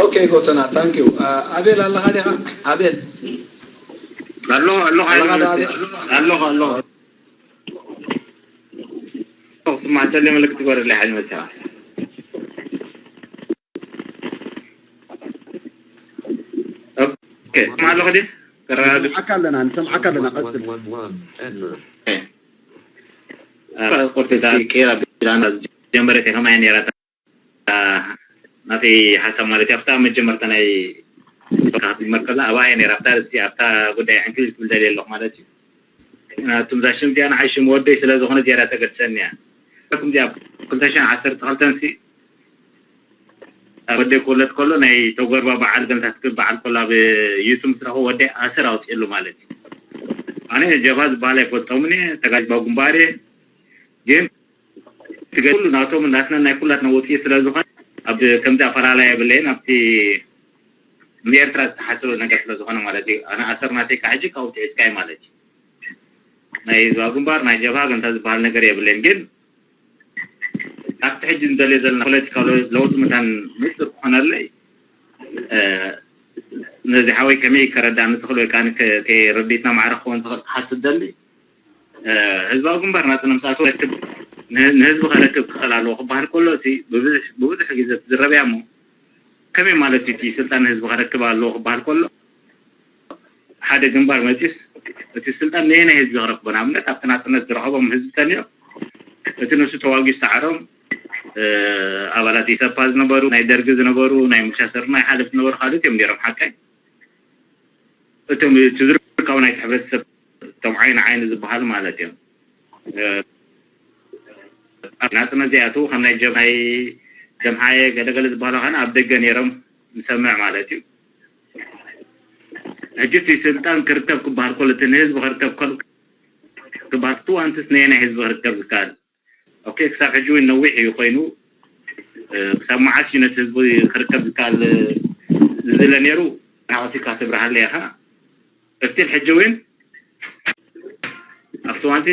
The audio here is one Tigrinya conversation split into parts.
ኦኬ ጎተና፣ ታንክ ዩ። ኣቤል ኣለኻ ዲኻ? ኣቤል ኣለኹ ኣለኹ ኣለኻ ሓይለ ዶ መሲ ኣቤል? ኣለኹ ኣለኹ። ስማዕተለይ ምልክት ትግበረለይ ሓይለ መሲ። ኦኬ ስማዕ ኣለኹ ዲ ተረጋግጽ። ንሰምዓካ ኣለና፣ ንሰምዓካ ኣለና። ቀጽል። ቁርፊ ዳ ቄራ ቢላና ጀመረት ከማይ ነራ ናተይ ሓሳብ ማለት ኣብታ መጀመርታ ናይ መርከላ ኣብኣ እየ ነራ ኣብታ ርስቲ ኣብታ ጉዳይ ዕንክሊል ትብል ደልየ ኣለኹ ማለት እዩ። ምክንያቱም እዛ ሽም እዚኣ ንዓይ ሽም ወደይ ስለ ዝኾነ ዝያዳ ተገድሰኒ እያ። ከም እዚኣ ክልተ ሽሕን ዓሰርተ ክልተን ሲ ወደይ ክውለድ ከሎ ናይ ተጎርባ በዓል ገምታት ክብል በዓል ከሎ ኣብ ዩቱብ ምስ ረኸቦ ወደይ ኣሰር ኣውፅእሉ ማለት እዩ። ኣነ ጀብሃ ዝበሃል ኣይፈልጦምን እየ፣ ተጋጅባ ግንባር እየ። ግን ትገ- ኩሉ ናቶም ናትና ናይ ኩላትና ወፅኢ ስለ ዝኾነ ኣብ ከምዚ ኣፈላላይ የብለይን። ኣብቲ ንኤርትራ ዝተሓሰበ ነገር ስለ ዝኾነ ማለት እዩ። ኣነ ኣሰር ናተይ ካብ ሕጂ ካብኡ ትሒዝካይ ማለት እዩ። ናይ ህዝባዊ ግንባር ናይ ጀብሃ ገምታ ዝበሃል ነገር የብለይን። ግን ኣብቲ ሕጂ ንደልዮ ዘለና ፖለቲካዊ ለውጢ መታን ንፁር ክኾነለይ ነዚ ሓወይ ከመይ ከረዳእኒ ዝኽእል ወይ ከዓ ከይረዲትና ማዕረ ክኸውን ዝኽእል ክሓትት ደሊ። ህዝባዊ ግንባር ናፅነት ምስ ኣተወ ንህዝቢ ከረክብ ክኽእል ኣለዎ ክበሃል ከሎ ብብዙሕ ግዜ ትዝረብያ እሞ ከመይ ማለት እዩ እቲ ስልጣን ንህዝቢ ከረክብ ኣለዎ ክበሃል ከሎ ሓደ ግንባር መፂስ እቲ ስልጣን ነየናይ ህዝቢ ክረክቦ ንኣብነት ኣብቲ ናፅነት ዝረኸቦም ህዝቢ ተልዮ እቲ ንሱ ተዋጊኡ ዝተዓሮም ኣባላት ኢሰፓ ዝነበሩ ናይ ደርጊ ዝነበሩ ናይ ሙሻ ስርናይ ሓለፍቲ ዝነበሩ ካልኦት እዮም ነይሮም ሓቀይ እቶም እቲ ዝርከቡ ናይቲ ሕብረተሰብ እቶም ዓይኒ ዓይኒ ዝበሃሉ ማለት እዮም። ኣብ ናፅነት ዘይኣትዉ ከም ናይ ጀብሃይ ጀምሃየ ገለገለ ዝበሃሉ ከነ ኣብ ደገ ነይሮም ንሰምዕ ማለት እዩ። ሕጂ እቲ ስልጣን ክርከብ ክበሃል ከሎ እቲ ንህዝቢ ክርከብ ከሎ ክበሃል ክቱ ኣንትስ ነየናይ ህዝቢ ክርከብ ዝከኣል ኦኬ ክሳብ ሕጂ እውን ነዊሕ እዩ ኮይኑ ክሳብ መዓስ እዩ ነቲ ህዝቢ ክርከብ ዝከኣል ዝድለ ነይሩ ናቐሲካ ትብርሃለ ኢኻ እስቲል ሕጂ እውን ኣብቲ ዋንቲ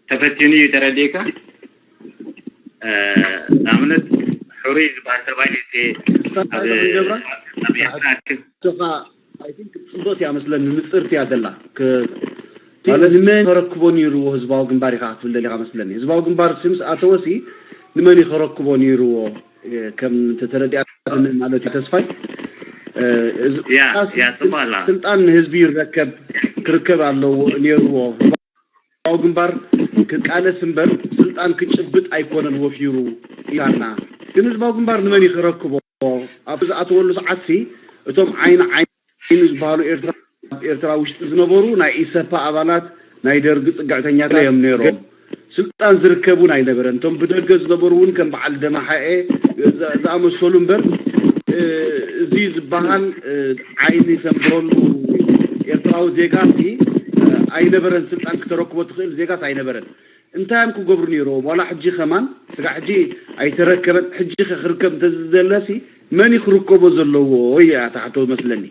ተፈቲኑ እዩ ተረዲእካ ንኣብነት ሕሩይ ዝበሃል ሰብኣይ ገብራ ጽቡቅ እያ መስለኒ ንጽርቲ እያ ዘላ ማለት ንመን ተረክቦ ነይርዎ ህዝባዊ ግንባር ኢኻ ክትብል ደሊኻ መስለኒ ህዝባዊ ግንባር ምስ ኣተወሲ ንመን ይኸረክቦ ነይርዎ ከም ተተረዲኣ ማለት እዩ ተስፋይ ስልጣን ንህዝቢ ይረከብ ክርከብ ኣለዎ ነይርዎ ህዝባዊ ግንባር ክቃለስ እምበር ስልጣን ክጭብጥ ኣይኮነን ወፊሩ ኢላና ግን ህዝባዊ ግንባር ንመን ይኸረክቦ ኣብ ዝኣተወሉ ሰዓትሲ እቶም ዓይኒ ዓይኒ ዝበሃሉ ኤርትራ ኣብ ኤርትራ ውሽጢ ዝነበሩ ናይ ኢሰፓ ኣባላት ናይ ደርጊ ፅግዕተኛታት እዮም ነይሮም። ስልጣን ዝርከብ እውን ኣይነበረን። እቶም ብደገ ዝነበሩ እውን ከም በዓል ደማሓኤ ዝኣመሰሉ እምበር እዚ ዝበሃል ዓይኒ ዘንብረሉ ኤርትራዊ ዜጋ ሲ ኣይነበረን። ስልጣን ክተረክቦ ትኽእል ዜጋስ ኣይነበረን። እንታይ እዮም ክገብሩ ነይርዎም ዋላ ሕጂ ከማን ስጋ ሕጂ ኣይተረከበን ሕጂ ከክርከብ እንተዝደለሲ መን እዩ ክርከቦ ዘለዎ እያ ትሓቶ መስለኒ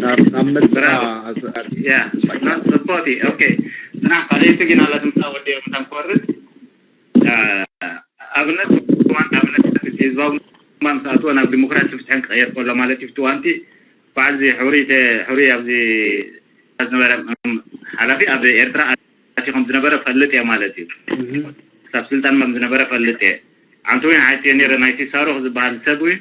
ናብ ናብ መጽኣ ጽቡቅ ኦኬ ጽናሕ ካልኣይቲ ግን ኣላ ትምጻእ ወዲኦም እታ ንክወርድ ኣብነት እዋን ኣብነት ህዝባዊ ግንባር ምስ ኣትወ ናብ ዲሞክራሲ ፍትሕን ክቐየር ከሎ ማለት እዩ ፍትዋንቲ በዓል እዚ ሕሩይ ሕሩይ ኣብዚ ዝነበረ ሓላፊ ኣብ ኤርትራ ኣትዩ ከም ዝነበረ ፈልጥ እየ ማለት እዩ። ክሳብ ስልጣን ከም ዝነበረ ፈልጥ እየ። ዓንቱ እውን ሓትዮ ነይረ ናይቲ ሳሮክ ዝበሃል ሰብ እውን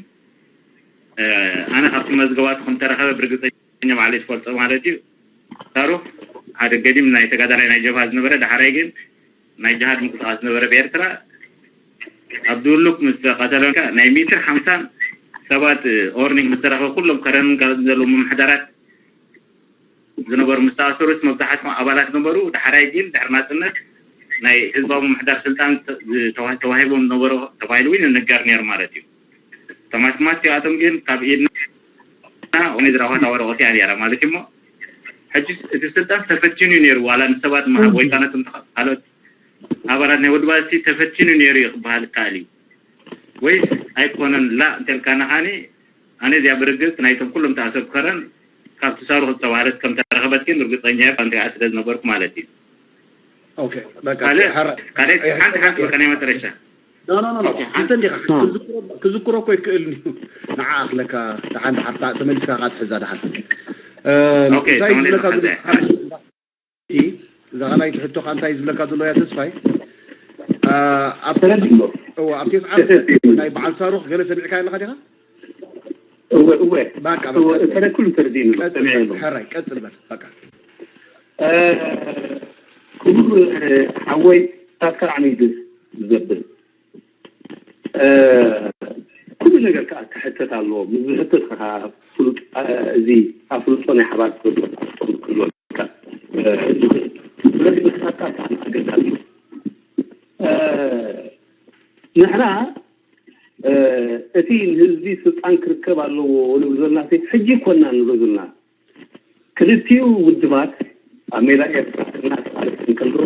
ኣነ ካብቲ መዝገባቱ ከም ተረኸበ ብርግፀኛ ባዕለይ ዝፈልጦ ማለት እዩ። ሳሮክ ሓደ ገዲም ናይ ተጋዳላይ ናይ ጀብሃ ዝነበረ ዳሕራይ ግን ናይ ጅሃድ ምንቅስቃስ ዝነበረ ብኤርትራ ኣብ ድውሉክ ምስ ተቐተለ ናይ ሚእትን ሓምሳን ሰባት ኦርኒክ ምስ ተረኸበ ኩሎም ከረንን ካልኦትን ዘለዉ ምምሕዳራት ዝነበሩ ምስ ተኣሰሩስ መብዛሕትኦም ኣባላት ነበሩ። ዳሕራይ ግን ድሕሪ ናፅነት ናይ ህዝባዊ ምምሕዳር ስልጣን ተዋሂቦም ነበሩ ተባሂሉ እውን ይንገር ነይሩ ማለት እዩ። እቶም ኣስማት እቲኣቶም ግን ካብ ኢድና ወይ ዝረኸብና ወረቐት እያ ነይራ ማለት እዩ። እሞ ሕጂ እቲ ስልጣን ተፈቲኑ እዩ ነይሩ ዋላ ንሰባት ምሃብ ወይ ከዓ ነቶም ካልኦት ኣባላት ናይ ውድባት ተፈቲኑ ነይሩ እዩ ክበሃል ይከኣል እዩ ወይስ ኣይኮነን? ላ እንተልካና ከዓኒ ኣነ እዚኣ ብርግጽ ናይቶም ኩሎም ተኣሰሩ ከረን ካብ ተሳርሑ ዝተባህለት ከም ተረኸበት ግን ርግጸኛ እየ ባንቲኣ ስለ ዝነበርኩ ማለት እዩ። ኦኬ በቃ ካልእ ሓንቲ ሓንቲ በቃ ናይ መጨረሻ ኖ ኖ ኖ ኖ። ኦኬ፣ እንተ እንዲኻ ሓንቲ ክዝክሮ ክዝክሮ እኮ ይክእል እዩ። ንዓ ኣኽለካ ደሓን ድሓር ታ ተመሊስካ ካ ትሕዛ ደሓር። እ፣ ኦኬ፣ እንታይ ተመሊስካ ዝብለካ ሕዛ። ዘሎ እዛ ካልኣይቲ ሕቶኻ እንታይ ዝብለካ ዘሎ ያ ተስፋይ? እ፣ ኣብ ተረዲእዎ። እዎ፣ ኣብ ቴስዓ ናይ በዓል ሳሩኽ ገለ ሰሚዕካ ኣለኻ ዲኻ? እወ እወ በቃ እወ በቃ እተረኩሉ ተረዲእኒ ቀጽል ሰሚዐ በል፣ ነው። ሕራይ ቀጽል በል በቃ። እ፣ ክቡር እ፣ ሓወይ ታካ ዓሚዱ ዘብል እ፣ ኩሉ ነገር ከዓ ክሕተት ኣለዎ። ምስ ዝሕተት ከዓ ፍሉጥ እ፣ እዚ ኣፍልጦ ናይ ሓባር ክህልወካ እ፣ ዝኽእል። ስለዚ ንስኻ ከዓ ኣገዳሲ እዩ። እ፣ ንሕና እ፣ እቲ ንህዝቢ ስልጣን ክርከብ ኣለዎ ንብል ዘለና ሕጂ ኮና ንብል ዘለና ክልቲኡ ውድባት ኣብ ሜዳ ኤርትራ እናተቃለሰ እንከሎ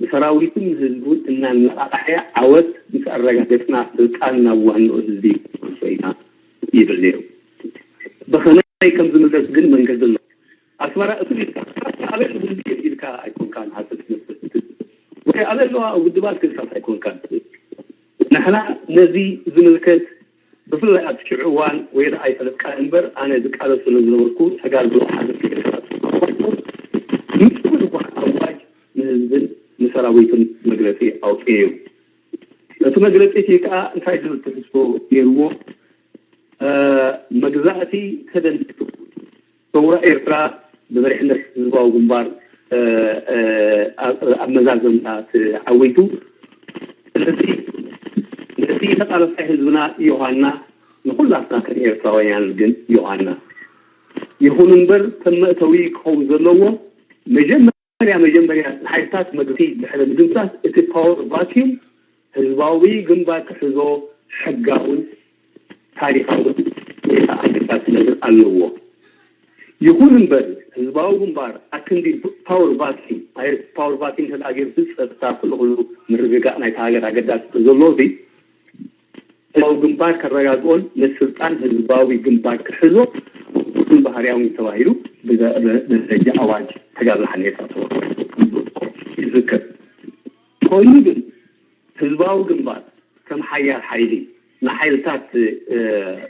ንሰራዊትን ንህዝቡን እናነቃቃሐ ዓወት ምስ ኣረጋገጽና ስልጣን ናብ ዋንኡ ህዝቢ ክንወስዶ ኢና ይብል ነይሩ። ብኸመይ ከም ዝምለስ ግን መንገዲ ኣሎ። ኣስመራ እቱ ኢልካ ኣበይ ህዝቢ ኢልካ ኣይኮንካን ሃሰት ትመስል ወይ ኣበይ ኣለዋ ውድባት ክልካስ ኣይኮንካን። ንሕና ነዚ ዝምልከት ብፍላይ ኣብቲ ሽዑ እዋን ወይ ደኣ ኣይፈለጥካን እምበር ኣነ ዝቃለስ ስለ ዝነበርኩ ተጋድሎ ሓዘ ንጹር ዝኾነ ኣዋጅ ንህዝብን ንሰራዊትን መግለጺ ኣውፅኡ እዩ። እቲ መግለጺ እቲ ከዓ እንታይ ዝብል ትሕዝቶ ነይርዎ? መግዛእቲ ተደምሲሱ ሰውራ ኤርትራ ብመሪሕነት ህዝባዊ ግንባር ኣብ መዛዘምታ ተዓዊቱ። ስለዚ ነቲ ተቃለሳይ ህዝብና ዮሃና ንኩላትና ከም ኤርትራውያን ግን ዮሃና ይኹን እምበር ከም መእተዊ ክኸውን ዘለዎ መጀመርያ መጀመርያ ንሓይልታት መግዛእቲ ድሕሪ ምድምሳስ እቲ ፓወር ቫኪዩም ህዝባዊ ግንባር ክሕዞ ሕጋውን ታሪኻውን ኣገዳስነትን ኣለዎ። ይኹን እምበር ህዝባዊ ግንባር ኣክንዲ ፓወር ቫኪዩም ማለት ፓወር ቫኪዩም እንተ ገይሩ ጸጥታ ኩሉ ኩሉ ምርግጋእ ናይታ ሃገር ኣገዳሲ ዘሎ እዚ ህዝባዊ ግንባር ከረጋግኦን ነቲ ስልጣን ህዝባዊ ግንባር ክሕዞ ኩሉ ባህርያዊ ተባሂሉ ብደረጃ ኣዋጅ ተጋብር ሓኔታ ተወሰነ ይዝከር። ኮይኑ ግን ህዝባዊ ግንባር ከም ሓያል ሓይሊ ንሓይልታት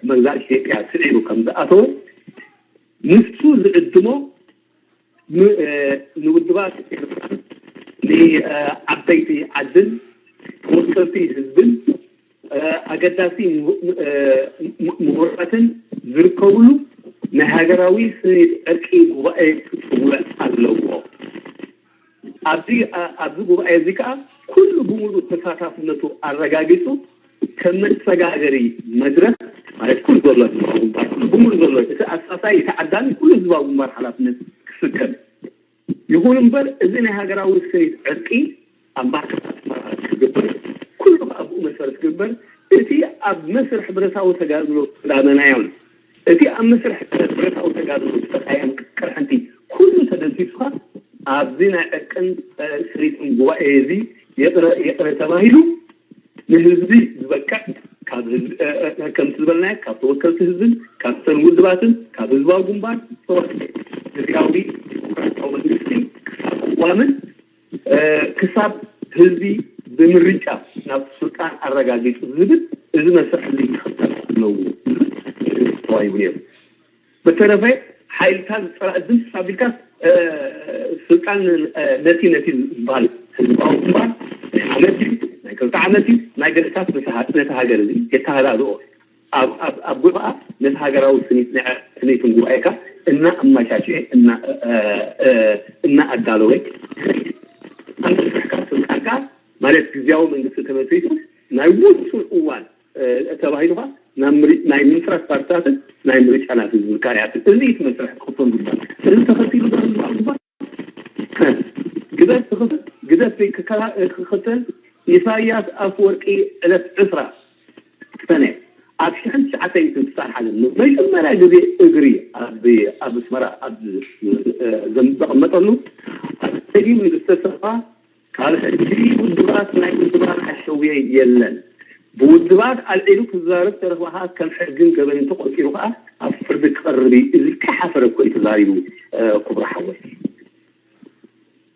መግዛእ ኢትዮጵያ ስዒሩ ከም ዝኣተወ ንሱ ዝዕድሞ ንውድባት ኤርትራን ንዓበይቲ ዓድን ተወከልቲ ህዝብን ኣገዳሲ ምሁራትን ዝርከብሉ ናይ ሃገራዊ ስኒት ዕርቂ ጉባኤ ክፅውዕ ኣለዎ። ኣብዚ ኣብዚ ጉባኤ እዚ ከዓ ኩሉ ብምሉእ ተሳታፍነቱ ኣረጋጊፁ ከም መሰጋገሪ መድረክ ማለት ኩሉ ዘሎ ህዝባዊ ግንባር ኩሉ ብምሉእ ዘሎ እቲ ኣሳሳይ እቲ ዓዳሚ ኩሉ ህዝባዊ ግንባር ሓላፍነት ክስከም ይኹን እምበር እዚ ናይ ሃገራዊ ስኒት ዕርቂ ኣብ ማእከል ኣስመራ ክግበር ኩሉ ከዓ ብኡ መሰረት ክግበር እቲ ኣብ መስርሕ ብረታዊ ተጋድሎ ዝዳመናዮን እቲ ኣብ መስርሕ ብረታዊ ተጋድሎ ዝተቃየም ቅርሕንቲ ኩሉ ተደምሲሱካ ኣብዚ ናይ ዕርቅን ስኒትን ጉባኤ እዚ ይቕረ ይቕረ ተባሂሉ ንህዝቢ ዝበቅዕ ካብ ከምቲ ዝበልናዮ ካብ ተወከልቲ ህዝብን ካብ ሰን ውድባትን ካብ ህዝባዊ ግንባር ተወሰነ ግዝያዊ ዲሞክራሲያዊ መንግስቲ ክሳብ ቅዋምን ክሳብ ህዝቢ ብምርጫ ናብ ስልጣን ኣረጋጊፁ ዝብል እዚ መስርሕ እዚ ክኽተል ኣለዎ ዝብል ተዋሂቡ ነይሩ። በተረፈ ሓይልታት ዝፀላእ ድምፂ ኣቢልካ ስልጣን ነቲ ነቲ ዝበሃል ህዝባዊ ግንባር ናይ ዓመት እዩ ናይ ክልተ ዓመት እዩ ናይ ገለታት ነቲ ሃገር እዚ የተሃዳድኦ ኣብ ኣብ ኣብ ጉባኣ ነቲ ሃገራዊ ስኒት ናይ ስኒትን ጉባኤካ እና ኣማሻሽኤ እና እና ኣዳለወ ኣንተ ስራሕካ ስልጣንካ ማለት ግዝያዊ መንግስቲ ተመስሪቱ ናይ ውሱን እዋን ተባሂሉኻ ናይ ምንፍራስ ፓርቲታትን ናይ ምርጫ ናት ዝብል ካርያትን እዚ እቲ መስርሕ ክኽተል ግባእ። እዚ ተኸቲሉ ዶ ህዝባዊ ግንባር ግደፍ ክኽተል ግደፍ ክኽተል ኢሳያስ ኣፍወርቂ ዕለት ዕስራ ሰነ ኣብ ሽሕን ትሽዓተ ሚእትን ስሳን ሓደን ንመጀመርያ ግዜ እግሪ ኣብ ኣብ ኣስመራ ኣብ ዘቐመጠሉ ኣብ ስቴድዩም ንግስተ ሳባ ካብ ሕጂ ውድባት ናይ ውድባት ኣሸውየ የለን። ብውድባት ኣልዒሉ ክዛረብ ተረኽበ ከዓ ከም ሕግን ገበንን ተቆፂሩ ከዓ ኣብ ፍርዲ ክቐርብ እዩ። እዚ ከይሓፈረ እኮ እዩ ተዛሪቡ ክቡር ሓወይ።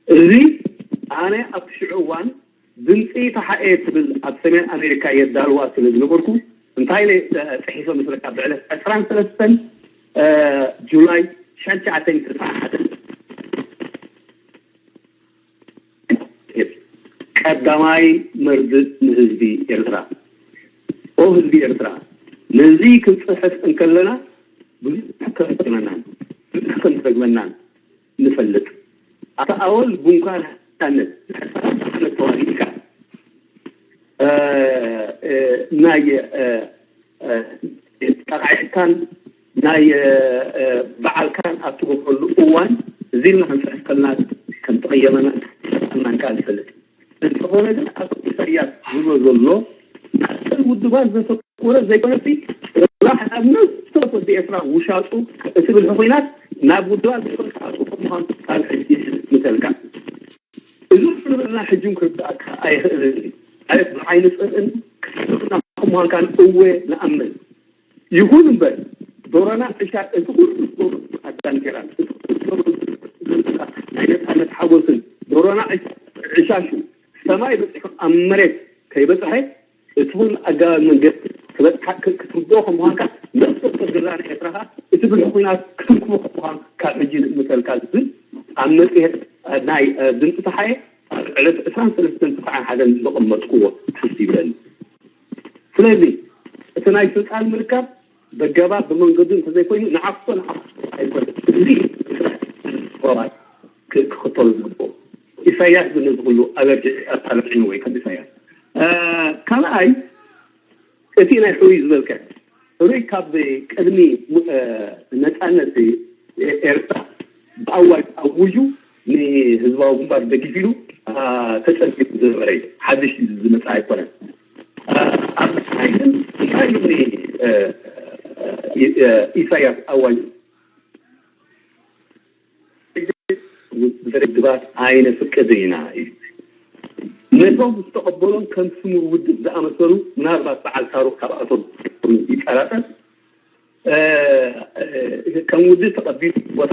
እዚ ኣነ ኣብቲ ሽዑ እዋን ድምፂ ተሓኤ ትብል ኣብ ሰሜን ኣሜሪካ የዳልዋ ስለ ዝነበርኩ እንታይ ኢለ፣ እ፣ ፅሒፈ መስለካ? ብዕለት ዕስራን ሰለስተን፣ እ፣ ጁላይ ሽሕን ትሽዓተን ተስዓን ሓደን። ቀዳማይ መርድእ ንህዝቢ ኤርትራ። ኦ ህዝቢ ኤርትራ፣ ነዚ ክንጽሕፍ እንከለና ብዙሕ ከም ዝጠቕመናን ብዙሕ ከም ዝጠቕመናን ንፈልጥ። ኣታ ኣወል ቡንኳን ሃነት ዓመት ተዋሊድካ፣ እ፣ እ፣ ናይ፣ እ፣ እ፣ ጠቓዒትካን ናይ፣ እ፣ እ፣ በዓልካን ኣብ ትገብረሉ እዋን፣ እዚ ኢልና ክንጽሕፍ ከለና ከም ተቐየመና፣ ከም ተጠቕመናን ከኣ ንፈልጥ። እንተኾነ ግን፣ ኣቶ ኢሳያስ ዝብሎ ዘሎ፣ ናተን ውድባት ዘተኮረ ዘይኮነሲ፣ ጽባሕ ናብ ነፍሲ ወከፍ ወዲ ኤርትራ ውሻጡ እትብል ኹናት፣ ናብ ውድባት ዘይኮነ ክኣትዎ ከም ምዃኑ ካብ ሕጂ ይምልከተልካ። እዚ ንብልና ሕጂ እውን ክርድኣካ ኣይኽእልን እዩ። ማለት ብዓይኒ ጽልእን ክትሕስብና ከም ምዃንካን እወ ንኣምን። ይኹን እምበር፣ ዶሮና ዕሻ፣ እቲ ኩሉ ዶሮ ኣዳንኪራን፣ እቲ ኩሉ ዶሮ ናይ ነጻነት ሓጎስን፣ ዶሮና ዕሻ፣ ዕሻሹ ሰማይ በጺሑ ኣብ መሬት ከይበጽሐ፣ እቲ ኩሉ ኣገባብ መንገዲ ክበጽሓ፣ ክ-፣ ክትርድኦ ከም ምዃንካ፣ ነፍሲ ወከፍ ጀጋኑ ኤርትራ ከኣ እቲ ብልሒ ኲናት ክትንክፎ ከም ምዃኑ ካብ ሕጂ ንእምተልካ ዝብል ኣብ መጽሔት ናይ፣ እ፣ ድምጺ ተሓኤ ኣብ ዕለት ዕስራን ሰለስተን ትስዓን ሓደን ዘቐመጥክዎ ትዝ ይብለኒ። ስለዚ እቲ ናይ ስልጣን ምርካብ በገባብ ብመንገዱ እንተዘይኮይኑ ንዓክቶ ንዓክቶ ኣይኮነን። እዚ ስራሕ ክ-፣ ክኽተሉ ዝግብኦ። ኢሳያስ ግን ነዚ ኩሉ ኣበርቲዕ-፣ ኣጣልዒኑ ወይ ከም ኢሳያስ። እ፣ ካልኣይ እቲ ናይ ሕሩይ ዝበልካ ሕሩይ ካብ ቅድሚ፣ እ፣ ነጻነት ኤርትራ ብኣዋጅ ኣውጁ ንህዝባዊ ግንባር ደጊፍ ኢሉ፣ እ፣ ተጸንቢሩ ዝነበረ እዩ። ሓድሽ ዝመጽእ ኣይኮነን። እ፣ ኣብ ትግራይ ግን እንታይ እዩ ኒ-፣ እ፣ እ፣ እ፣ ኢሳያስ ኣዋጅ ውድባት ኣይነፍቅድን ኢና እዩ። ነቶም ዝተቐበሎም ከም ስሙር ውድብ ዝኣመሰሉ ምናልባት በዓል ሳሩቕ ካብኣቶም ይጠራጠር። እ፣ እ፣ ከም ውድብ ተቐቢሉ ቦታ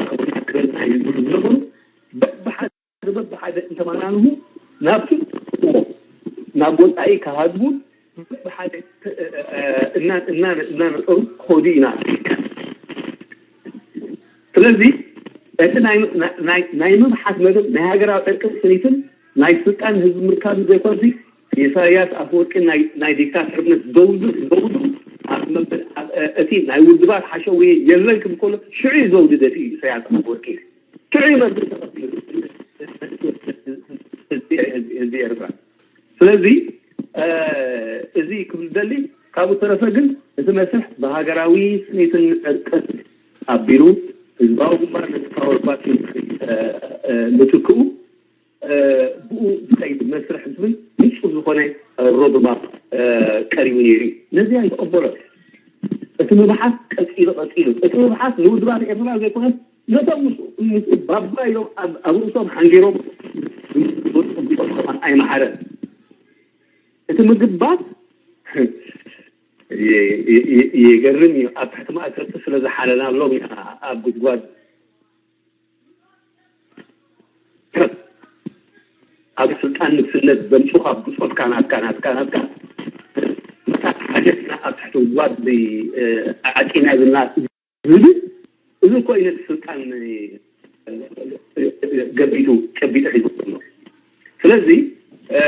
ክህበና እዩ ዝብሉ ዝነበሩ በብሓደ በብሓደ እንተመናንሁ ናብቲ ናብ ወጻኢ ክሃድሙን ብሓደ፣ እ፣ እ፣ እ፣ እና-፣ እና-፣ እናነጠሩ ክኸዱ ኢና። ስለዚ እቲ ናይ፣ ናይ፣ ናይ ምምሓት መደብ ናይ ሃገራዊ ዕርቅን ስኒትን ናይ ስልጣን ህዝቢ ምርካብ ዘይኮንሲ ኢሳያስ ኣፈወርቂ ናይ፣ ናይ ዲክታተርነት ዘውዱ፣ ዘውዱ ኣብ መበል፣ ኣብ፣ እ፣ እቲ ናይ ውድባት ሓሸውየ የለን ክብል ከሎ ሽዑ እዩ ዘውዱ ደፊኡ ኢሳያስ ኣፈወርቂ። ሽዑ እዩ መርድእ ተቐቢሉ ህዝቢ፣ ህዝቢ፣ ህዝቢ ኤርትራ። ስለዚ፣ እ፣ እዚ ክብል ዝደሊ፣ ካብኡ ተረፈ ግን እቲ መስርሕ ብሃገራዊ ስኒትን ዕርቅን ኣቢሉ ህዝባዊ ግንባር ነቲ ፓወር ፓርቲ፣ እ፣ እ፣ ምትክኡ፣ እ፣ ብኡ ዝኸይድ መስርሕ ዝብል ንጹር ዝኾነ ሮድማፕ፣ እ፣ ቀሪቡ ነይሩ እዩ። ነዚ ኣይተቐበሎን። እቲ ምብሓት ቀጺሉ፣ ቀጺሉ። እቲ ምብሓት ንውድባት ኤርትራ ዘይኮነስ ነቶም ምስኡ፣ ምስኡ ባባ ኢሎም ኣብ፣ ኣብ ርእሶም ሓንጊሮም ዝወጡ ቢጾም ከማን ኣይመሓረን። እቲ ምግባት የ-፣ የ-፣ የ-፣ የገርም እዩ። ኣብ ትሕቲ ማእሰርቲ ስለ ዝሓለናሎም ኢና ኣብ ጉድጓድ ኣብ ስልጣን ንግስነት ዘምጹኻ ብጾትካ ናትካ፣ ናትካ፣ ናትካ፣ መታን ሓደትና ኣብ ትሕቲ ጉድጓድ ብ-፣ እ፣ ዓቂና ዝና-፣ ዝብል፣ እዚ እኮ እዩ ነቲ ስልጣን፣ እ፣ እ፣ እ፣ ገቢቱ፣ ጨቢጡ ሒዙ ዘሎ። ስለዚ፣ እ፣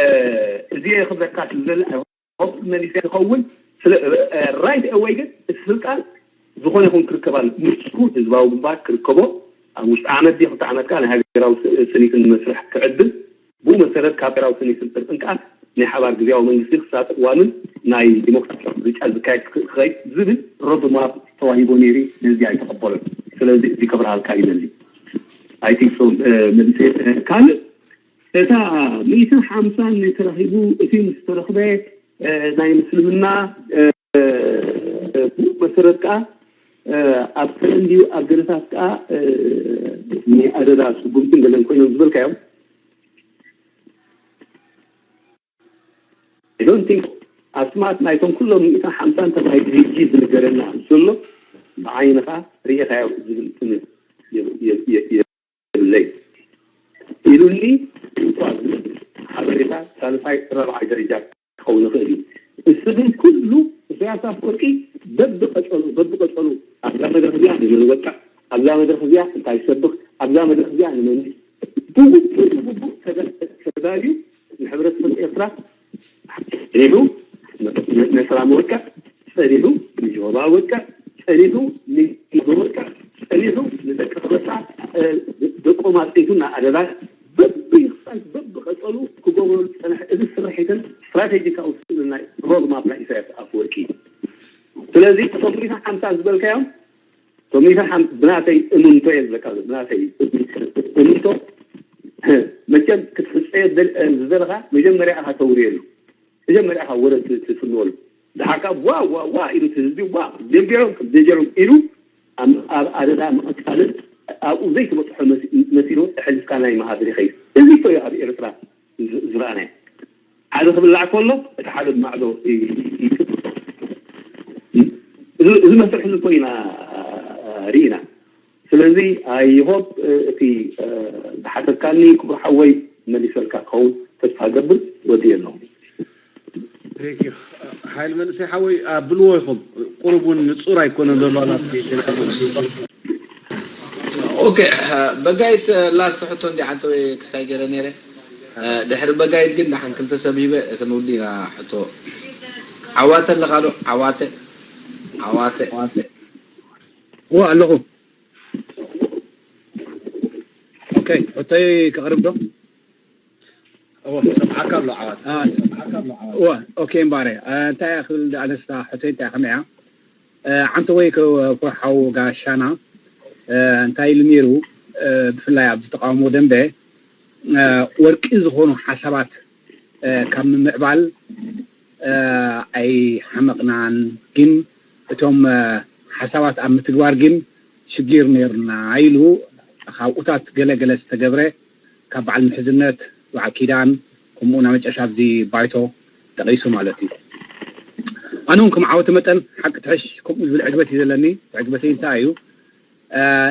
እዚ እየ ክብለካ ስለ ዝደሊ፣ I hope መሊሰ ክኸውን። ስለ፣ እ፣ እ፣ right away ግን እቲ ስልጣን ዝኾነ ይኹን ክርከብ ኣሎ። ንሱ ህዝባዊ ግንባር ክርከቦ፣ ኣብ ውሽጢ ዓመት ድዩ ክልተ ዓመት ከኣ ናይ ሃገራዊ ስ-፣ ስኒትን መስርሕ ክዕድል፣ ብኡ መሰረት ካብ ሃገራዊ ስኒትን ዕርቅን ከኣ ናይ ሓባር ግዝያዊ መንግስቲ ክሳብ ቅዋምን ናይ ዲሞክራሲያዊ ምርጫ ዝካየድ ክኸ-፣ ክኸይድ ዝብል ሮድማፕ ተዋሂቦ ነይሩ፣ ነዚ ኣይተቐበሎን። ስለዚ እዚ ከብርሃልካ ይደሊ። I think so፣ እ፣ መልሰ፣ እ፣ ካልእ እታ ሚእትን ሓምሳን ተረኺቡ፣ እቲ ምስ ተረኽበ፣ እ፣ ናይ ምስልምና፣ እ፣ እ፣ ብኡ መሰረት ከኣ፣ እ፣ ኣብ ሰለንድዩ ኣብ ገለታት ከኣ፣ እ፣ ናይ ኣደዳ ስጉምትን ገለን ኮይኖም ዝበልካዮም። I don't think ኣስማት ናይቶም ኩሎም ሚእትን ሓምሳን ተባሂሉ ሕጂ ዝንገረና ዘሎ ብዓይንኻ ርኢኻዮ ዝብል ትምህርቲ የ-፣ የ-፣ የ-፣ የ-፣ የብለይ ኢሉኒ እንኳ ዝብል ሓበሬታ ደረጃ፣ ሳልሳይ፣ ራብዓይ ደረጃ ክኸውን ይኽእል እዩ። እሱ ግን ኩሉ ኢሳያስ ኣፈወርቂ በብቐጸሉ በብቐጸሉ ኣብዛ መድረኽ እዚኣ ንመን ወቅዕ፣ ኣብዛ መድረኽ እዚኣ እንታይ ይሰብኽ፣ ኣብዛ መድረኽ እዚኣ ንመን ብግቡእ ብግቡእ ተዳ- ተዳልዩ ንሕብረተሰብ ኤርትራ ጸኒሑ ነስራ መወቅዕ፣ ጸኒሑ ንጀሆባ ወቅዕ፣ ጸኒሑ ንኢጎ ወቅዕ፣ ጸኒሑ ንደቂ ኣንበሳ ደቆም ኣጽኒቱ እናኣደላ በብይኽፋል በብቐጸሉ ክገብሮ ዝጸንሐ እዚ ስርሒትን ስትራቴጂካዊ ስእልን ናይ ሮድማፕ ናይ ኢሳያስ ኣፈወርቂ እዩ። ስለዚ እቶም ሚእትን ሓምሳን ዝበልካዮም እቶም ሚእትን ሓምሳን ብናተይ እምንቶ እየ ዝብለካ ብናተይ እምንቶ መቸም ክትሕፀዮ ዝደለኻ መጀመርያ ኢኻ ተውርየሉ መጀመርያ ኢኻ ወረ ትፍንወሉ ደሓር ከዓ ዋ ዋ ዋ ኢሉ እቲ ህዝቢ ዋ ጀጊሮም ከም ጀጊሮም ኢሉ ኣብ ኣደዳ ምቕፃልን ኣብኡ ዘይትበፅሖ መሲሉ ሕሊፍካ ናይ ምሃብ ይኸይድ እዚ እኮ እዩ ኣብ ኤርትራ ዝረኣናዮ ሓደ ክብላዕ ከሎ እቲ ሓደ ማዕዶ ይጥብጦ እዚ መስርሕ እዚ ኮይና ርኢና ስለዚ ኣይሆብ እቲ ዝሓተትካኒ ክቡር ሓወይ መሊሰልካ ክኸውን ተስፋ ገብር ወዲ ኣለኹ ሓይል መንእሰይ ሓወይ ኣብልዎ ኢኹም ቁሩብ እውን ንፁር ኣይኮነ ዘሎ ናት ኦኬ በጋይት ላስት ሕቶ እንዲ ዓንተ ወይ ክሳይ ገይረ ነይረ ድሕሪ በጋይት ግን ደሓን ክልተ ሰብ ሂበ ክንውዲ ኢና ሕቶ ዓዋተ ኣለኻ ዶ ዓዋተ ዓዋተ ዋ ኣለኹ ኦኬ ሕቶይ ከቕርብ ዶ ሰምዓካ ኣሎ ዓዋተ ዋ ኦኬ እምባረ እንታይ እያ ክብል ኣነስታ ሕቶይ እንታይ ከመይ እያ ዓንተ ወይ ክፍርሓው ጋሻና እንታይ ኢሉ ነይሩ ብፍላይ ኣብዚ ተቃውሞ ደንበ ወርቂ ዝኾኑ ሓሳባት ካብ ምምዕባል ኣይሓመቕናን ግን እቶም ሓሳባት ኣብ ምትግባር ግን ሽጊር ነይሩና ኢሉ ካብኡታት ገለ ገለ ዝተገብረ ካብ በዓል ምሕዝነት በዓል ኪዳን ከምኡ ናብ መጨረሻ ኣብዚ ባይቶ ጠቒሱ ማለት እዩ ኣነ እውን ከም ዓወት መጠን ሓቂ ትሕሽ ከምኡ ዝብል ዕግበት እዩ ዘለኒ ዕግበተይ እንታይ እዩ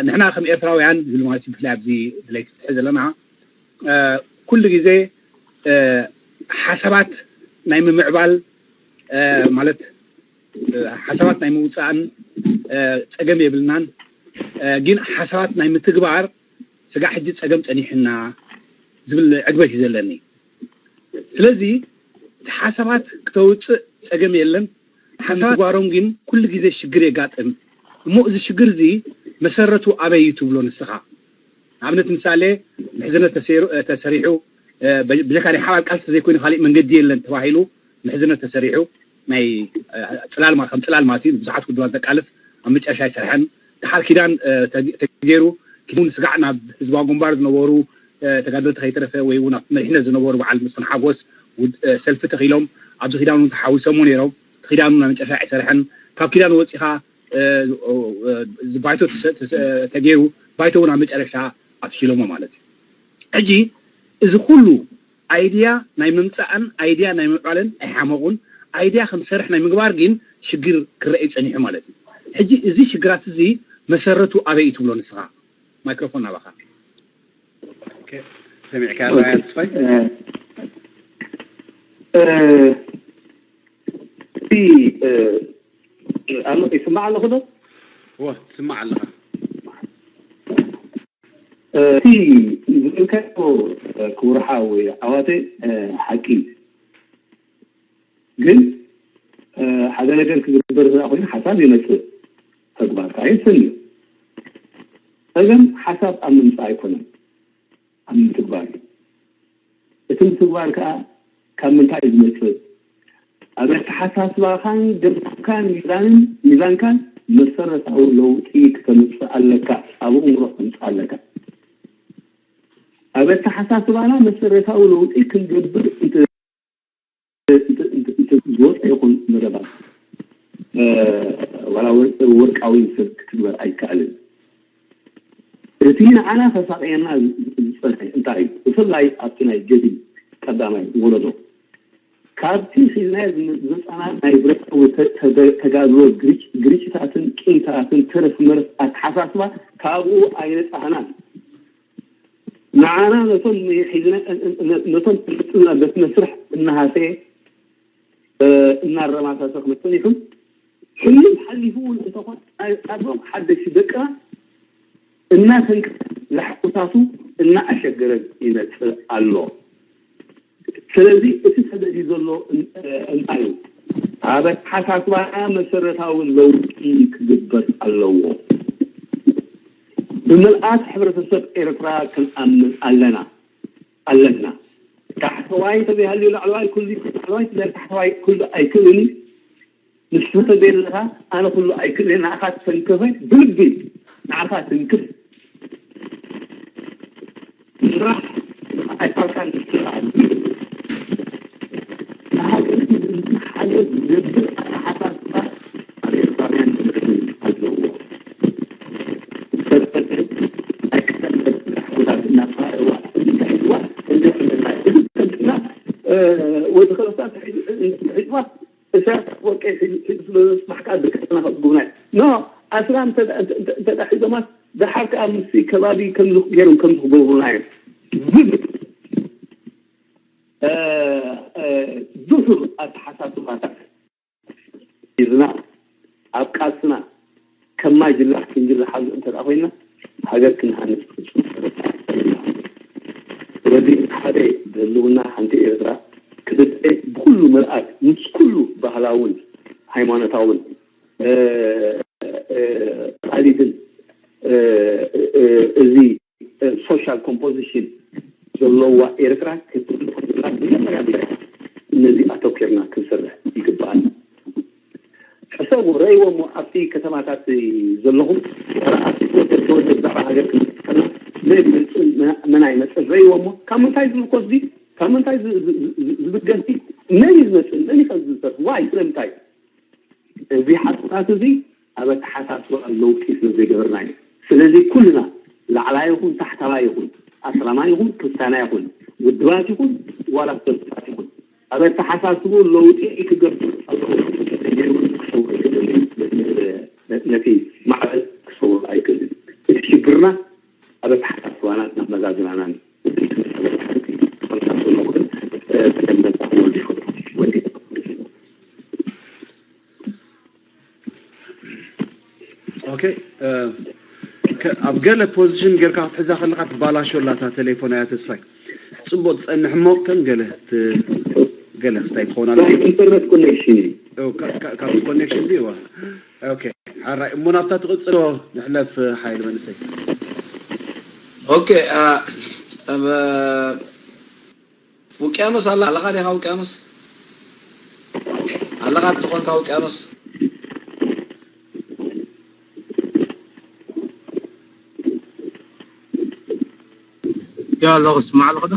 ንሕና ከም ኤርትራውያን ይብል ማለት ብፍላይ ኣብዚ ድለይቲ ፍትሒ ዘለና ኩሉ ግዜ ሓሳባት ናይ ምምዕባል ማለት ሓሳባት ናይ ምውፃእን ፀገም የብልናን ግን ሓሳባት ናይ ምትግባር ስጋዕ ሕጂ ፀገም ፀኒሕና ዝብል ዕግበት እዩ ዘለኒ ስለዚ እቲ ሓሳባት ክተውፅእ ፀገም የለን ሓሳባት ግባሮም ግን ኩሉ ግዜ ሽግር የጋጥም እሞ እዚ ሽግር እዚ መሰረቱ ኣበይ እዩ ትብሎ ንስኻ ንኣብነት ምሳሌ ምሕዝነት ተሰሪሑ ብጀካ ናይ ሓባር ቃልሲ ዘይኮይኑ ካሊእ መንገዲ የለን ተባሂሉ ምሕዝነት ተሰሪሑ ናይ ፅላል ከም ፅላል ማለት እዩ ብዙሓት ውድባት ዘቃልስ ኣብ መጨረሻ ይሰርሐን ድሓር ኪዳን ተገይሩ ኪዳን ስጋዕ ናብ ህዝባዊ ግንባር ዝነበሩ ተጋደልቲ ከይተረፈ ወይ እውን ኣብቲ መሪሕነት ዝነበሩ በዓል መስፍን ሓጎስ ሰልፊ ተኺሎም ኣብዚ ኪዳን እውን ተሓዊሶሞ ነይሮም እቲ ኪዳን እውን ኣብ መጨረሻ ኣይሰርሐን ካብ ኪዳን ወፂኻ ባይቶ ተገይሩ ባይቶ እውን ኣብ መጨረሻ ኣፍሽሎሞ ማለት እዩ ሕጂ እዚ ኩሉ ኣይድያ ናይ ምምፃእን ኣይድያ ናይ ምዕባልን ኣይሓመቑን ኣይድያ ከም ዝሰርሕ ናይ ምግባር ግን ሽግር ክረአ ዩ ፀኒሑ ማለት እዩ ሕጂ እዚ ሽግራት እዚ መሰረቱ ኣበይ እዩ ትብሎ ንስኻ ማይክሮፎን ናባኻ ሰሚዕካ ዶ ኣያ ተስፋይ እቲ ኣሎ ይስማዕ ኣለኹ ዶ እወ ትስማዕ ኣለኻ እቲ ዝበልካዮ ክቡር ሓወይ ዓዋተ ሓቂ እዩ ግን ሓደ ነገር ክግበር ዝኣ ኮይኑ ሓሳብ ይመፅእ ተግባር ከዓ ይሰን እዩ ፀገም ሓሳብ ኣብ ምምፃእ ኣይኮነን ኣብ ምትግባር እዩ እቲ ምትግባር ከዓ ካብ ምንታይ እዩ ዝመፅእ ኣብ ኣተሓሳስባኻን ገምጋምካን ሚዛንን ሚዛንካን መሰረታዊ ለውጢ ክተምፅእ ኣለካ ኣብ እምሮ ከምፅእ ኣለካ ኣብ ኣተሓሳስባና መሰረታዊ ለውጢ ክንገብር ዝወፀ ይኹን መደባት ዋላ ወርቃዊ ሰብ ክትግበር ኣይከኣልን እቲ ንዓና ከሳቀየና ዝፀንሐ እንታይ እዩ ብፍላይ ኣብቲ ናይ ገዲም ቀዳማይ ወለዶ ካብቲ ሒዝናዮ ዝመፃና ናይ ብረታዊ ተጋድሎ ግርጭታትን ቂምታትን ተረፍ መረፍ ኣተሓሳስባ ካብኡ ኣይነፃህናን ንዓና ነቶም ሒዝና ነቶም ና ቤት መስርሕ እናሃሰየ እናረማሳሰ ክመፅእ ይኹን ሕሉፍ ሓሊፉ እውን እንተኾነ ኣዞም ሓደሽቲ ደቅና እናተንከ ላሕቁታቱ እናኣሸገረ ይመፅእ ኣሎ። ስለዚ እቲ ተደልዩ ዘሎ እንታይ እዩ? ኣብ ኣተሓሳስባና መሰረታዊ ለውጢ ክግበር ኣለዎ። ብምልኣት ሕብረተሰብ ኤርትራ ክንኣምን ኣለና ኣለና። ታሕተዋይ ተዘይሃልዩ ላዕለዋይ ኩሉ ላዕለዋይ ተዘይ ታሕተዋይ ኩሉ ኣይክእልን እዩ። ንስኻ ተዘየለኻ ኣነ ኩሉ ኣይክእልን። ንዓኻ ትሰንከፈ ብልቢ ንዓኻ ትንክፍ ስራሕ ኣይፋልካን። ንሃገር ዝብል ሓገዝ ዝገብር ኣተሓሳስባ ኣብ ኤርትራውያን ክምዕብል ኣለዎ። ወይ ተኸለስታ ሒዝዋ እሳያስ ኣፈወርቂ ሒዙ ስለ ዘስማሕካ ደቂ ከተማ ከፅጉብና ኖ ኣስላም እንተዳ ሒዞማት ደሓር ከዓ ምስ ከባቢ ከምዚ ገይሮም ከምዚ ክገብሩና እዮም ዝብል ድሑር ኣተሓሳስባታት ሒዝና ኣብ ቃልስና ከም ማይ ጅላሕ ክንጅላሓሉ እንተ ኮይና ሃገር ክንሃንፅ ፍፁም ጥርጣረ የብልናን። ስለዚ ሓደ ብህልውና ሓንቲ ኤርትራ ክልተ ብኩሉ ምርኣት ምስ ኩሉ ባህላውን ሃይማኖታውን ቃሊድን እዚ social composition ዘለዋ ኤርትራ ክትህሉ ከላ መጀመርያ ነዚ ኣተኪርና ክንሰርሕ ይግበኣና። ሕሰቡ ረእይዎ እሞ ኣብቲ ከተማታት ዘለኹም ዋላ ኣብቲ ተወደድ ተወደድ ብዛዕባ ሃገር ክንጥቀና መን ይመፅእ መን ኣይመፅእ ረእይዎ እሞ ካብ ምንታይ ዝብኮ እዚ ካብ ምንታይ ዝብገን መን እዩ ዝመፅእ መን ይኸ ዝሰርፍ ዋይ ስለምንታይ እዚ ሓቅታት እዚ ኣብ ኣተሓሳስባ ለውጢ ስለ ዘይገበርና እዩ። ስለዚ ኩልና ላዕላይ ይኹን ታሕተዋይ ይኹን ኣስላማይ ይኹን ክርስትያናይ ይኹን ውድባት ይኹን ዋላ ሰልፍታት ይኹን ኣብ ኣተሓሳስቡ ለውጢ ክገብር ኣለዎ። ነቲ ማዕበል ክሰውር ኣይክእልን። እቲ ሽግርና ኣብ ኣተሓሳስባና ናብ መዛዝናና ኦኬ ኣብ ገለ ፖዚሽን ጌርካ ክትሕዛ ከለካ ትባላሾ ኣላ እታ ቴሌፎን ኣያ ተስፋይ ጽቡቅ ትጸንሕ እሞ ከም ገለ ገለ ክስታይ ክኸውን ኣሎ ኢንተርነት ኮኔክሽን እዩ ካብቲ ኮኔክሽን ድዩ ኦኬ ሓራይ እሞ ናብታ ትቕጽሎ ንሕለፍ ሓይል መንእሰይ ኦኬ ውቅያኖስ ኣላ ኣለኻ ዲኻ ውቅያኖስ ኣለኻ ትኾንካ ውቅያኖስ ያ ኣለኹ ስማዕ ኣለኹ ዶ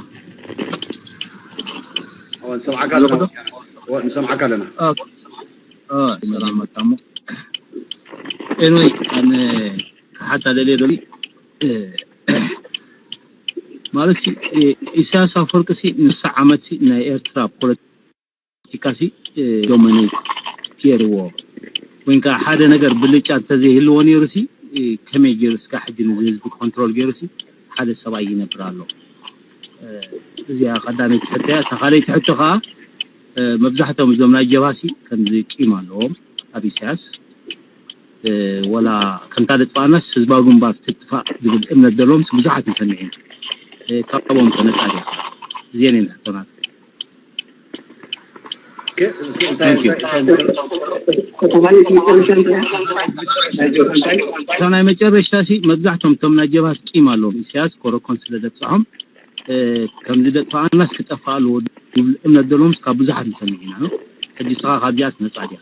ንሰምዓካ ንሰምዓካ ኣለና ሰላም መጣሞ ኤንወይ ኣነ ክሓታ ደልየ ዶሊ ማለት ኢሳያስ ኣፈወርቂ ሲ ንሳ ዓመት ናይ ኤርትራ ፖለቲካ ሲ ዶሚኔት ገይርዎ ወይ ከዓ ሓደ ነገር ብልጫ እንተዘይህልዎ ነይሩ ሲ ከመይ ገይሩ እስካ ሕጂ ንዚ ህዝቢ ኮንትሮል ገይሩ ሲ ሓደ ሰብኣይ ይነብር ኣሎ እዚኣ ቀዳመይቲ ሕቶ እያ እታ ካልኣይቲ ሕቶ ከዓ መብዛሕትኦም እዞም ናይ ጀብሃ ሲ ከምዚ ቂም ኣለዎም ኣብ ኢሳያስ ወላ ከምታ ደጥፋኣናስ ህዝባዊ ግንባር ትጥፋእ ዝብል እምነት ዘለዎም ብዙሓት ንሰምዕ ኢና ካብኦም ከነፃ ዲኻ እዚአን እየን ሕቶናት እታ ናይ መጨረሽታ ሲ መብዛሕቶም እቶም ናይ ጀብሃስ ቂም ኣለዎም ኢሳያስ ኮረኮን ስለ ደብፅሖም ከምዚ ደጥፋኣናስ ክጠፋእ ኣለዎ ዝብል እምነት ዘለዎም ካብ ብዙሓት ንሰምዕ ኢና ሕጂ ስኻ ካብዚኣስ ነፃ ዲኻ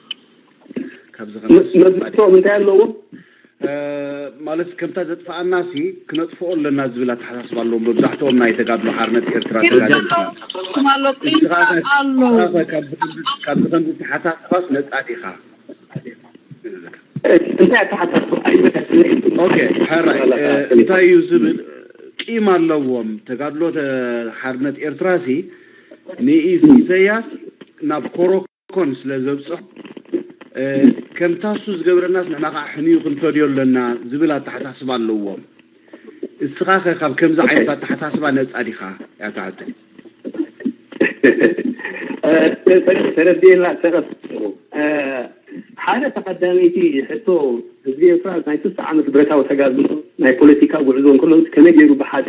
መብዛሕትኦም እንታይ ኣለዎም ማለት ከምታ ዘጥፋኣና ሲ ክነጥፍኦ ኣለና ዝብል ኣተሓሳስባ ኣለዎም መብዛሕትኦም ናይ ተጋድሎ ሓርነት ኤርትራ ተጋደልቲ ኣሎ ካብዚ ከምዚ ተሓሳስባስ ነፃ ዲኻ እንታይ ኣተሓሳስባ ኣይመለስን ኦኬ ሓራይ እንታይ እዩ ዝብል ቂም ኣለዎም ተጋድሎ ሓርነት ኤርትራ ሲ ንኢሰያስ ናብ ኮሮ ኮን ስለ ዘብፅሖ ከምታ እሱ ዝገበረናስ ንሕና ከዓ ሕንዩ ክንፈድዮ ኣለና ዝብል ኣተሓሳስባ ኣለዎም እስኻኸ ካብ ከምዚ ዓይነት ኣተሓሳስባ ነፃ ዲኻ? ያተሓቶ ተረዲኤና ሰረፍ ሓደ ተቐዳመይቲ ሕቶ፣ ህዝቢ ኤርትራ ናይ ስሳ ዓመት ብረታዊ ተጋድሎ ናይ ፖለቲካ ጉዕዞ እንከሎ ከመይ ገይሩ ብሓደ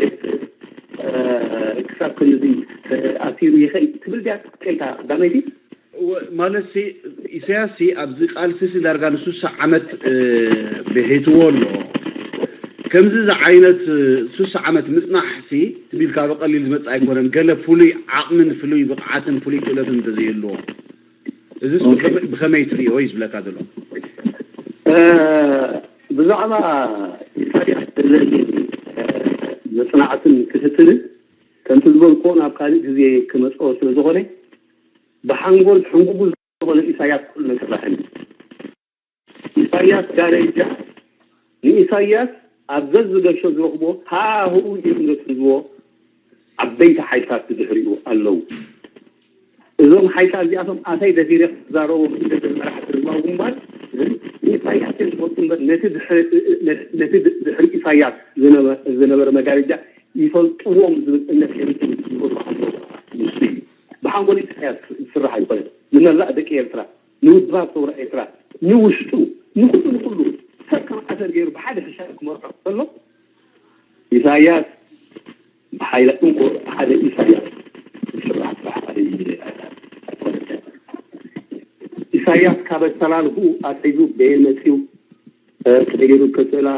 ክሳብ ክንዚ ኣሲሩ ይኸይድ ትብል ድያ? ከይታ ቀዳመይቲ ማለት ኢሳያስ ኣብዚ ቃልሲ ዳርጋ ንሱሳ ዓመት ብሒትዎ ኣሎ። ከምዚ ዓይነት ሱሳ ዓመት ምፅናሕ ሲ ትቢልካ ብቀሊል ዝመፅእ ኣይኮነን። ገለ ፍሉይ ዓቕምን ፍሉይ ብቕዓትን ፍሉይ ክእለትን እንተዘይህልዎ እዚስ ብኸመይ ትርእዮ እዩ ዝብለካ ዘሎ። ብዛዕባ ኢሳያስ ዘለኒ መፅናዕትን ክትትልን ከምቲ ዝበልኮ ናብ ካልእ ግዜ ክመፅኦ ስለ ዝኾነ ብሓንጎል ሕንጉጉ ዝኾነ ኢሳያስ ኩሉ ነገር ራሕኒ ኢሳያስ ጋሬጃ ንኢሳያስ ኣብ ዘዝገሾ ዝረኽቦ ሃህኡ ኢሉ ነትህዝቦ ዓበይቲ ሓይልታት ብድሕሪኡ ኣለዉ። እዞም ሓይልታት እዚኣቶም ኣታይ ደፊረ ክዛረቦም እንደ መራሕቲ ህዝባዊ ግንባር ንኢሳያስ እዮም ዝፈልጡ እምበር ነቲ ድሕሪ ኢሳያስ ዝነበረ መጋረጃ ይፈልጥዎም ዝብል እምነት የብልኩም ዝብሉ ኣለዉ። ንሱ እዩ ብሓንጎል ኢሳያስ ዝስራሕ ኣይኮነን። ንመላእ ደቂ ኤርትራ ንውድባት ሰውራ ኤርትራ ንውሽጡ ንኩሉ ንኩሉ ሰብ ከም ዓተር ገይሩ ብሓደ ሕሻ ክመርሖ ከሎ ኢሳያስ ብሓይለ እንኮ ሓደ ኢሳያስ ዝስራሕ ስራሕ ኣይኮነን። ኢሳያስ ካብ ኣሰላልፍኡ ኣትሒዙ በየን መፅዩ ከይገይሩ ከፅእላ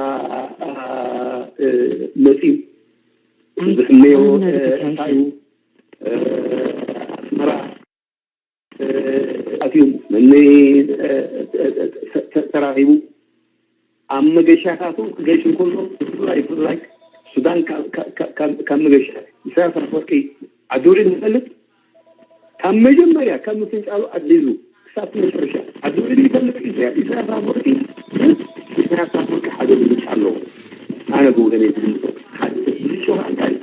መፅዩ ዝሕመዮ እንታይ እዩ ኣስመራ ኣትዩ መነይ ተራኺቡ ኣብ መገሻታቱ ክገሽ እንከሎ ብፍላይ ብፍላይ ሱዳን ካብ መገሻ ኢሳያስ ኣፈወርቂ ዓዲ ውዒሉ ይፈልጥ ካብ መጀመርያ ካብ ምፍንጫሉ ኣትሒዙ ክሳብ መጨረሻ ዓዲ ውዒሉ ይፈልጥ ኢሳያስ ኣፈወርቂ ግን ኢሳያስ ኣፈወርቂ ሓደ ብልጫ ኣለዎ ኣነ ብወገነይ ዝግምቶ ሓደ ብልጫ እንታይ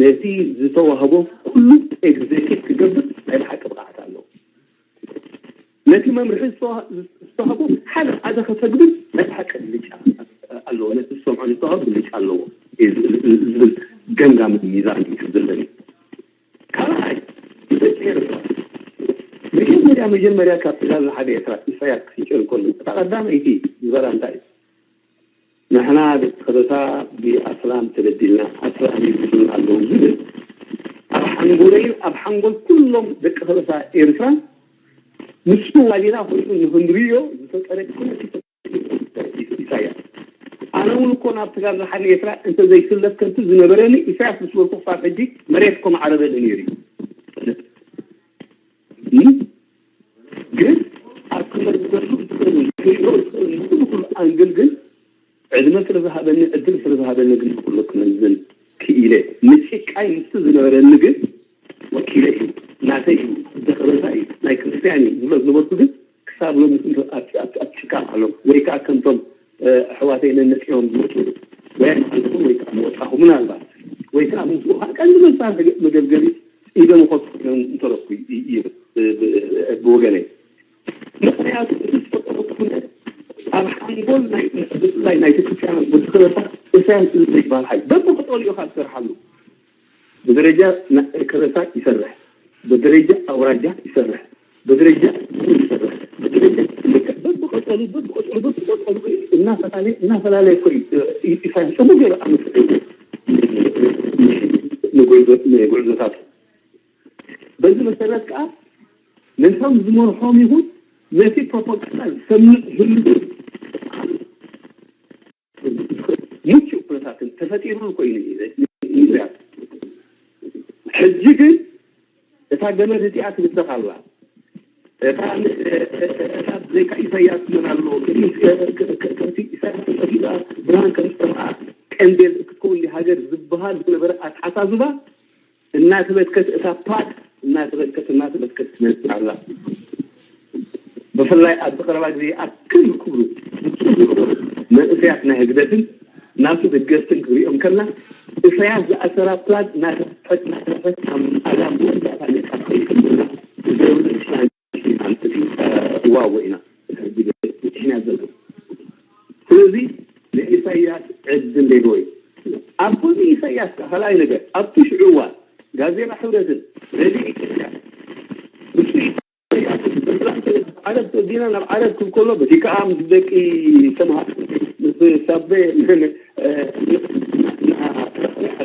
ነቲ ዝተዋህቦ ኩሉ ኤግዜኪት ክገብር ናይ ብሓቂ ብቕዓት ኣለዎ። ነቲ መምርሒ ዝተዋህቦ ሓደ ሓደ ከተግብር ናይ ብሓቂ ብልጫ ኣለዎ። ነቲ ዝሰምዖ ዝተዋህቦ ብልጫ ኣለዎ ዝብል ገምጋምን ሚዛን እዩ ዘለኒ። ካልኣይ ብደቂ ኤርትራ መጀመርያ መጀመርያ ካብ ስጋል ሓደ ኤርትራ ኢሳያስ ክስንጨር ከሎ እታ ቀዳመይቲ ዝበላ እንታይ እዩ? ንሕና ደቂ ከበሳ ብኣስላም ተበዲልና ኣስላም ይብሉና ኣለዉ ዝብል ኣብ ሓንጎለይን ኣብ ሓንጎል ኩሎም ደቂ ከበሳ ኤርትራ ምስ ዋሊና ኮይኑ ንክንርእዮ ዝፈጠረ ኩነታት ኢሳያስ ኣነ እውን እኮ ናብ ስጋል ዝሓደ ኤርትራ እንተዘይስለፍ ከምቲ ዝነበረኒ ኢሳያስ ምስ በልኩ ክሳብ ሕጂ መሬት እኮ ማዕረበኒ ነይሩ እዩ። ግን ኣብ ክመዝገሉ ዝኽእሉ ክሪኦ ዝኽእል ንኩሉ ኩሉ ኣንግል ግን ዕድመ ስለ ዝሃበኒ ዕድል ስለ ዝሃበኒ ግን ንኩሉ ክመዝን ክኢለ ምጭቃይ ምስቲ ዝነበረኒ ግን ወኪለ እዩ ናተይ እዩ ዘኸበዛ እዩ ናይ ክርስትያን እዩ ዝብሎ ዝነበርኩ ግን ክሳብ ሎሚ ኣብ ጭቃ ኣሎ ወይ ከዓ ከምቶም ኣሕዋተይ ነነፂኦም ዝመፁ ወይ ማለትኩም ወይ ከዓ መወፃኹ ምናልባት ወይ ከዓ ምስኡ ከዓ ቀንዲ መሳርሒ መገልገሊ ኢደ ምኾት ኮይኖም እንተረኩ ብወገነይ ምክንያቱ እቲ ዝፈጠሩ ኩነ ኣብ ሓንጎል ናይ ብፍላይ ናይ ቤተክርስትያን ወዲ ክበሳ እሳያስ ዝበሃል ሓይል በብቅጠሉ ኢኻ ትሰርሓሉ ብደረጃ ከበሳ ይሰርሕ ብደረጃ ኣውራጃ ይሰርሕ ብደረጃ ይሰርሕ ብደረጃ በብቀጠሉ በብቀጠሉ በብቀጠሉ እናፈላለየ እናፈላለየ እኮ ኢሳያስ ጽቡቅ ገይሩ ኣምፅኡ ንጉዕዞታት በዚ መሰረት ከዓ ነቶም ዝመርሖም ይኹን ነቲ ፕሮፓጋንዳ ዝሰምዕ ህዝቢ ምቹእ ኩነታትን ተፈጢሩ ኮይኑ እዩ ሕጂ ግን እታ ገመድ እቲኣ ትብተኽ ኣላ እታ እታ ብዘይካ ኢሳያስ መን ኣሎ ከምቲ ኢሳያስ ተጠፊኣ ብርሃን ከም ዝተረኣ ቀንዴል ክትከውን ሃገር ዝበሃል ዝነበረ ኣተሓሳስባ እናተበትከት እታ ፓድ እናተበትከት እናተበትከት ትመፅእ ኣላ። ብፍላይ ኣብዚ ቀረባ ግዜ ኣብ ክሉ ክብሩ መንእሰያት ናይ ህግደፍን ናቱ ደገፍትን ክሪኦም ከላ እሳያስ ዝኣሰራ ፕላድ እናተረፈት እናተረፈት ኣብ ኣዳም መወዳእታ ነጻ ትኸይድ ከምዘላ ዘብል ሽና ኣንጥቲ ዋዎ ኢና ሕጂ በፂሕና ዘለና። ስለዚ ንኢሳያስ ዕድል ሌሎ እዩ። ኣብ ጎኒ ኢሳያስ ካልኣይ ነገር ኣብቲ ሽዑ እዋን ጋዜጣ ሕብረትን ሬድዮ ኢትዮጵያ ምስ ኢሳያስ ዓረብ ተወዲና ናብ ዓረብ ክብል ከሎ በቲ ከዓ ምስ ደቂ ተምሃር ምስ ሳቤ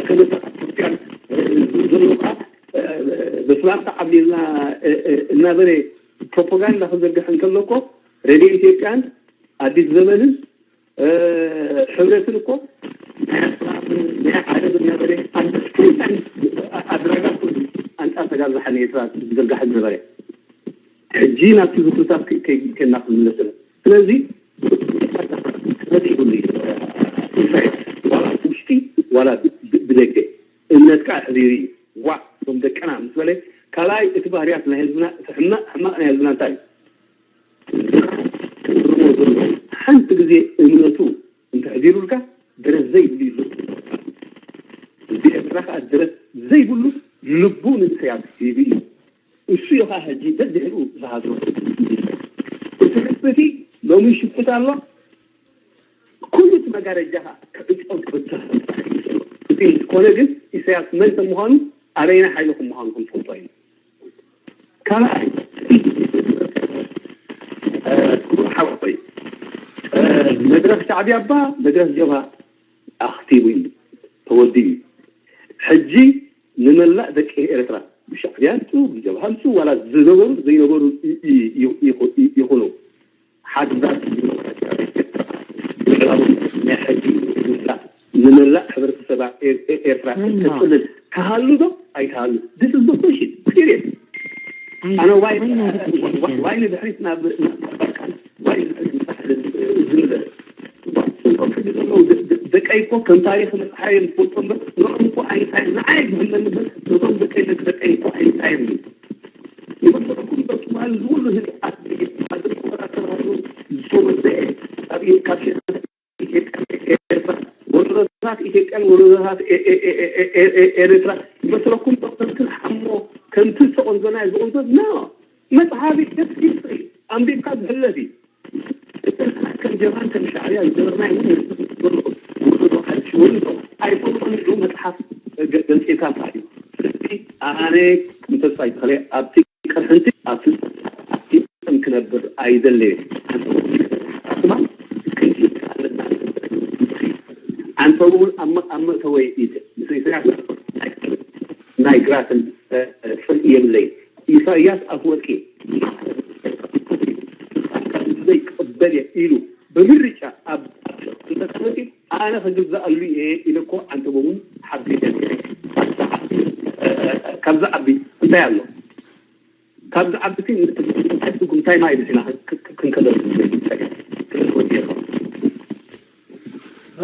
ከመ ክርስቲያን ዘሎ ከዓ በስላምታ ዓብሊልና እናበለ ፕሮፓጋንዳ ክዘርግሕ እንከሎ እኮ ሬድዮ ኢትዮጵያን ኣዲስ ዘመንን ሕብረትን እኮ ናይ ዓረብ እናበለ ኣድራጋ ኣንጻር ተጋዛሓ ንኤርትራ ዝዘርጋሕ ዝነበረ ሕጂ ናብቲ ዝክርታት ከይድና ክንምለስ ስለዚ ክመጽእ ይብሉ እዩ። ዋላ ውሽጢ ዋላ ብደገ እምነትካ ኣሕዚሩ እዩ። ዋ እቶም ደቅና ምስ በለ ካልኣይ እቲ ባህርያት ናይ ህዝብና እቲ ሕማቕ ሕማቕ ናይ ህዝብና እንታይ እዩ? ክርሞ ዘሎ ሓንቲ ግዜ እምነቱ እንተሕዚሩልካ ደረት ዘይብሉ ይሉ እዚ ኤርትራ ከዓ ደረት ዘይብሉ ልቡ ንእስያስ ሂቡ እዩ። እሱ እዩ ከዓ ሕጂ ደድሕሪኡ ዝሃዝሮ። እቲ ሕዝቢ እቲ ሎሚ ይሽፍት ኣሎ። ኩሉ እቲ መጋረጃ ከዓ ክዕጾ ክብተኽ እዩ ዘሎ። እቲ ምስ ኮነ ግን ኢሳያስ መን ከም ምዃኑ ኣበይና ሓይልኹም ምዃኑ ከም ትፈልጦ እዩ። ካልኣይ ክቡር ሓወይ መድረኽ ሻዕብያ እባ መድረኽ ጀብሃ ኣኽቲቡ እዩ ተወዲኡ እዩ። ሕጂ ንመላእ ደቂ ኤርትራ ብሻዕብያ ምፁ ብጀብሃ ምፁ ዋላ ዝነበሩ ዘይነበሩ ይኹኑ ሓግዛት ዲሞክራሲያዊ ኤርትራ ምዕራቡ ናይ ሕጂ ንመላእ ሕብረተሰባ ኤርትራ ትጥልል ክሃሉ ዶ ኣይትሃሉ? This is the question period። ኣነ ዋይ ንድሕሪት ናብ ባልካን ዋይ ንድሕሪት ንሳሕል ዝምለስ ደቀይ እኮ ከም ታሪክ መፅሓ እዮም ዝፈልጦ እምበር ንኦም እኮ ኣይንታይ ንዓይ ዝህመኒ እምበር ነቶም ደቀይ ደቂ ደቀይ እኮ ኣይንታይ እዮም ይመስለኩም በትማል ዝብሉ ህዝቢ ኣስቤት ኣዘኮራ ተባሂሉ ዝተወዘአ ካብ ካብ ሸ- ኢትዮጵያ ኤርትራ ወረዶታት ኢትዮጵያን ወረዶታት ኤርትራ ይመስለኩም ከምቲ ሓሞ ከምቲ ዝተቆንዘና ዝቆንዘት ና መፅሓፊ ጀስት ሂስትሪ ኣንቢብካ ዝሕለፍ እዩ። ከም ጀማን ከም ሻዕብያ ዝገበርናይ ወረዶ ሓድሽ ወረዶ ኣይፈልጦን እዩ መፅሓፍ ገፂርካ ማለት እዩ። ስለዚ ኣነ ከም ተስፋ ይተኽለ ኣብቲ ቅርሕንቲ ኣብቲ ኣብቲ ጥም ክነብር ኣይደለየን። ኣንፈቡ እውን ኣብ መእተወይ ኢድ ምስ ኢሳያስ ናይ ግራትን ፍርኢ የብለይ። ኢሳያስ ኣፈወርቂ ዘይቅበል እየ ኢሉ ብምርጫ ኣብ እንተተመፂ ኣነ ክግዛኣሉ እየ ኢለ እኮ ዓንተቦ እውን ሓቢረ ካብዛ ዓቢ እንታይ ኣሎ ካብዚ ዓብቲ እንታይ ትርጉም እንታይ ማለት ኢና ክንከለሉ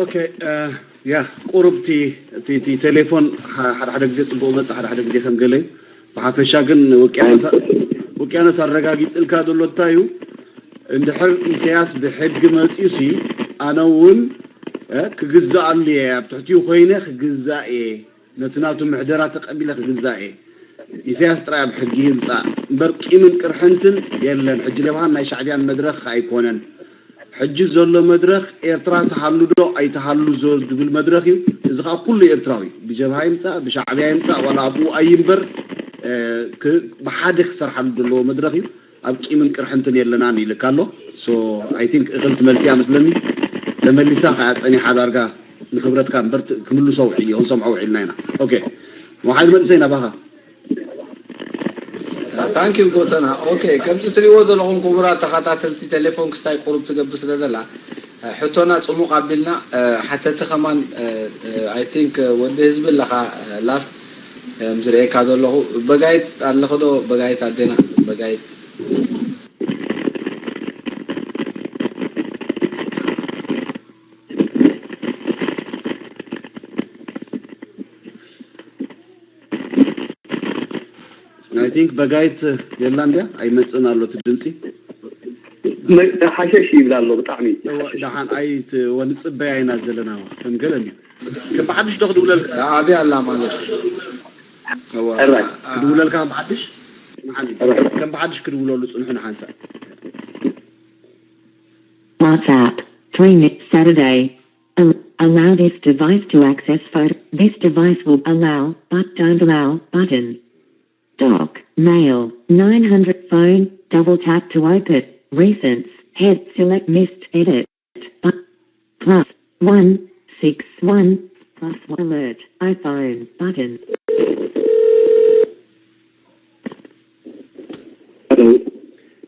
ኦኬ ያ ቁሩብ እቲ እቲ ቴሌፎን ሓደ ሓደ ግዜ ፅቡቅ መፅእ ሓደ ሓደ ግዜ ከም ገለ እዩ። ብሓፈሻ ግን ውቅያኖስ ኣረጋጊፅልካ ዘሎ እንታይ እዩ? እንድሕር ኢሳያስ ብሕጊ መፂኡሲ ኣነ እውን ክግዛኣሉ እየ ኣብ ትሕቲኡ ኮይነ ክግዛእ እየ ነቲ ናቱ ምሕደራ ተቐቢለ ክግዛእ እየ። ኢሳያስ ጥራይ ኣብ ሕጊ ይምፃእ እምበር ቂምን ቅርሕንትን የለን። ሕጂ ለብሃን ናይ ሻዕብያን መድረኽ ኣይኮነን። ሕጂ ዘሎ መድረኽ ኤርትራ ትሃሉ ዶ ኣይትሃሉ ዝብል መድረኽ እዩ። እዚ ከዓ ኩሉ ኤርትራዊ ብጀብሃ ይምፃእ ብሻዕብያ ይምፃእ ዋላ ኣብኡ ኣይንበር ብሓደ ክሰርሓሉ ዘለዎ መድረኽ እዩ። ኣብ ቂምን ቅርሕንትን የለናን ኢልካ ኣሎ። So I think እኽል ትመልስያ መስለኒ። ተመሊሳ ከዓ ፀኒሓ ዳርጋ ንክብረትካ እምበር ክምልሶ ውዒል እዮ ክንሰምዖ ውዒልና ኢና። ኦኬ መሓል መልሰይ ናባኻ። ታንኪዩ ጎተና። ኦኬ ከምዚ ትሪእዎ ዘለኹም ክቡራት ተኸታተልቲ ቴሌፎን ክስታይ ቁሩብ ትገብር ስለ ዘላ ሕቶና ፅሙቕ ኣቢልና ሓተቲ ከማን I think ወዲ ህዝቢ ኣለኻ last ዝርእየካ ዘለኹ በጋይት ኣለኽዶ በጋይት ኣዴና በጋይት I think በጋይት የላ እንድያ ኣይመፅእን ኣሎ እቲ ድምፂ ሓሸሽ ይብል ኣሎ ብጣዕሚ ደሓን ኣይት ወንፅበያ ኢና ዘለና ከም ገለ እንድዩ ከም ብሓድሽ ዶ ክድውለልካ ኣብያ ኣላ ማለት ክድውለልካ ብሓድሽ ከም ብሓድሽ ክድውለሉ ፅንሑ ንሓንሳእ WhatsApp, three Saturday, Al- Allow this device to access photo. This device will allow, but don't allow, button. Dock, mail, nine hundred phone, double tap to open, recents, head select missed edit, but, plus, one, six, one, plus one alert, iPhone, button.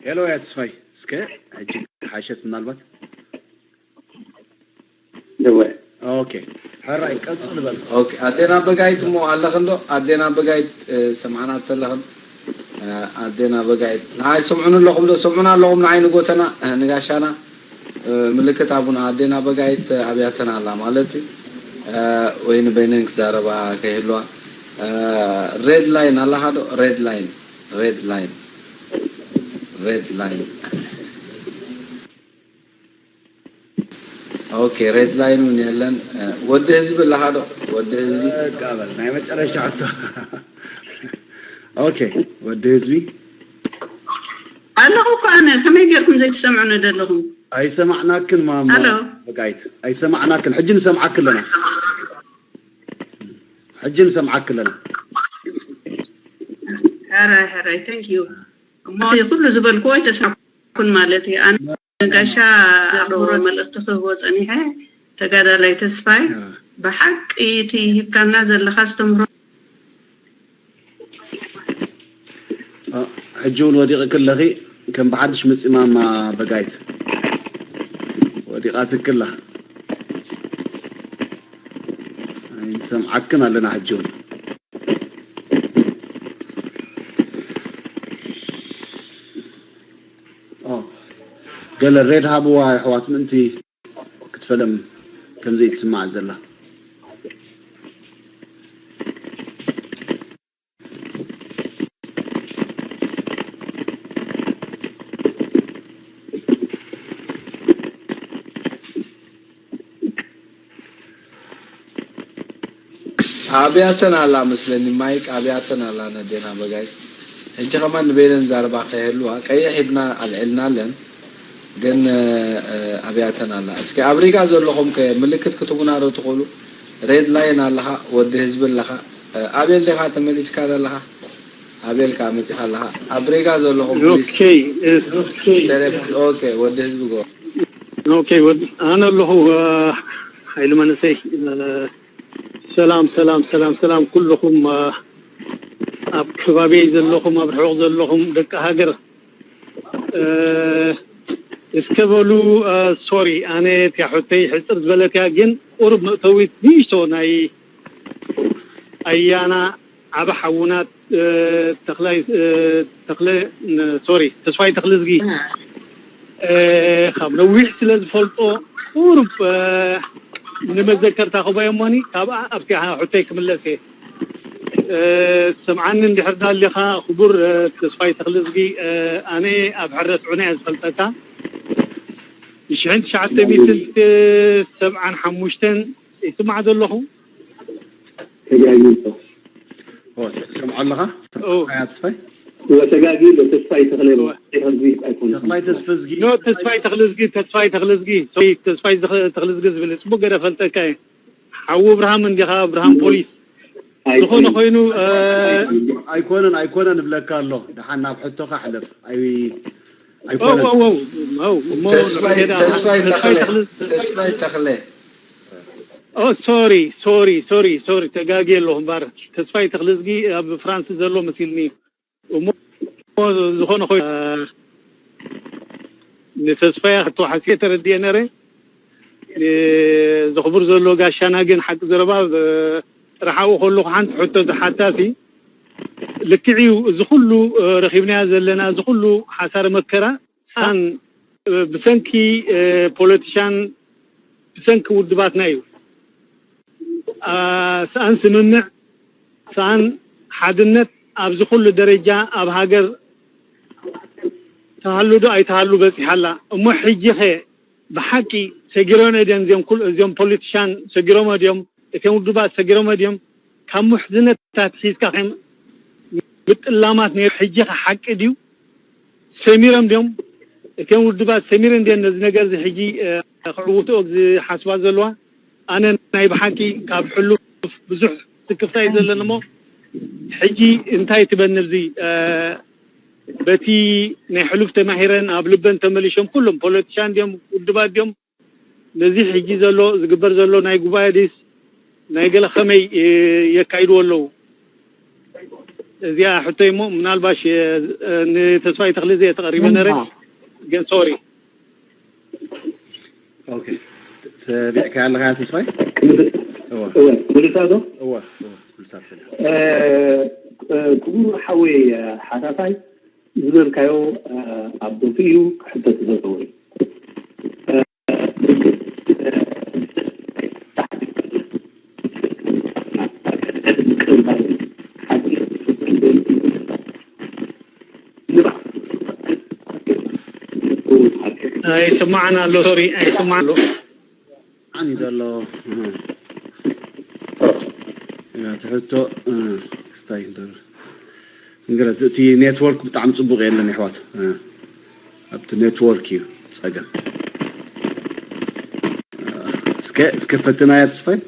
ሄሎ፣ ያ ተስፋይ፣ እስከ ሕጂ ሓሸት ምናልባት። ደወ ኦኬ፣ ሕራይ ቀጽል በል። ኦኬ፣ ኣዴና በጋይት እሞ ኣለኽን ዶ? ኣዴና በጋይት፣ እ፣ ሰምዓና ተለኽን? እ፣ ኣዴና በጋይት፣ ንዓይ ሰምዑኒ ኣለኹም ዶ? ሰምዑና ኣለኹም ንዓይ ንጎተና፣ እ፣ ንጋሻና፣ እ፣ ምልክት ኣቡና። ኣዴና በጋይት ኣብያተና ኣላ ማለት እዩ። እ፣ ወይ ንበይነን ክዛረባ ከይህልዋ። እ፣ ሬድ ላይን ኣለኻ ዶ? ሬድ ላይን፣ ሬድ ላይን፣ ሬድ ላይን። ኦኬ፣ ሬድ ላይን እውን የለን። እ፣ ወዲ ህዝቢ ኣለኻ ዶ? ወዲ ህዝቢ። በቃ በል፣ ናይ መጨረሻ ሕቶ። ኦኬ፣ ወዲ ህዝቢ። ኣለኹ እኮ ኣነ፣ ከመይ ጌርኩም ዘይትሰምዑኒ ዘለኹም? ኣይሰማዕናክን ማሞ። ኣሎ። በቃይት፣ ኣይሰማዕናክን። ሕጂ ንሰምዓክ ኣለና። ሕጂ ንሰምዓክ ኣለና። ሕራይ ሕራይ፣ thank you። እሞ እቲ ኩሉ ዝበልክዎ ኣይተስማዕኩን ማለት እዩ። ኣነ ጋሻ ኣኽብሮት መልእኽቲ ክህቦ ጸኒሐ፣ ተጋዳላይ ተስፋይ፣ እ። ብሓቂ እቲ ሂብካና ዘለኻ ኣስተምህሮ እ፣ ሕጂ እውን ወዲቕክ ኣለኺ፣ ከም ብሓድሽ ምጺ ማማ በጋይት። ወዲቓትክ ኣላ። ኣይንሰምዓክን ኣለና ሕጂ እውን። ኦ፣ ገለ ሬድ ሃብዋ ኣሕዋት ምእንቲ ክትፈለም ከም ዘይትስማዕ ዘላ። ኣብያተን ኣላ መስለኒ፣ ማይክ ኣብያተን ኣላ ነዴና በጋይ። ሕጂ ከማን ንበይነን ዛረባ ከይህልዋ ቀይሕ ሂብና ኣልዒልናለን፣ ግን፣ እ፣ ኣብያተን ኣላ። እስኪ ኣብ ሪጋ ዘለኹም ከ ምልክት ክትቡና ዶ ትኽእሉ? ሬድ ላይን ኣለኻ፣ ወዲ ህዝቢ ኣለኻ። እ፣ ኣቤል ዲኻ ተመሊስካ ዘለኻ? ኣቤል ከኣ መጺኻ ኣለኻ። ኣብ ሪጋ ዘለኹም ፕሊዝ Okay, yes. ቴሌፎን። ኦኬ፣ ወዲ ህዝቢ ጎ Okay, ወድ ኣነ ኣለኹ። እ፣ ሓይሊ መንእሰይ፣ እ፣ ሰላም ሰላም ሰላም ሰላም ኩልኹም፣ እ፣ ኣብ ከባቢ ዘለኹም፣ ኣብ ርሑቕ ዘለኹም ደቂ ሃገር፣ እ፣ እስከ በሉ። እ፣ ሶሪ፣ ኣነ እቲያ ሕቶይ ሕጽር ዝበለት እያ፣ ግን ቁሩብ መእተዊት ንእሽቶ ናይ ኣያና ዓቢ ሓውና፣ እ፣ ተኽላይ፣ እ፣ ተኽለ፣ ን-፣ ሶሪ፣ ተስፋይ ተኽለዝጊ፣ እ፣ ካብ ነዊሕ ስለ ዝፈልጦ ቁሩብ፣ እ፣ ንመዘከርታ ክበዮ እሞኒ ካብኣ ኣብቲ ሕቶይ ክምለስ እየ። እ፣ ሰምዓኒ እንድሕር ዳሊኻ ክቡር፣ እ፣ ተስፋይ ተኽለዝጊ፣ እ፣ ኣነ ኣብ ሕረት ዑና እየ ዝፈልጠካ። ብሽሕን ትሽዓተ ሚእትን ሰብዓን ሓሙሽተን ይስማዕ ዘለኹ። ተጋጊሉ ኦ፣ ትሰምዖ ኣለኻ? ኦ። ኣያ ተስፋይ? ወተጋጊሉ ተስፋይ ተኽለ እወ። ተኽለ ኣይኮነን። ተኽላይ ተስፈዝጊ። ኖ፣ ተስፋይ ተኽልዝጊ፣ ተስፋይ ተኽልዝጊ፣ ሶሪ፣ ተስፋይ ዝኸ-፣ ተኽልዝጊ ዝብል ጽቡቅ ገይረ ፈልጠካ እየ። ሓዉ እብርሃም እንዲኻ፣ እብርሃም ፖሊስ። ዝኾነ ኣይኮነን። ኮይኑ፣ እ፣ ኣይኮነን፣ ኣይኮነን እብለካ ኣሎ። ደሓን ናብ ሕቶኻ ሕለፍ። ኣይ-፣ ኦ፣ ኣይኮነን። ኦ፣ ኦ፣ ኦ፣ እሞ ተስፋይ ሄዳ፣ ተስፋይ ተስፋይ ተኽለ ተኽለ-፣ ተስፋይ ተኽለ ኦ፣ ሶሪ፣ ሶሪ፣ ሶሪ፣ ሶሪ፣ ተጋግየ ኣለኹ እምበኣር። ተስፋይ ተኽልዝጊ ኣብ ፍራንስ ዘሎ መሲልኒ። እሞ ዝኾነ ኮይኑ፣ እ፣ ንተስፋይ ክትወሓስየ ተረድየ ነረ። እ፣ ዘኽብር ዘሎ ጋሻና ግን ሓቂ ዘረባ፣ እ፣ ጥራሕ ኣብኡ ከለኹ ሓንቲ ሕቶ ዝሓታሲ፣ ልክዕ እዩ፣ እዚ ኩሉ፣ እ፣ ረኺብናዮ ዘለና፣ እዚ ኩሉ ሓሳረ መከራ፣ ሳን፣ እ፣ ብሰንኪ፣ እ፣ ፖለቲሻን፣ ብሰንኪ ውድባትና እዩ። አ፣ ሰኣን ስምምዕ፣ ሰኣን ሓድነት ኣብዚ ኩሉ ደረጃ ኣብ ሃገር ተሃሉ ዶ ኣይተሃሉ በጺሓ ኣላ። እሞ ሕጂ ኸ ብሓቂ ሰጊሮም ድዮም እዚኦም ኩል-፣ እዚኦም ፖለቲሻን ሰጊሮም ድዮም? እቶም ውድባት ሰጊሮም ድዮም? ካብ ምሕዝነታት ሒዝካ ከም ምጥላማት ነይሩ፣ ሕጂ ኸ ሓቂ ድዩ? ሰሚሮም ድዮም? እቶም ውድባት ሰሚረን ድየን ነዚ ነገር እዚ ሕጂ፣ እ፣ ክዕውትኦ ዝሓስባ ዘለዋ? ኣነ ናይ ብሓቂ ካብ ሕሉፍ ብዙሕ ስክፍታ እዩ ዘለኒ እሞ፣ ሕጂ እንታይ ትበኒ ኣብዚ፣ እ፣ በቲ ናይ ሕሉፍ ተማሂረን ኣብ ልበን ተመሊሾም ኩሎም ፖለቲሻን ድዮም ውድባት ድዮም ነዚ ሕጂ ዘሎ ዝግበር ዘሎ ናይ ጉባኤ ድስ ናይ ገለ ከመይ፣ እ፣ የካይድዎ ኣለዉ? እዚኣ ሕቶይ እሞ ምናልባሽ፣ እ፣ ንተስፋይ ተኽሊ ዘየ ተቐሪበ ነረ። ግን ሶሪ። ኦኬ። ተቢዕካ ኣለኻ ተስፋይ? እወ። እወ፣ ክምልሳ ዶ? እወ፣ እወ፣ ክምልሳ ትኽእል። እ፣ እ፣ ክቡር ሓወይ፣ እ፣ ሓታታይ ዝበልካዮ፣ እ፣ ኣብ ቦትኡ እዩ ክሕተት ዘለዎ እዩ። እ፣ ኣይስማዕን ኣሎ፣ ሶሪ፣ ኣይስማዕን ኣሎ። ኣን ዘሎ ትሕቶ፣ እ፣ ክስታይ እንተ-፣ እንግዲህ እቲ ኔትወርክ ብጣዕሚ ጽቡቕ የለን፣ የሕዋት። እ፣ ኣብቲ ኔትወርክ እዩ ጸገም። እ፣ እስከ፣ እስከ ፈትናያ ተስፋይ።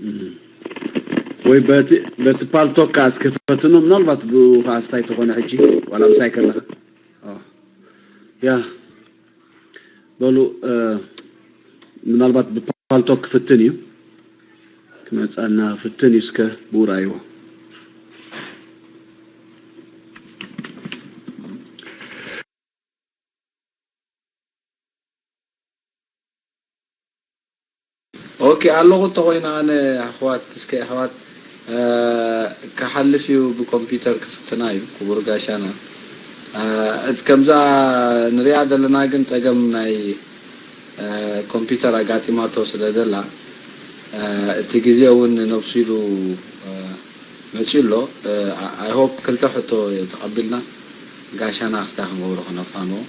እም። ወይ በቲ፣ በቲ ፓልቶክ ከኣ እስከ ፈትኖ፣ ምናልባት ብኡ ከኣ ስታይ ተኾነ ሕጂ፣ ዋላ ምሳይ ከለኻ። ኦ። ያ። በሉ፣ እ፣ ምናልባት ብፓልቶክ ክፍትን እዩ። ክመጻና ፍትን እዩ፣ እስከ ብኡ ረኣይዎ። ኦኬ፣ ኣለኹ እንተኾይነ ኣነ ኣሕዋት፣ እስከ ኣሕዋት፣ እ፣ ክሓልፍ እዩ፣ ብኮምፒውተር ክፍትና እዩ ክቡር ጋሻና። እ፣ እቲ ከምዛ ንሪኣ ዘለና ግን ጸገም ናይ፣ እ፣ ኮምፒውተር ኣጋጢማቶ ስለ ዘላ፣ እ፣ እቲ ግዜ እውን ነብሱ ኢሉ፣ እ፣ መጺኡ ኣሎ። እ፣ I hope ክልተ ሕቶ ተቐቢልና ጋሻና ክስታይ ክንገብሮ ከነፋንዎ፣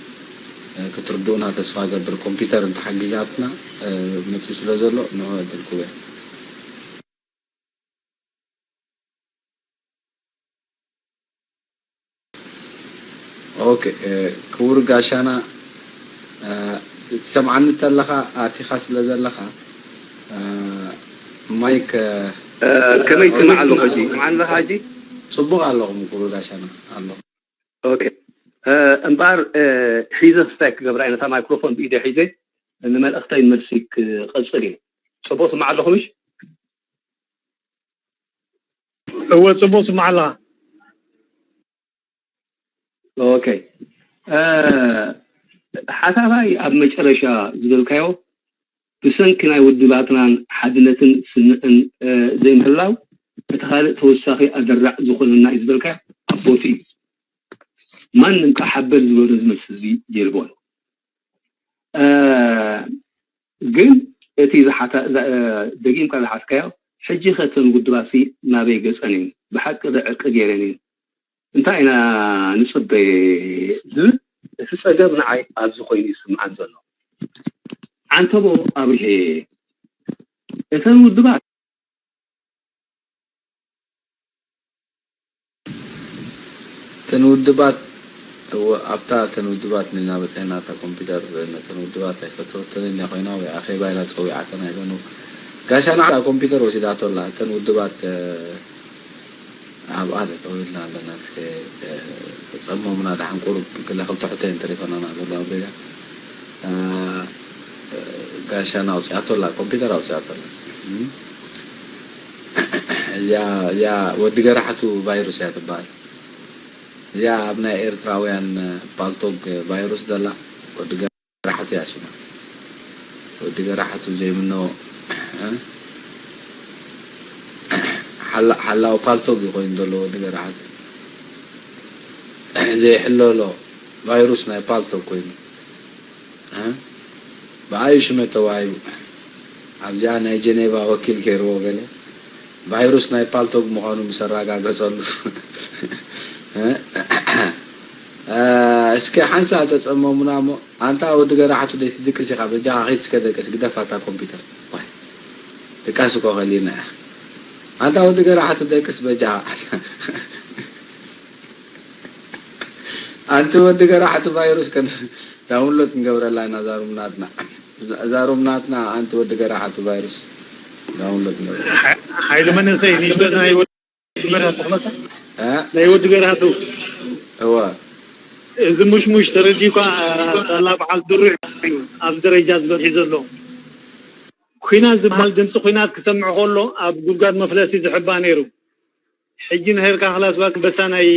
እ፣ ክትርድኡና ተስፋ ገብር። ኮምፒውተር እንተሓጊዛትና፣ እ፣ መጺኡ ስለ ዘሎ ንዑ ዕድል ክህቦ። ኦኬ፣ እ፣ ክቡር ጋሻና፣ እ፣ ትሰምዓኒ እንተለኻ ኣቲኻ ስለ ዘለኻ፣ እ፣ ማይክ፣ እ፣ እ፣ ከመይ ይስማዕ ኣለኹ ሕጂ? ይስማዓኒ ኣለኻ ሕጂ? ጽቡቕ ኣለኹም ክቡር ጋሻና፣ ኣለኹ። ኦኬ። እ፣ እምበኣር፣ እ፣ ሒዘ ክስታይ ክገብራ እየ፣ ነታ ማይክሮፎን ብኢደ ሒዘ ንመልእኽተይ መልሲ ክቐጽል እየ። ጽቡቕ ስማዕ ኣለኹ ምሽ? እወ፣ ጽቡቕ ስማዕ ኣለኻ። ኦኬ። እ፣ ሓሳባይ ኣብ መጨረሻ ዝበልካዮ ብሰንኪ ናይ ውድባትናን ሓድነትን ስምዕን፣ እ፣ ዘይምህላው እቲ ካልእ ተወሳኺ ኣደራዕ ዝኾነና እዩ ዝበልካዮ ኣብ ቦትኡ እዩ። ማንም ከኣ ሓበል ዝበሎ እዚ መልሲ እዚ የልቦን። እ፣ ግን እቲ ዝሓታ-፣ ዛ-፣ እ፣ ደጊምካ ዝሓትካዮ፣ ሕጂ ከ እተን ውድባትሲ ናበይ ገጸን እየን? ብሓቂ ዶ ዕርቂ ገይረን እየን? እንታይ ኢና ንጽበ ዝብል እቲ ጸገም ንዓይ ኣብዚ ኮይኑ ይስምዓን ዘሎ። ዓንተቦ ኣብርሄ፣ እተን ውድባት እተን ውድባት፣ እወ፣ ኣብታ እተን ውድባት ንና በጺሕና፣ እታ ኮምፒውተር ነተን ውድባት ኣይፈተወተንን እያ ኮይና፣ ወይ ኣኼባ ኢላ ጸዊዓተን ኣይኮኑ። ጋሻና እታ ኮምፒውተር ወሲዳቶ ኣላ። እተን ውድባት፣ እ፣ ኣብኣ ተጠዊልና ኣለና። እስከ፣ እ፣ ተጸመሙና፣ ደሓን ቁሩብ ክለ ክልተ ሕቶ እየን ተሪፈናና ዘሎ ኣብ ሬድያ። እ፣ እ፣ ጋሻና ኣውጺኣቶ ኣላ፣ ኮምፒውተር ኣውጺኣቶ ኣላ። እም። እዚኣ፣ እዚኣ ወዲ ገራሕቱ ቫይሩስ እያ ትበሃል። እዚኣ ኣብ ናይ ኤርትራውያን ፓልቶግ ቫይሩስ ዘላ ወዲ ገራሕቱ እያ ሽማ። ወዲ ገራሕቱ ዘይምኖ፣ እ? ሓላ-፣ ሓላው ፓልቶግ እዩ ኮይኑ ዘሎ ወዲ ገራሕቱ። ዘይሕለሎ ቫይሩስ ናይ ፓልቶግ ኮይኑ። እ? ብኣዩ ሽመት ተዋሂቡ? ኣብዚኣ ናይ ጀኔቫ ወኪል ገይርዎ ገለ ቫይሩስ ናይ ፓልቶግ ምዃኑ ምስ ኣረጋገጸሉ። እ? እ፣ እስከ ሓንሳእ ተጸመሙና እሞ፣ ኣንታ ወዲ ገራሕቱ ደይ ትድቅስ ኢኻ፣ በጃኻ ኺድ እስከ ደቅስ፣ ግደፋ እታ ኮምፒውተር። ዋይ፣ ድቃስ እኮ ከሊና እያ። ኣንታ ወዲ ገራሕቱ ደቅስ በጃኻ። ኣንቲ ወዲ ገራሕቱ ቫይሩስ ከን ዳውንሎድ ክንገብረላ ኢና እዛ ሩም ናትና። እዛ ሩም ናትና ኣንቲ ወዲ ገራሓቱ ቫይረስ ዳውንሎድ ንገብረላ። ሓይሊ መንእሰይ ንእሽቶ ናይ ወዲ ገራሓቱ ክመታ እ? ናይ ወዲ ገራሓቱ እወ እዚ ሙሽሙሽ ተረዲእኳ ሳላ በዓል ድሩዕ እዩ ኣብዚ ደረጃ ዝበፅሒ ዘሎ። ኩናት ዝበሃል ድምፂ ኩናት ክሰምዕ ከሎ ኣብ ጉድጓድ መፍለሲ ዝሕባ ነይሩ። ሕጂ ንሄርካ ክላስ ባክ በሳ ናይ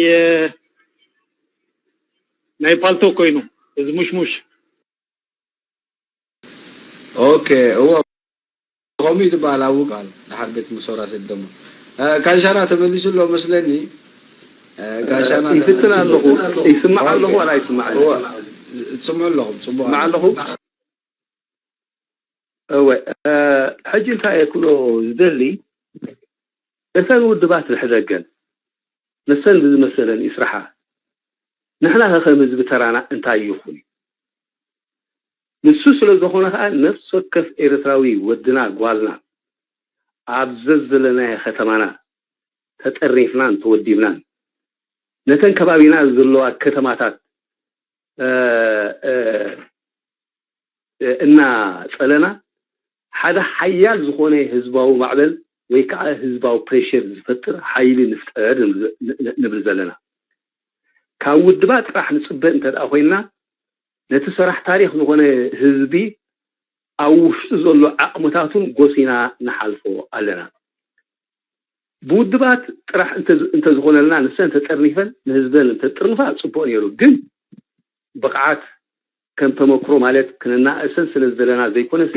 ናይ ፓልቶ ኮይኑ እዚ ሙሽሙሽ ኦኬ እዎ ከምኡ እዩ ዝበሃል ኣብ ውግእ ድሓር ቤት ምሶራ ሰደሞ ካንሻራ ተመሊሱ ኣሎ መስለኒ ጋሻና ይፍትን ኣለኹ ይስማዕ ኣለኹ ዋላ ይስማዕ እዎ ትስምዑ ኣለኹም ፅቡቅ ይስማዕ ኣለኹ እወ ሕጂ እንታይ እየ ክብሎ ዝደሊ እተን ውድባት ዝሕደገን ንሰን ብዝመሰለን ይስራሓ ንሕና ከ ከም ህዝቢ ተራና እንታይ ይኹን ንሱ ስለ ዝኾነ ከዓ ነፍሲ ወከፍ ኤርትራዊ ወድና ጓልና ኣብ ዘዘለናዮ ከተማና ተጠርኒፍናን ተወዲብናን ነተን ከባቢና ዘለዋ ከተማታት እናፀለና ሓደ ሓያል ዝኾነ ህዝባዊ ማዕበል ወይ ከዓ ህዝባዊ ፕሬሽር ዝፈጥር ሓይሊ ንፍጠር ንብል ዘለና ካብ ውድባት ጥራሕ ንፅበ እንተ ኮይንና ነቲ ሰራሕ ታሪክ ዝኾነ ህዝቢ ኣብ ውሽጡ ዘሎ ዓቕምታቱን ጎሲና ንሓልፎ ኣለና ብውድባት ጥራሕ እንተዝኾነልና ንሰን ተጠርኒፈን ንህዝበን እንተጥርንፋ ፅቡቅ ነይሩ ግን ብቕዓት ከም ተመክሮ ማለት ክነናእሰን ስለ ዝደለና ዘይኮነሲ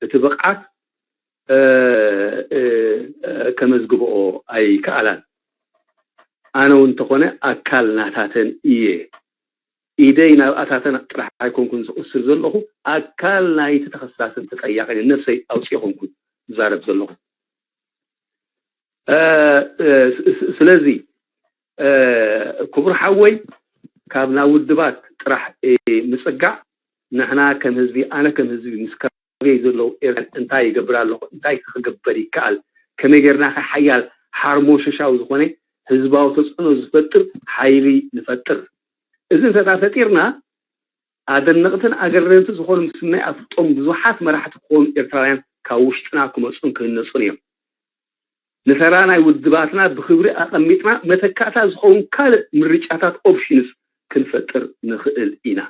እቲ ብቕዓት ከመዝግብኦ ኣይከኣላን ኣነ እውን እንተኾነ ኣካል ናታተን እየ ኢደይ ናብኣታተን ጥራሕ ኣይኮንኩን ዝቕስር ዘለኹ ኣካል ናይቲ ተኸሳስን ተጠያቕን ነብሰይ ኣውፅኦ ኮንኩን ዝዛረብ ዘለኹ ስለዚ ክቡር ሓወይ ካብ ናብ ውድባት ጥራሕ ምፅጋዕ ንሕና ከም ህዝቢ ኣነ ከም ህዝቢ ምስ ካበይ ዘለዉ ኤርትራ እንታይ ይገብር ኣለኹ እንታይ ክገብር ይከኣል ከመይ ጌርና ከ ሓያል ሓርሞሸሻዊ ዝኾነ ህዝባዊ ተፅዕኖ ዝፈጥር ሓይሊ ንፈጥር እዚ እንተታ ፈጢርና ኣደነቕትን ኣገረምቲ ዝኾኑ ምስናይ ኣፍልጦም ብዙሓት መራሕቲ ክኾኑ ኤርትራውያን ካብ ውሽጥና ክመፁን ክህነፁን እዮም ንተራ ናይ ውድባትና ብክብሪ ኣቐሚጥና መተካእታ ዝኸውን ካልእ ምርጫታት ኦፕሽንስ ክንፈጥር ንኽእል ኢና።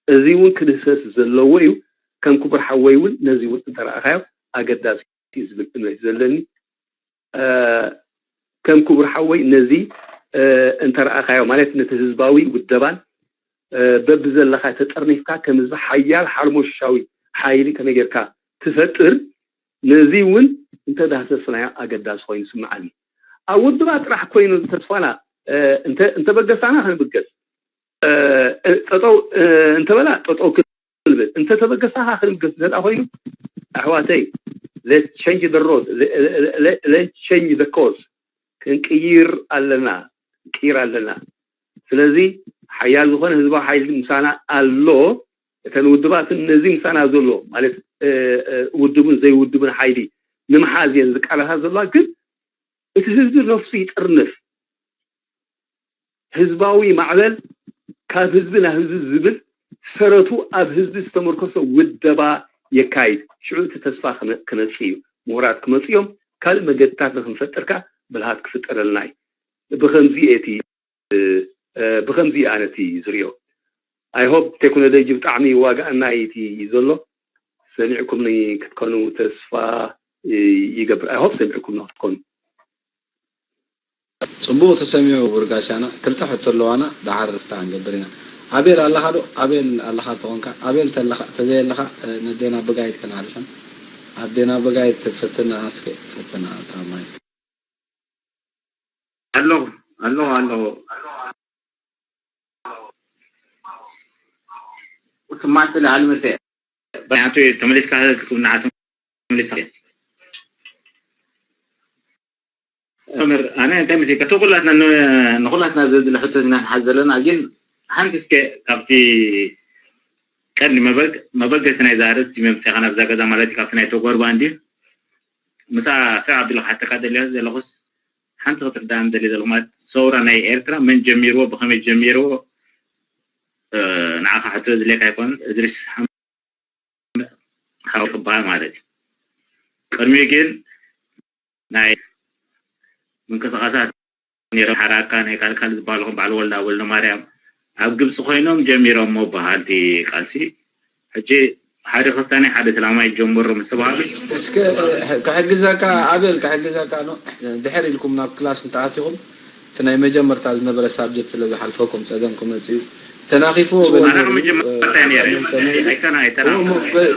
እዚ እውን ክድህሰስ ዘለዎ እዩ። ከም ክቡር ሓወይ እውን ነዚ እውን እንተረኣኻዮ ኣገዳሲ እዩ ዝብል እምነት ዘለኒ። ከም ክቡር ሓወይ ነዚ እንተረኣኻዮ ማለት ነቲ ህዝባዊ ውደባን በብዘለኻ ተጠርኒፍካ ከም ህዝቢ ሓያል ሓርሞሽሻዊ ሓይሊ ከመይ ጌርካ ትፈጥር ነዚ እውን እንተዳህሰስናዮ ኣገዳሲ ኮይኑ ይስምዓኒ ኣብ ውድባት ጥራሕ ኮይኑ ተስፋና እንተበገሳና ክንብገስ ጠጠው እንተበላ ጠጠው ክንብል እንተተበገሳ ከዓ ክንብገስ እንተዳ ኮይኑ ኣሕዋተይ let's change the road let's change the course ክንቅይር ኣለና ክንቅይር ኣለና ስለዚ ሓያል ዝኾነ ህዝባዊ ሓይሊ ምሳና ኣሎ እተን ውድባት ነዚ ምሳና ዘሎ ማለት ውድብን ዘይውድብን ሓይሊ ንምሓዝ እየን ዝቃለሳ ዘለዋ ግን እቲ ህዝቢ ነፍሱ ይጥርንፍ ህዝባዊ ማዕበል ካብ ህዝቢ ናብ ህዝቢ ዝብል ሰረቱ ኣብ ህዝቢ ዝተመርኮሰ ውደባ የካይድ ሽዑ እቲ ተስፋ ክመፅእ እዩ ምሁራት ክመፅኡ እዮም ካልእ መገድታት ንክንፈጥር ከዓ ብልሃት ክፍጠረልና እዩ ብከምዚ እቲ ብከምዚ ኣነ እቲ ዝሪኦ I hope ቴክኖሎጂ ብጣዕሚ ይዋጋኣና እዩ እቲ ዘሎ ሰሚዕኩምኒ ክትኮኑ ተስፋ ይገብር I hope ሰሚዕኩምኒ ክትኮኑ ፅቡቅ ተሰሚዑ ክቡር ጋሻና ክልተ ሕቶ ኣለዋና ደሓር ርስታ ክንገብር ኢና ኣቤል ኣለኻ ዶ ኣቤል ኣለኻ ተኾንካ ኣቤል ተለኻ ተዘየለኻ ነዴና ብጋይት ከናልፈን ኣዴና ብጋይት ፈትና ኣስከ ፈትና ታማይ ኣለኹ ኣለኹ ኣለኹ ስማዕቲ ለዓል መሰ ብናቱ ተመሊስካ ክትብናዓ ተመሊስካ ምር ኣነ እንታይ መሲልካ እቲ ኩላትና ንኩላትና ዘድሊ ሕቶ ኢና ንሓዝ ዘለና ግን ሓንቲ እስከ ካብቲ ቀንዲ መበገሲ ናይዛ ኣርእስቲ መምፅእኻ ናብዛ ገዛ ማለት ካብቲ ናይ ተጎርባ እንድዩ ምሳ ሰብ ኣቢሉ ክሓተካ ደልዮ ዘለኹስ ሓንቲ ክትርዳእኒ ደልየ ዘለኹ ማለት ሰውራ ናይ ኤርትራ መን ጀሚርዎ ብኸመይ ጀሚርዎ ንዓኻ ሕቶ ዝድልየካ ኣይኮነን። እድሪስ ሓው ክበሃል ማለት እዩ። ቅድሚኡ ግን ናይ ምንቅስቃሳት ነይሮም። ሓራካ ናይ ካልካል ዝበሃሉ ከም በዓል ወልዳ ወልደ ማርያም ኣብ ግብፂ ኮይኖም ጀሚሮሞ በሃልቲ ቃልሲ። ሕጂ ሓደ ክርስቲያናይ ሓደ እስላማይ ጀምሮ ምስ ተባሃሉ እስከ ክሕግዘካ ኣቤል ክሕግዘካ ኖ ድሕር ኢልኩም ናብ ክላስ እንተኣቲኹም እቲ ናይ መጀመርታ ዝነበረ ሳብጀክት ስለ ዝሓልፈኩም ፀገም ክመፅእ እዩ። ተናኺፍዎ ገሊኡ ኣና መጀመርታ ነይረ ኣይከና ኣይተና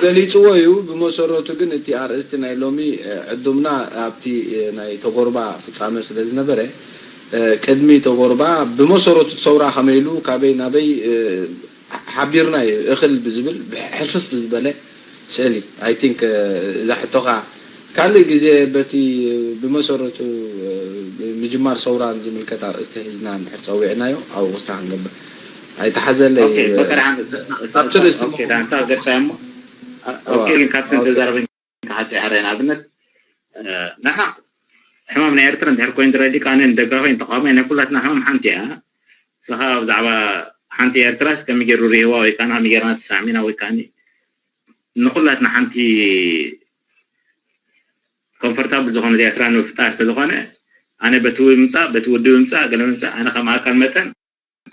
ገሊፅዎ እዩ። ብመሰረቱ ግን እቲ ኣርእስቲ ናይ ሎሚ ዕዱምና ኣብቲ ናይ ተጎርባ ፍፃመ ስለ ዝነበረ ቅድሚ ተጎርባ ብመሰረቱ ሰውራ ከመይ ኢሉ ካበይ ናበይ ሓቢርና እዩ እኽል ብዝብል ሕፍፍ ዝበለ ስእሊ ኣይ ቲንክ እዛ ሕቶኻ ካልእ ግዜ በቲ ብመሰረቱ ምጅማር ሰውራን ዝምልከት ኣርእስቲ ሒዝና እንድሕር ፀዊዕናዮ ኣብኡ ክስታ ክንገብር ኣይተሓዘለይ ኣብቲ ርእስቲ ሓንሳብ ገድካ እሞ ካብቲ ተዛረበ ሓቂ ሕረ ንኣብነት ንሕና ሕማም ናይ ኤርትራ እንድሕር ኮይኑ ተረዲካ ኣነ ንደጋፊ ተቃዋማይ ናይ ኩላትና ሕማም ሓንቲ እያ። ንስኻ ብዛዕባ ሓንቲ ኤርትራስ ከመይ ገይሩ ሪህዋ ወይ ከዓ ከመይ ገይርና ተሳዕሚና ወይ ከዓ ንኩላትና ሓንቲ ኮምፎርታብል ዝኾነ ኤርትራ ንምፍጣር ስለዝኾነ ኣነ በቲ ምምፃእ በቲ ውድብ ምምፃእ ገለ ምምፃእ ኣነ ከም ኣካል መጠን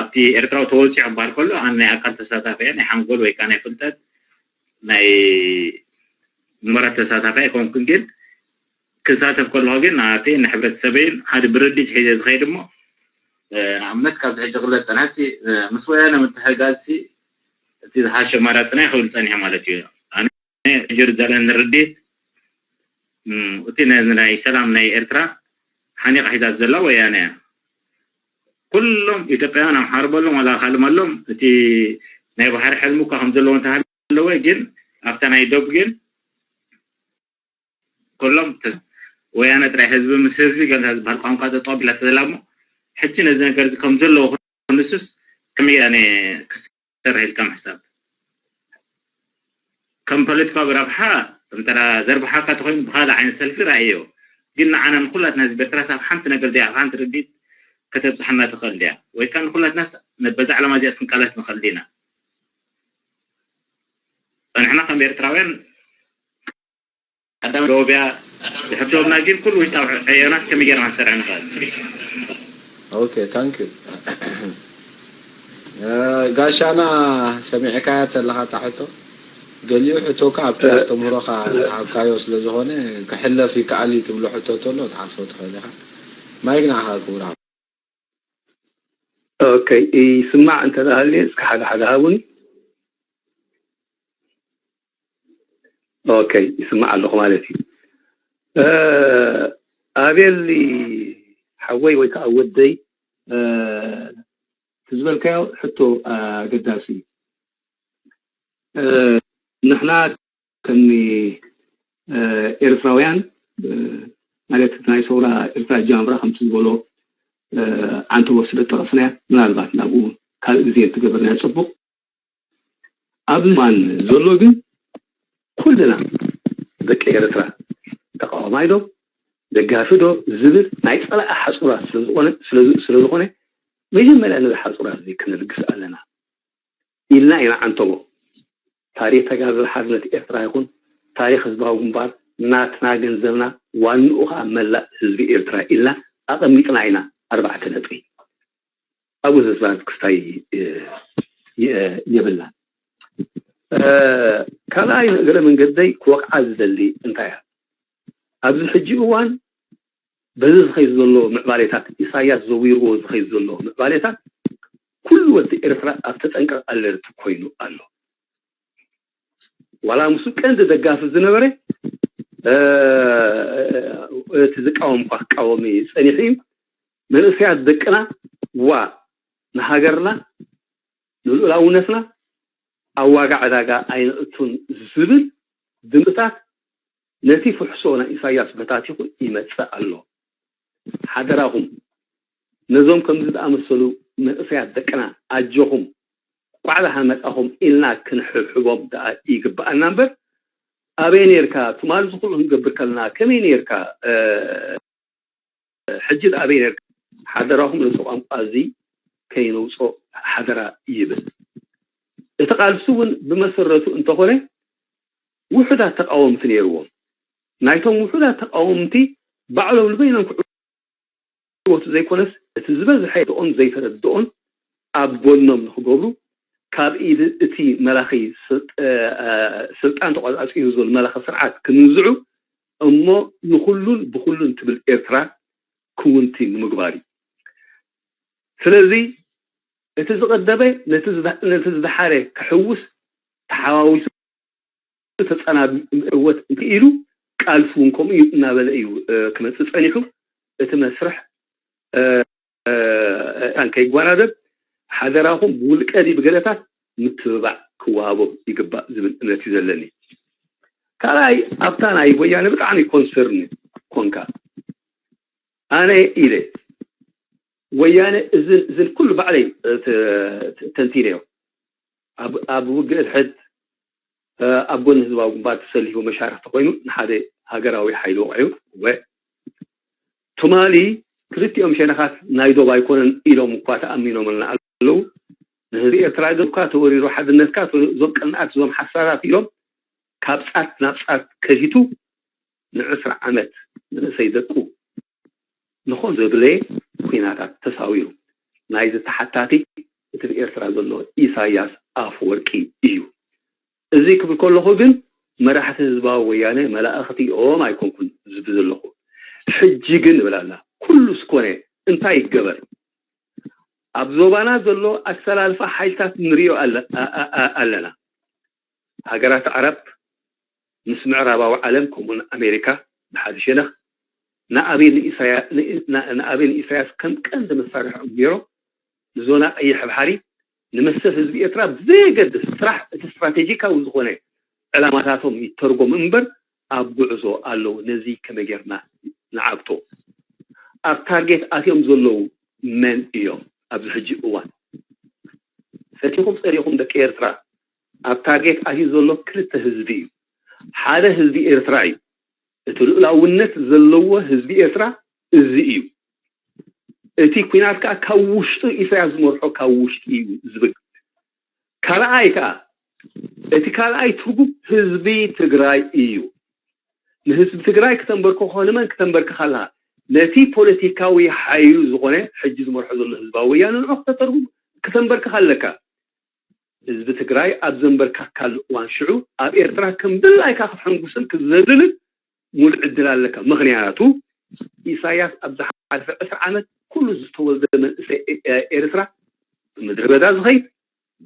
ኣብቲ ኤርትራዊ ተወፂዑ ክበሃል ከሎ ኣነ ናይ ኣካል ተሳታፊ እየ ናይ ሓንጎል ወይ ከዓ ናይ ፍልጠት ናይ ምረት ተሳታፊ ኣይኮንኩን ግን ክሳተፍ ከለኹ ግን ናተይን ንሕብረተሰበይን ሓደ ብርድኢት ሒዘ ዝኸይድ እሞ ንኣብነት ካብዚ ሕጂ ክልተ ናሲ ምስ ወያነ ምትሕግጋዝሲ እቲ ዝሓሸ ኣማራፂ ናይ ክብል ፀኒሐ ማለት እዩ ኣነ ሕጂ ዘለኒ ርድኢት እቲ ናይ ሰላም ናይ ኤርትራ ሓኒቓ ሒዛቶ ዘላ ወያነ እያ ኩሎም ኢትዮጵያውያን ኣምሓሩ በሎም ዋላ ካልእ በሎም እቲ ናይ ባሕሪ ሕልሚ እኳ ከም ዘለዎ እንተሃለወ ግን ኣብታ ናይ ዶብ ግን ኩሎም ወያነ ጥራይ ህዝቢ ምስ ህዝቢ ገንታ ዝበሃል ቋንቋ ጠጠው ኣቢላ ተዘላ እሞ ሕጂ ነዚ ነገር እዚ ከም ዘለዎ ንሱስ ከመይ ኣነ ክሰርሕ ኢልካ ምሕሳብ ከም ፖለቲካዊ ረብሓ እንተ ዘርብሓካ ተኮይኑ ብካልእ ዓይነት ሰልፊ ራእዮ ግን ንዓና ንኩላትና ህዝቢ ኤርትራስ ኣብ ሓንቲ ነገር እዚኣ ኣብ ሓንቲ ርዲት ከተብፅሓና ትኽእል ድያ ወይ ከዓ ንኩላትናስ በዛ ዕላማ እዚኣ ስንቃለስ ንኽእል ዲና ንሕና ከም ኤርትራውያን ቀዳም ዶብያ ዝሕብዶብና ግን ኩሉ ውሽጣዊ ዕዮናት ከመይ ጌርና ክንሰርዕ ንኽእል ኦኬ ታንክ ዩ ጋሻና ሰሚዕካያ ተለኻ ታሕቶ ገሊኡ ሕቶካ ኣብቲ ኣስተምህሮኻ ዝሃብካዮ ስለ ዝኾነ ክሕለፍ ይከኣል እዩ ትብሎ ሕቶ ተሎ ትሓልፎ ትኽእል ኢኻ ማይክ ንዓኻ ክቡር ኦኬ ይስማዕ እንተዳሃልየ እስከ ሓደ ሓደ ሃቡኒ ኦኬ ይስማዕ ኣለኹ ማለት እዩ ኣቤል ሓወይ ወይ ከዓ ወደይ እቲ ዝበልካዮ ሕቶ ኣገዳሲ እዩ ንሕና ከም ኤርትራውያን ማለት ናይ ሰውራ ኤርትራ ጃምራ ከምቲ ዝበሎ ዓንተቦ ስለ ጠቐስናያ ምናልባት ናብኡ ካልእ ግዜ እንትገበርናዮ ፅቡቕ ኣብዚ ማን ዘሎ ግን ኩልና ደቂ ኤርትራ ተቃዋማይ ዶ ደጋፊ ዶ ዝብል ናይ ፀላኢ ሓፁራት ስለዝኾነ ስለዝኾነ መጀመርያ ነዚ ሓፁራት እዚ ክነልግስ ኣለና ኢልና ኢና ዓንተቦ ታሪኽ ተጋድሎ ሓርነት ኤርትራ ይኹን ታሪኽ ህዝባዊ ግንባር ናትና ገንዘብና ዋንኡ ከዓ መላእ ህዝቢ ኤርትራ ኢልና ኣቐሚጥና ኢና ኣርባዕተ ነጥቢ ኣብኡ ዘዛርብ ክስታይ የብልናን ካልኣይ ንእግረ መንገደይ ክወቕዓ ዝደሊ እንታይ እያ ኣብዚ ሕጂ እዋን በዚ ዝኸይድ ዘሎ ምዕባሌታት ኢሳያስ ዘዊርዎ ዝኸይድ ዘሎ ምዕባሌታት ኩሉ ወዲ ኤርትራ ኣብ ተጠንቀቕ ኣለርቲ ኮይኑ ኣሎ ዋላ ምስኡ ቀንዲ ደጋፊ ዝነበረ እቲ ዝቃወም እኳ ክቃወም እዩ ፀኒሑ እዩ መንእሰያት ደቅና ዋ ንሃገርና ንልኡላውነትና ኣብ ዋጋ ዕዳጋ ኣይነእቱን ዝብል ድምፅታት ነቲ ፍሕሶ ናይ ኢሳያስ በታቲኹ ይመፅእ ኣሎ ሓደራኹም ነዞም ከምዚ ዝኣመሰሉ መንእሰያት ደቅና ኣጆኹም ቋዕ ደሓን መጻኹም ኢልና ክንሕብሕቦም ደኣ ይግብኣና እምበር ኣበይ ነርካ ትማሊ ዝኩሉ ክንገብር ከለና ከመይ ነርካ ሕጂ ደኣ ኣበይ ነርካ ሓደራኹም ነዚ ቋንቋ እዚ ከይነውጾ ሓደራ ይብል እቲ ቃልሲ እውን ብመሰረቱ እንተኾነ ውሑዳት ተቃወምቲ ነይርዎም። ናይቶም ውሑዳት ተቃወምቲ ባዕሎም ንበይኖም ክዕወቱ ዘይኮነስ እቲ ዝበዝሐ ተኦም ዘይተረድኦን ኣብ ጎኖም ንክገብሩ ካብ ኢድ እቲ መላኺ ስልጣን ተቆጻጺሩ ዘሎ መላኺ ስርዓት ክንዝዑ እሞ ንኹሉን ብኹሉን ትብል ኤርትራ ክውንቲ ንምግባር እዩ። ስለዚ እቲ ዝቐደመ ነቲ ዝደሓረ ክሕውስ ተሓዋዊሱ ተጸናብወት ኢሉ ቃልሲ እውን ከምኡ እዩ እናበለ እዩ ክመጽእ ጸኒሑ። እቲ መስርሕ እታን ከይጓናደብ ሓደራኹም ብውልቀ ድዩ ብገለታት ምትብባዕ ክወሃቦ ይግባእ ዝብል እምነት እዩ ዘለኒ። ካልኣይ ኣብታ ናይ ወያነ ብጣዕሚ ኮንሰርን ኮንካ ኣነ ኢለ ወያነ እዝን እዝን ኩሉ ባዕለይ ተንቲነዮ ኣብ ውግእ ሕድ ኣብ ጎኒ ህዝባዊ ግንባር ተሰሊፉ መሻርክቲ ኮይኑ ንሓደ ሃገራዊ ሓይሊ ወቂዑ ወ ትማሊ ክልቲኦም ሸነኻት ናይ ዶብ ኣይኮነን ኢሎም እኳ ተኣሚኖምልና ኣለዉ። ንህዝቢ ኤርትራ ግን እኳ ተወሪሩ ሓድነትካ እዞም ቅንኣት እዞም ሓሳራት ኢሎም ካብ ጻት ናብ ጻት ከፊቱ ንዕስራ ዓመት ንርእሰይ ደቁ ንኾን ዘብለ ኩናታት ተሳዊሩ ናይዚ ተሓታቲ እቲ ብኤርትራ ዘሎ ኢሳያስ ኣፍወርቂ እዩ። እዚ ክብል ከለኹ ግን መራሕቲ ህዝባዊ ወያነ መላእኽቲ እዮም ኣይኮንኩን ዝብል ዘለኹ። ሕጂ ግን እብል ኣላ ኩሉ ስኮነ እንታይ ይገበር? ኣብ ዞባና ዘሎ ኣሰላልፋ ሓይልታት ንሪኦ ኣለና። ሃገራት ዓረብ ምስ ምዕራባዊ ዓለም ከምኡውን ኣሜሪካ ብሓደ ሸነኽ ንኣብይ ንኢሳያስ ከም ቀንዲ መሳርሕኦም ገይሮም ንዞና ቀይሕ ባሕሪ ንመሰል ህዝቢ ኤርትራ ብዘየገድስ ጥራሕ እቲ ስትራቴጂካዊ ዝኾነ ዕላማታቶም ይተርጎም እምበር ኣብ ጉዕዞ ኣለዉ። ነዚ ከመይ ጌርና ንዓግቶ? ኣብ ታርጌት ኣትዮም ዘለዉ መን እዮም? ኣብዚ ሕጂ እዋን ፈቲኹም ጸሊኹም ደቂ ኤርትራ ኣብ ታርጌት ኣትዩ ዘሎ ክልተ ህዝቢ እዩ። ሓደ ህዝቢ ኤርትራ እዩ። እቲ ልኡላውነት ዘለዎ ህዝቢ ኤርትራ እዚ እዩ። እቲ ኲናት ከኣ ካብ ውሽጡ ኢሳያስ ዝመርሖ ካብ ውሽጡ እዩ ዝብል። ካልኣይ ከኣ እቲ ካልኣይ ትርጉም ህዝቢ ትግራይ እዩ። ንህዝቢ ትግራይ ክተንበርክኾ ንመን ክተንበርክኻ ኣለኻ? ነቲ ፖለቲካዊ ሓይሉ ዝኾነ ሕጂ ዝመርሖ ዘሎ ህዝባዊ ወያነ ንዑ ክተተርጉም ክተንበርክኻ ኣለካ። ህዝቢ ትግራይ ኣብ ዘንበርካካሉ እዋን ሽዑ ኣብ ኤርትራ ከም ድላይካ ክትሕንጉስን ክትዘልልን ሙሉእ ዕድል ኣለካ። ምኽንያቱ ኢሳያስ ኣብ ዝሓለፈ ዕስራ ዓመት ኩሉ ዝተወልደ መንእሰይ ኤርትራ ብምድረ በዳ ዝኸይድ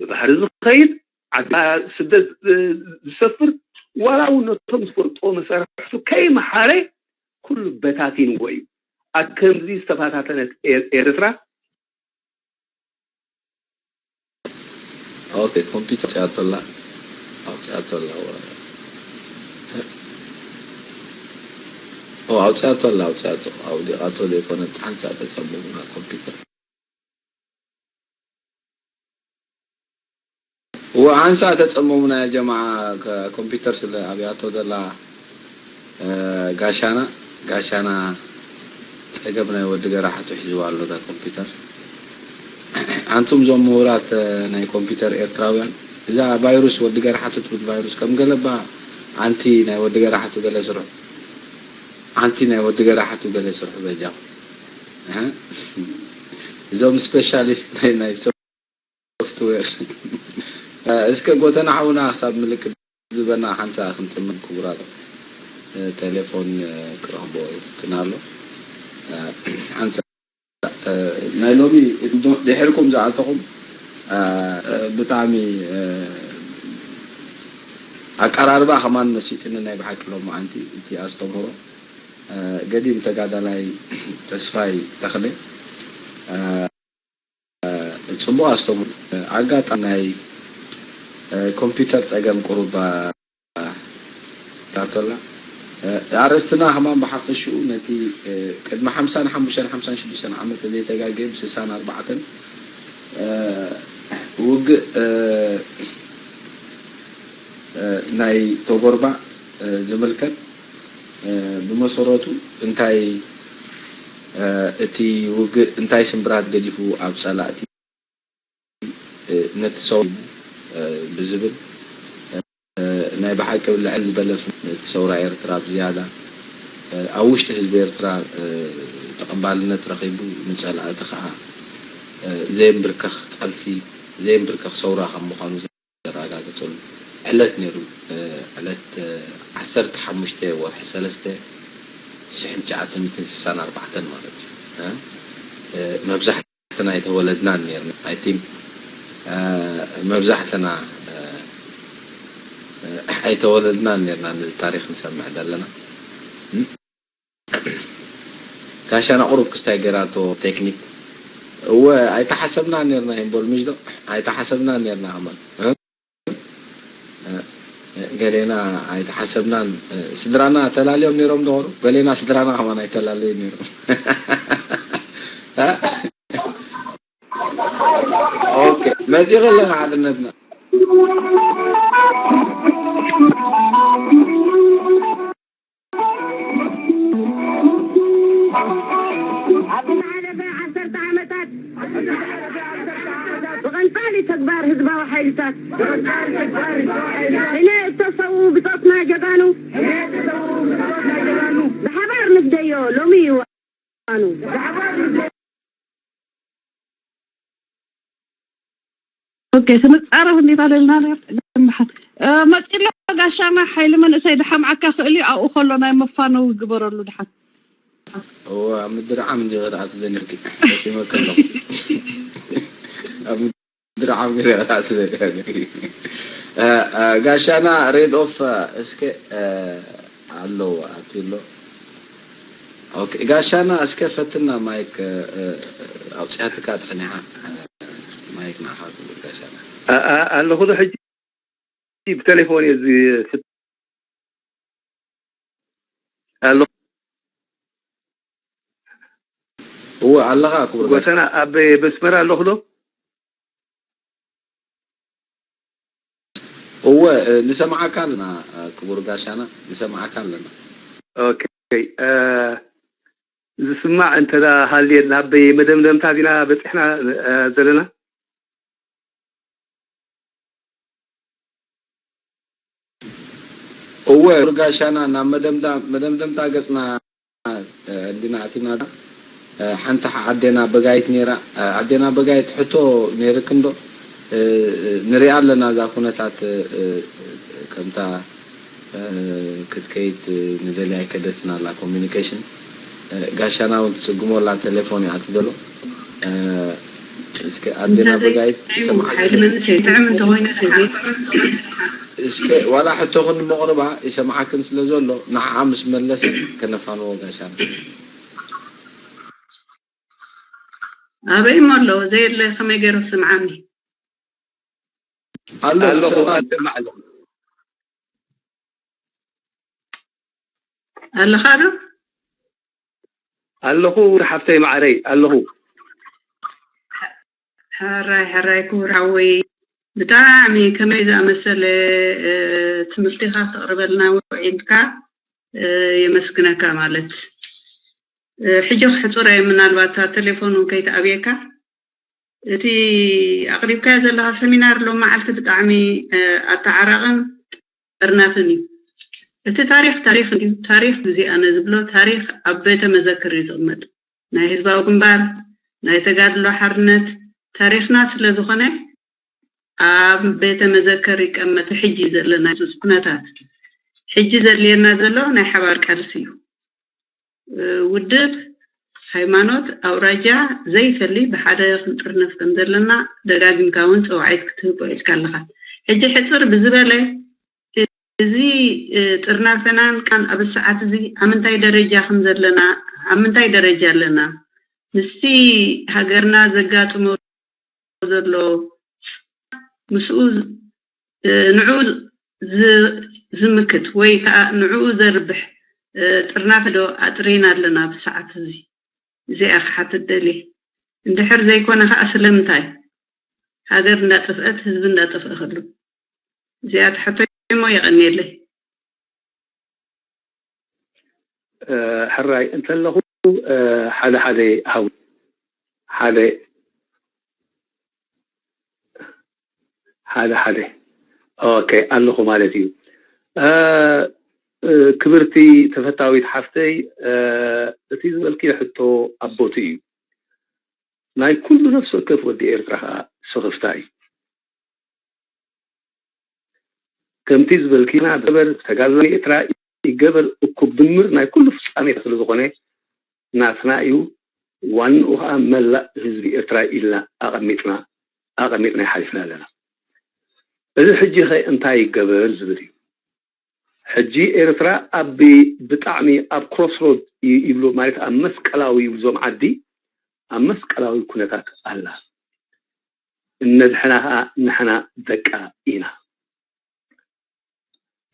ብባህሪ ዝኸይድ ዓዳ ስደት ዝሰፍር ዋላ እውን ነቶም ዝፈልጦ መሳርሕቱ ከይመሓረ ኩሉ በታቲንዎ እዩ። ኣብ ከምዚ ዝተፈታተነት ኤርትራ ኦኬ ኮምፒውተር ኣውፅኣቶላ ኣውፅኣቶላ ኣውፅኣቶላ ኣውፅኣቶ ኣውዲቓቶ ዘይኮነት ሓንሳእ ተፀምሙና ኮምፒውተር እወ ሓንሳእ ተፀመሙና ያ ጀማዓ ኮምፒውተር ስለ ኣብያቶ ዘላ ጋሻና ጋሻና ፀገም ናይ ወዲ ገራሕቱ ሒዝዋ ኣሎ እዛ ኮምፒውተር። ኣንቱም እዞም ምሁራት ናይ ኮምፒውተር ኤርትራውያን እዛ ቫይሩስ ወዲ ገራሕቱ ትብል ቫይሩስ ከም ገለባ ኣንቲ ናይ ወዲ ገራሕቱ ገለ ስርሑ ኣንቲ ናይ ወዲ ገራሕቱ ገለ ስርሑ በጃኹም። እዞም ስፔሻሊስት ናይ ናይ ሶፍትዌር እስከ ጎተና ሓውና ክሳብ ምልክት ዝበና ሓንሳ ክንጽምን ክቡራት ቴሌፎን ክረኽቦ ይፍትን ኣሎ ሓንሳ ናይ ሎሚ ድሕርኩም ዝኣተኹም ብጣዕሚ ኣቀራርባ ከማን መሲጥኒ ናይ ብሓቂ ሎም መዓንቲ እቲ ኣስተምህሮ ገዲም ተጋዳላይ ተስፋይ ተኽለ ጽቡቕ ኣስተምሮ ኣጋጣሚ ናይ ኮምፒውተር ጸገም ቁሩባ ዳርቶላ ኣርእስትና ከማን ብሓፈሽኡ ነቲ ቅድሚ ሓምሳን ሓሙሽተን ሓምሳን ሽዱሽተን ዓመት ዘይተጋገየ ብስሳን ኣርባዕተን ውግእ ናይ ተጎርባዕ ዝምልከት ብመሰረቱ እንታይ እቲ ውግእ እንታይ ስምብራት ገዲፉ ኣብ ጸላእቲ ነቲ ሰው ብዝብል ናይ ብሓቂ ልዕል ዝበለ ነቲ ሰውራ ኤርትራ ብዝያዳ ኣብ ውሽጢ ህዝቢ ኤርትራ ተቐባልነት ረኺቡ ንጸላእቲ ከዓ ዘየንብርከኽ ቃልሲ ዘየንብርከኽ ሰውራ ከም ምዃኑ ዘረጋገጸሉ ዕለት ነይሩ። ዕለት ዓሰርተ ሓሙሽተ ወርሒ ሰለስተ ሽሕን ትሽዓተ ሚእትን ስሳን ኣርባዕተን ማለት እዩ። መብዛሕትና ኣይተወለድናን ነርና። I think መብዛሕትና ኣይተወለድናን ነርና ነዚ ታሪክ ንሰምዕ ዘለና። ጋሻና ቁሩብ ክስታይ ገይራቶ ቴክኒክ። እወ ኣይተሓሰብናን ነርና ይንበል ምሽ ዶ? ኣይተሓሰብናን ነርና ኣመል። ገሌና ኣይተሓሰብናን። ስድራና ተላልዮም ነይሮም ዶ? ገሌና ስድራና ከማን ኣይተላለዩ ነይሮም። ኦኬ፣ መጺኺ ኣለኺ ሓድነትና። ኣብ ዝሓለፈ ዓሰርተ ዓመታት ብቐንጻሊ ተግባር ህዝባዊ ሓይልታት ሕነ እተሰዉ ብጾትና ጀጋኑ ብሓባር ንፍደዮ ሎሚ እዩ እዋኑ። ኦኬ፣ ክንጻረፍ እንዲና ደልና መጽሎ ጋሻና ሓይሊ መንእሰይ ድሓምዓካ ክእል እዩ ኣብኡ ከሎ ናይ መፋነዊ ግበረሉ ድሓን እወ ኣብ ምድሪ ዓም እንዲ ክትኣቱ ዘኒኽኪ ፈጺመ ከለኹ ኣብ ምድሪ ዓም እንዲ ክትኣቱ ዘኒኽኪ ጋሻና ሬድ ኦፍ እስከ ኣለዎ ኣትሎ ኦኬ ጋሻና እስከ ፈትና ማይክ ኣውፅኣትካ ፅኒሓ ማይክ ንዓኻ ክብል ጋሻና ኣለኹ ዶ ሕጂ ብቴሌፎን እየ ዝፍት ኣለኹ እወ ኣለኻ ክቡር ጋሻ ጎተና ኣብ መስመር ኣለኹ ዶ እወ ንሰምዓካ ኣለና ክቡር ጋሻና ንሰምዓካ ኣለና ኦኬ ዝስማዕ እንተ ሃልየ ናብ መደምደምታ ዲና በፂሕና ዘለና እወ ክቡር ጋሻና ናብ መደምደምታ ገፅና እንዲና ኣቲና ሓንቲ ኣዴና በጋይት ነይራ ኣዴና በጋይት ሕቶ ነይርክን ዶ ንሪኣ ኣለና እዛ ኩነታት ከምታ ክትከይድ ንደልያ ኣይከደትን ኣላ communication ጋሻና እውን ትፅግሞ ኣላ ቴሌፎን ይኣቲ ዘሎ እስከ ኣዴና በጋይት ይሰምዓካ እስከ ዋላ ሕቶኽን መቕርባ ይሰምዓክን ስለ ዘሎ ንዓዓ ምስ መለሰ ከነፋንዎ ጋሻና ኣበይ እሞ ኣሎ ዘየለ ከመይ ገይሩ ስምዓኒ ኣሎ ኣለኹ ሰማዕ- እሰምዕ ኣለኹ ኣለኻ ዶ ኣለኹ ሓፍተይ ማዕረይ ኣለኹ ሕራይ ሕራይ ክቡር ሓወይ ብጣዕሚ ከመይ ዝኣመሰለ ትምህርቲኻ ክተቕርበልና ውዒልካ የመስግነካ ማለት ሕጂ ክሕፅሮ እየ ምናልባት ቴሌፎን እውን ከይተኣብየካ እቲ ኣቕሪብካዮ ዘለኻ ሰሚናር ሎም መዓልቲ ብጣዕሚ ኣተዓራቕን ጠርናፍን እዩ እቲ ታሪክ ታሪክ እዩ ታሪክ ብዚኣነ ዝብሎ ታሪክ ኣብ ቤተ መዘክር እዩ ዝቕመጥ ናይ ህዝባዊ ግንባር ናይ ተጋድሎ ሓርነት ታሪክና ስለ ዝኾነ ኣብ ቤተ መዘከር ይቀመጥ ሕጂ ዘለና ሱስ ኩነታት ሕጂ ዘድልየና ዘሎ ናይ ሓባር ቃልሲ እዩ ውድብ ሃይማኖት ኣውራጃ ዘይፈሊ ብሓደ ክንጥርነፍ ከም ዘለና ደጋጊምካ እውን ፀዋዒት ክትህብ ውዒልካ ኣለካ ሕጂ ሕፅር ብዝበለ እዚ ጥርናፈናን ቃን ኣብ ሰዓት እዚ ኣብ ምንታይ ደረጃ ከም ዘለና ኣብ ምንታይ ደረጃ ኣለና ምስቲ ሃገርና ዘጋጥሞ ዘሎ ምስኡ ንዑ ዝምክት ወይ ከዓ ንዑ ዘርብሕ ጥርናፈ ዶ ኣጥሪና ኣለና ብሰዓት እዚ እዚኣ ክሓትት ደልየ እንድሕር ዘይኮነ ከዓ ስለምንታይ ሃገር እንዳጠፍአት ህዝቢ እንዳጠፍአ ከሎ እዚኣ ትሕቶይ እሞ የቐንየለይ ሕራይ እንተለኹ ሓደ ሓደ ሃው ሓደ ሓደ ሓደ። ኦኬ፣ ኣለኹ ማለት እዩ። እ፣ እ፣ ክብርቲ ተፈታዊት ሓፍተይ፣ እ፣ እቲ ዝበልክዮ ሕቶ ኣብ ቦትኡ እዩ። ናይ ኩሉ ነፍሲ ወከፍ ወዲ ኤርትራ ኸኣ ስኽፍታ እዩ። ከምቲ ዝበልክና ገበር ተጋድሎ ኤርትራ ይገበር እኩብ ድምር ናይ ኩሉ ፍጻሜ ስለ ዝኾነ ናትና እዩ። ዋንኡ ኸኣ መላእ ህዝቢ ኤርትራ ኢልና ኣቐሚጥና ኣቐሚጥና ይሓሊፍና ኣለና። እዚ ሕጂ ኸ እንታይ ይገበር ዝብል እዩ። ሕጂ ኤርትራ ኣብ ብጣዕሚ ኣብ ክሮስሮድ ይብሉ፣ ማለት ኣብ መስቀላዊ ይብሉ፣ ዞም ዓዲ ኣብ መስቀላዊ ኩነታት ኣላ። እነድሕና ኸኣ ንሕና ደቃ ኢና።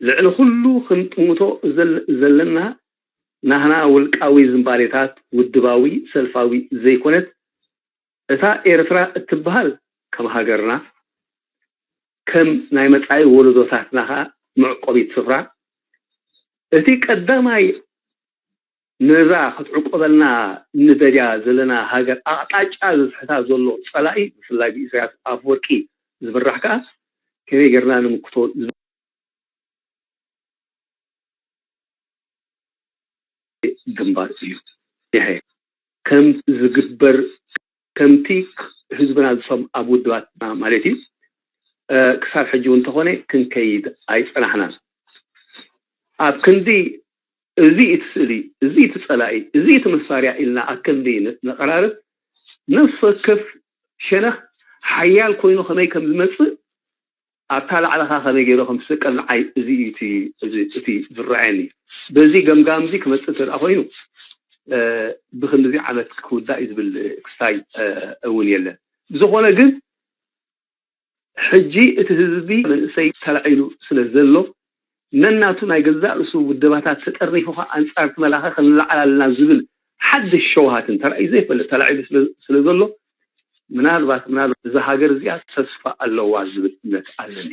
ልዕሊ ኩሉ ክንጥምቶ ዘል-፣ ዘለና ናህና ውልቃዊ ዝንባሌታት ውድባዊ ሰልፋዊ ዘይኮነት፣ እታ ኤርትራ እትበሃል ከም ሃገርና፣ ከም ናይ መጻኢ ወለዶታትና ኸኣ መዕቆቢት ስፍራ፣ እቲ ቀዳማይ ነዛ ክትዕቆበልና እንደልያ ዘለና ሃገር ኣቕጣጫ ዘስሕታ ዘሎ ጸላኢ፣ ብፍላይ ብኢሳያስ ኣፈወርቂ ዝምራሕ ከኣ ከመይ ጌርና ንምክቶ ዝብል ግንባር እዩ። ይሄ ከም ዝግበር፣ ከምቲ ህዝብና ዝሰም ኣብ ውድባትና ማለት እዩ፣ እ፣ ክሳብ ሕጂ እውን እንተኾነ ክንከይድ ኣይጸናሕናን። ኣብ ክንዲ እዚ እቲ ስእሊ፣ እዚ እቲ ጸላኢ፣ እዚ እቲ መሳርያ ኢልና ኣብ ክንዲ ን-፣ ነቐራርብ፣ ነፍሲ ወከፍ ሸነኽ ሓያል ኮይኑ ከመይ ከም ዝመጽእ ኣብታ ላዕለኻ ከመይ ገይሩ ከም ዝስቀል ንዓይ እዚ እዩ እቲ፣ እዚ፣ እቲ ዝረኣየኒ። በዚ ገምጋም እዚ ክመጽእ እንተ ደኣ ኮይኑ፣ እ፣ ብኽንድዚ ዓመት ክውዳእ እዩ ዝብል ክስታይ፣ እ፣ እውን የለን። ብዝኾነ ግን ሕጂ እቲ ህዝቢ መንእሰይ ተላዒሉ ስለ ዘሎ፣ ነናቱ ናይ ገዛእ ርእሱ ውደባታት ተጠርኒፉ ኸኣ ኣንጻር እቲ መላኸ ክንለዓል ኣለና ዝብል ሓድሽ ሸውሃት እንተራእዩ ዘይፈልጥ ተላዒሉ ስለ፣ ስለ ዘሎ፣ ምናልባት፣ ምናልባት እዛ ሃገር እዚኣ ተስፋ ኣለዋ ዝብል እምነት ኣለኒ።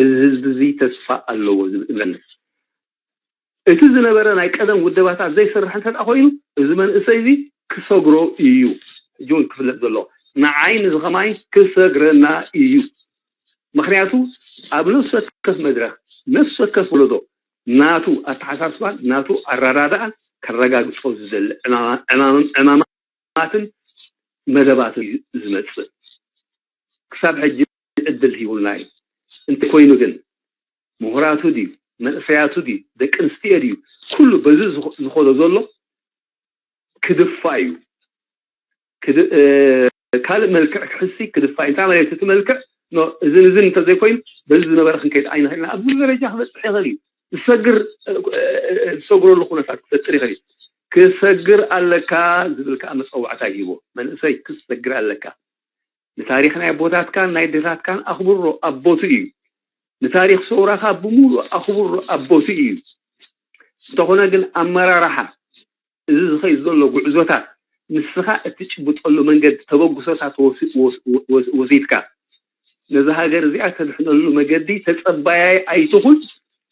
እዚ ህዝቢ እዚ ተስፋ ኣለዎ ዝብል እምነት። እቲ ዝነበረ ናይ ቀደም ውደባታት ዘይሰርሕ እንተ ደኣ ኮይኑ፣ እዚ መንእሰይ እዚ ክሰግሮ እዩ። ሕጂ እውን ክፍለጥ ዘለዎ፣ ንዓይ ንዝኸማይ ክሰግረና እዩ። ምኽንያቱ ኣብ ነፍሲ ወከፍ መድረኽ፣ ነፍሲ ወከፍ ወለዶ ናቱ ኣተሓሳስባን ናቱ ኣረዳድኣን ከረጋግጾ ዝደሊ ዕማማ-፣ ዕማማ-፣ ዕማማትን መደባትን እዩ ዝመጽእ። ክሳብ ሕጂ ዕድል ሂቡልና እዩ። እንተኮይኑ ግን ምሁራቱ ድዩ፣ መንእሰያቱ ድዩ፣ ደቂ ኣንስትዮ ድዩ፣ ኩሉ በዚ ዝኸ-፣ ዝኸዶ ዘሎ ክድፋእ እዩ። ክድ-፣ እ፣ ካልእ መልክዕ ክሕሲ ክድፋእ እዩ። እንታይ ማለት እቲ መልክዕ? ኖ፣ እዝን እዝን እንተዘይኮይኑ በዚ ዝነበረ ክንከይድ ኣይንኽእልና። ኣብዚ ደረጃ ክበጽሕ ይኽእል እዩ። ዝሰግር፣ እ፣ እ፣ እ፣ ዝሰግረሉ ኩነታት ክፈጥር ይኽእል እዩ። ክሰግር ኣለካ ዝብል ከኣ መጸዋዕታ ይሂቦ። መንእሰይ ክሰግር ኣለካ። ንታሪኽ ናይ ኣቦታትካን ናይ ኣዴታትካን ኣኽብሮ፣ ኣብ ቦትኡ እዩ። ንታሪኽ ሰውራኻ ብምሉእ ኣኽብሮ፣ ኣብ ቦትኡ እዩ። እንተኾነ ግን ኣመራርሓ፣ እዚ ዝኸይድ ዘሎ ጉዕዞታት፣ ንስኻ እትጭብጠሉ መንገዲ፣ ተበግሶታት ወሲ-፣ ወስ-፣ ወስ-፣ ወሲድካ፣ ነዛ ሃገር እዚኣ ተድሕነሉ መገዲ ተጸባያይ ኣይትኹን፣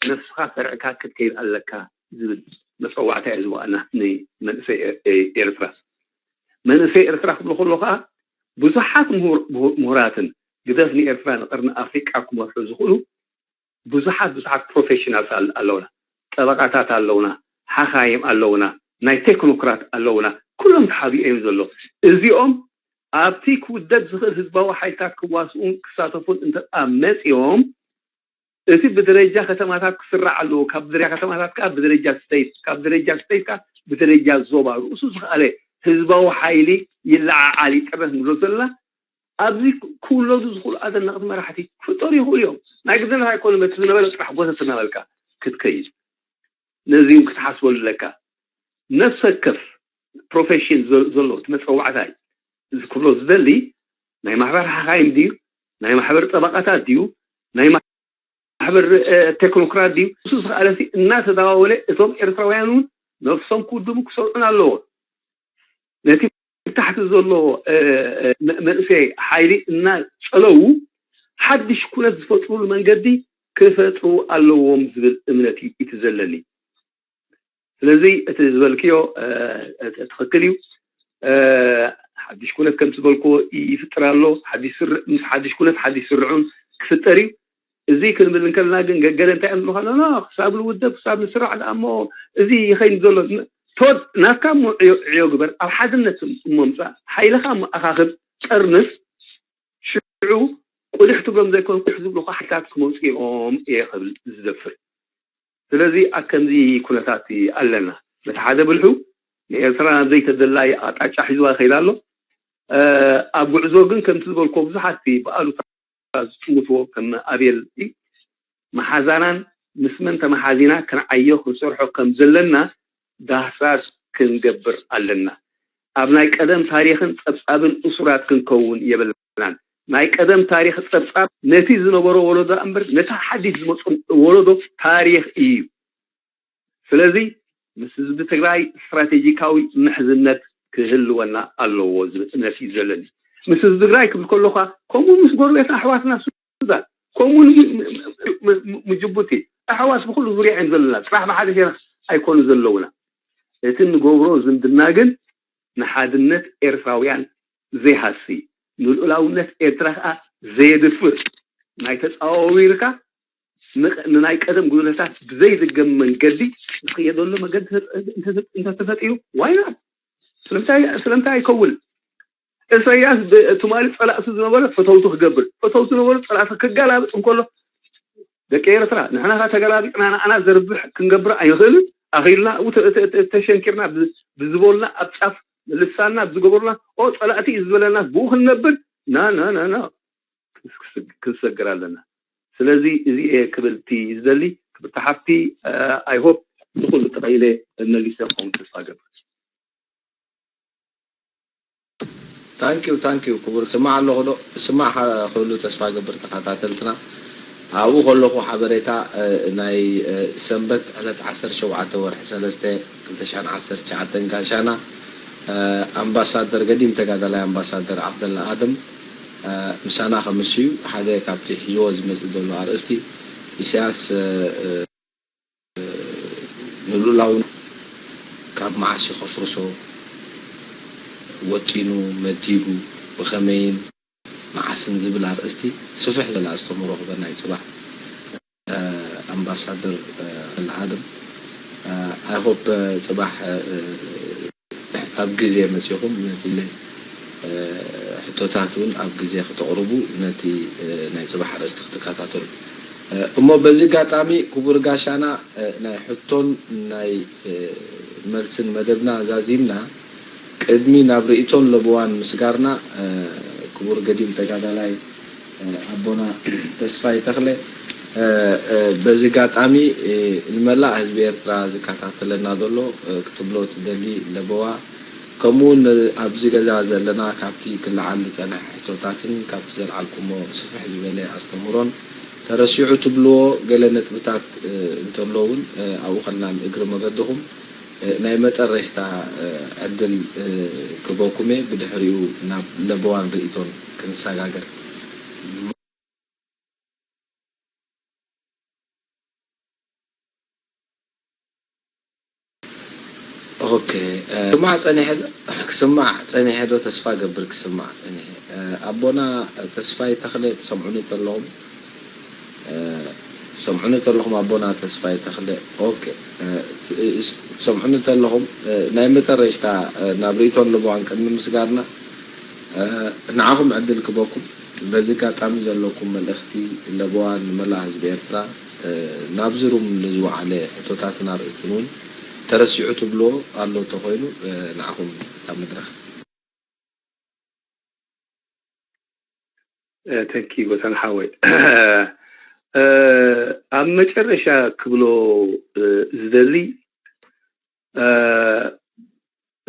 ነፍስኻ ሰርዕካ ክትከይድ ኣለካ ዝብል መጸዋዕታ እየ ዝወኣና ንመንእሰይ ኤ-፣ ኤ-፣ ኤርትራ። መንእሰይ ኤርትራ ክብሎ ከሎ ከኣ ብዙሓት ምሁር-፣ ምሁር-፣ ምሁራትን ግደፍ ንኤርትራ ንቀርኒ ኣፍሪቃ ክመርሑ ዝኽእሉ ብዙሓት ብዙሓት ፕሮፌሽናልስ ኣል-፣ ኣለውና። ጠበቃታት ኣለውና፣ ሓኻይም ኣለውና፣ ናይ ቴክኖክራት ኣለውና። ኩሎም ተሓቢኦም እዮም ዘሎ። እዚኦም ኣብቲ ክውደብ ዝኽእል ህዝባዊ ሓይልታት ክዋስኡን ክሳተፉን እንተ መጺኦም፣ እቲ ብደረጃ ከተማታት ክስራዕ ኣለዎ። ካብ ደረጃ ከተማታት ከኣ ብደረጃ ስቴት፣ ካብ ደረጃ ስቴት ከኣ ብደረጃ ዞባ ርእሱ ዝኸኣለ ህዝባዊ ሓይሊ ይለዓዓል፣ ይጥረን ንብሎ ዘለና። ኣብዚ ክውለዱ ዝኽእሉ ኣደነቕቲ መራሕቲ ክፍጠሩ ይኽእሉ እዮም። ናይ ግድነት ኣይኮነን በቲ ዝነበረ ጥራሕ ጎተት እናበልካ ክትከይድ። ነዚ እውን ክትሓስበሉ ኣለካ። ነፍሲ ወከፍ ፕሮፌሽን ዘ-፣ ዘሎ እቲ መጸዋዕታይ እዚ ክብሎ ዝደሊ ናይ ማሕበር ሓኻይም ድዩ፣ ናይ ማሕበር ጠበቃታት ድዩ፣ ናይ ማሕበር፣ እ፣ ቴክኖክራት ድዩ፣ ንሱ ዝኸኣለሲ እናተደዋወለ እቶም ኤርትራውያን እውን ነፍሶም ክውድቡ ክሰርዑን ኣለዎም። ነቲ ብታሕቲ ዘሎ፣ እ፣ እ፣ መ-፣ መንእሰይ ሓይሊ እናጸለዉ ሓድሽ ኩነት ዝፈጥሩሉ መንገዲ ክፈጥሩ ኣለዎም ዝብል እምነት እዩ እቲ ዘለኒ። ስለዚ እቲ ዝበልክዮ፣ እ፣ እ፣ ትኽክል እዩ። እ፣ ሓድሽ ኩነት ከም ዝበልክዎ ይፍጥር ኣሎ። ሓድሽ ስርዕ ምስ ሓድሽ ኩነት ሓድሽ ስርዑን ክፍጠር እዩ። እዚ ክንብል እንከለና ግን ገገለ እንታይ እዮም ዝብሉኻ ኣለና ክሳብ ንውደብ ክሳብ ንስራዕ ደኣ እሞ እዚ ይኸይድ ዘሎ ተወድ ናትካ እሞ ዕዮ ዕዮ ግበር ኣብ ሓድነት እሞ ምፃእ ሓይልኻ እሞ ኣኻኽብ ጠርንፍ ሽዑ ቁልሕ ትብሎም ዘይኮን ቁልሕ ዝብሉኻ ሓይልታት ክመፁ እዮም እየ ክብል ዝደፍር ስለዚ ኣብ ከምዚ ኩነታት ኣለና በቲ ሓደ ብልሑ ንኤርትራ ናብ ዘይተደላይ ኣቅጣጫ ሒዝዋ ይኸይድ ኣሎ ኣብ ጉዕዞ ግን ከምቲ ዝበልኮ ብዙሓት ብኣሉታ ዝጥምትዎ ከም ኣቤል መሓዛናን ምስ መን ተመሓዚና ክንዓዮ ክንሰርሖ ከም ዘለና ዳህሳስ ክንገብር ኣለና ኣብ ናይ ቀደም ታሪኽን ጸብጻብን እሱራት ክንከውን የብልናን ናይ ቀደም ታሪኽ ጸብጻብ ነቲ ዝነበሮ ወለዶ እምበር ነቲ ሓዲስ ዝመጾ ወለዶ ታሪኽ እዩ ስለዚ ምስ ህዝቢ ትግራይ ስትራቴጂካዊ ምሕዝነት ክህልወና ኣለዎ ዝብል እምነት እዩ ዘለኒ። ምስ ህዝቢ ትግራይ ክብል ከለኳ ከምኡ ምስ ጎረቤትና ኣሕዋትና ሱዳን ከምኡ ንጅቡቲ ኣሕዋት ብኩሉ ዙርያ እዮም ዘለና። ጥራሕ ብሓደ ሸነኽ ኣይኮኑ ዘለውና። እቲ ንገብሮ ዝምድና ግን ንሓድነት ኤርትራውያን ዘይሃሲ፣ ንልኡላውነት ኤርትራ ከኣ ዘየድፍር፣ ናይ ተጻዋዊርካ ንናይ ቀደም ጉድለታት ብዘይድገም መንገዲ ዝኽየደሉ መገዲ እንተተፈጢሩ ዋይና ስለምንታይ ኣይከውን እሰያስ ትማሊ ፀላእቱ ዝነበረ ፈተውቱ ክገብር ፈተውቱ ዝነበሩ ፀላእቱ ክገላብጥ እንከሎ ደቂ ኤርትራ ንሕና ካ ተገላቢጥና ንኣና ዘርብሕ ክንገብር ኣይንኽእልን ኣኺልና ተሸንኪርና ብዝበሉና ኣብ ጫፍ ልሳንና ብዝገበሩና ኦ ፀላእቲ እዩ ዝበለና ብኡ ክንነብር ና ና ና ና ክንሰግር ኣለና። ስለዚ እዚ እየ ክብል እቲ ዝደሊ ክብርቲ ሓፍቲ I hope ንኩሉ ተኸኢለ መሊሰ ክኸውን ተስፋ ገብር። Thank you thank you ክቡር ስማዕ ኣለኹ ዶ ስማዕ ክህሉ ተስፋ ገብር ተኸታተልትና ኣብኡ ከለኹ ሓበሬታ ናይ ሰንበት ዕለት ዓሰርተ ሸውዓተ ወርሒ ሰለስተ ክልተ ሽሕን ዓሰርተ ትሽዓተን ጋሻና ኣምባሳደር ገዲም ተጋዳላይ ኣምባሳደር ዓብደላ ኣደም ምሳና ከምስዩ ሓደ ካብቲ ሒዝዎ ዝመፅእ ዘሎ ኣርእስቲ ኢሳያስ ንሉላውን ካብ መዓስ ከፍርሶ ወጢኑ መዲቡ ብኸመይን መዓስን ዝብል ኣርእስቲ ስፍሕ ዝበለ ኣስተምህሮ ክበና እዩ ፅባሕ ኣምባሳደር ለዓለም I hope ፅባሕ ኣብ ግዜ መፂኹም ነቲ ሕቶታት እውን ኣብ ግዜ ክተቕርቡ ነቲ ናይ ፅባሕ ኣርእስቲ ክትከታተሉ እሞ በዚ ኣጋጣሚ ክቡር ጋሻና ናይ ሕቶን ናይ መልስን መደብና ዛዚምና ቅድሚ ናብ ርእይቶን ለበዋን ምስጋርና ክቡር ገዲም ተጋዳላይ ኣቦና ተስፋይ ተኽለ በዚ ኣጋጣሚ ንመላእ ህዝቢ ኤርትራ ዝከታተለና ዘሎ ክትብሎ ትደሊ ለበዋ ከምኡ እውን ኣብዚ ገዛ ዘለና ካብቲ ክለዓል ዝጸንሐ ሕቶታትን ካብቲ ዘልዓልኩሞ ስፍሕ ዝበለ ኣስተምህሮን ተረሲዑ ትብልዎ ገለ ነጥብታት እንተሎ እውን ኣብኡ ከልና ንእግሪ መገድኹም ናይ መጠረሽታ ዕድል ክበኩም እየ ብድሕሪኡ ናብ ለበዋን ርእይቶን ክንሰጋገር ኦኬ ክስማዕ ጸኒሐ ክስማዕ ጸኒሐ ዶ ተስፋ ገብር ክስማዕ ጸኒሐ ኣቦና ተስፋይ ተኽለ ትሰምዑኒ ተለኹም ትሰምዑኒ ተለኹም ኣቦና ተስፋይ ተኽለ ኦኬ ትሰምዑኒ ተለኹም ናይ መጠረሽታ ናብ ርእይቶን ልቦዋን ቅድሚ ምስጋርና ንዓኹም ዕድል ክበኩም በዚ ኣጋጣሚ ዘለኩም መልእኽቲ ለበዋ ንመላእ ህዝቢ ኤርትራ ናብዚ ሩም ንዝወዓለ ሕቶታትን ኣርእስትን እውን ተረሲዑ ትብልዎ ኣሎ እንተኾይኑ ንዓኹም እታ መድረኽ ተንኪ ጎተን ሓወይ ኣብ መጨረሻ ክብሎ ዝደሊ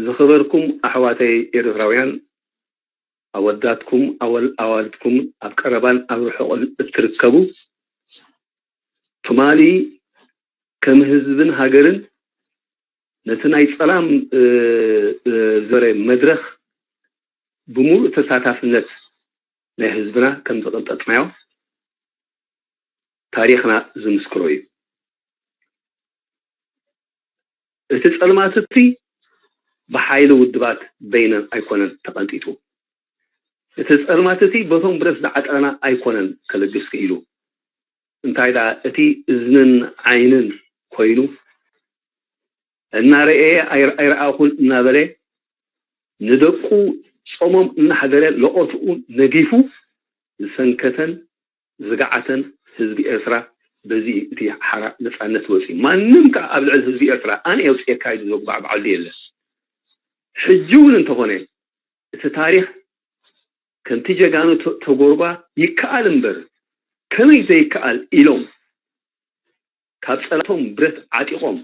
ዝኸበርኩም ኣሕዋተይ ኤርትራውያን ኣወዳትኩም ኣዋልድኩም ኣብ ቀረባን ኣብ ርሑቕን እትርከቡ ትማሊ ከም ህዝብን ሃገርን ነቲ ናይ ጸላም ዝበረ መድረኽ ብምሉእ ተሳታፍነት ናይ ህዝብና ከም ዘቐንጠጥናዮ ታሪኽና ዝምስክሮ እዩ። እቲ ጸልማት እቲ ብሓይሊ ውድባት በይነን ኣይኮነን ተቐንጢጡ። እቲ ጸልማት እቲ በቶም ብረት ዝዓጠቐና ኣይኮነን ከለግስ ክኢሉ። እንታይ ደኣ እቲ እዝንን ዓይንን ኮይኑ እናረኣየ ኣይረኣኹን እናበለ ንደቁ ጾሞም እናሕደረ ለቆትኡ ነጊፉ ዝሰንከተን ዝገዓተን ህዝቢ ኤርትራ በዚ እቲ ሓራ ነጻነት ወፂ። ማንም ከዓ ኣብ ልዕሊ ህዝቢ ኤርትራ ኣነ የውፅኤካ ኢሉ ዘጉባዕባዓሉ የለን። ሕጂ እውን እንተኾነ እቲ ታሪኽ ከምቲ ጀጋኑ ተጎርባ ይከኣል እምበር ከመይ ዘይከኣል ኢሎም ካብ ጸላቶም ብረት ዓጢቖም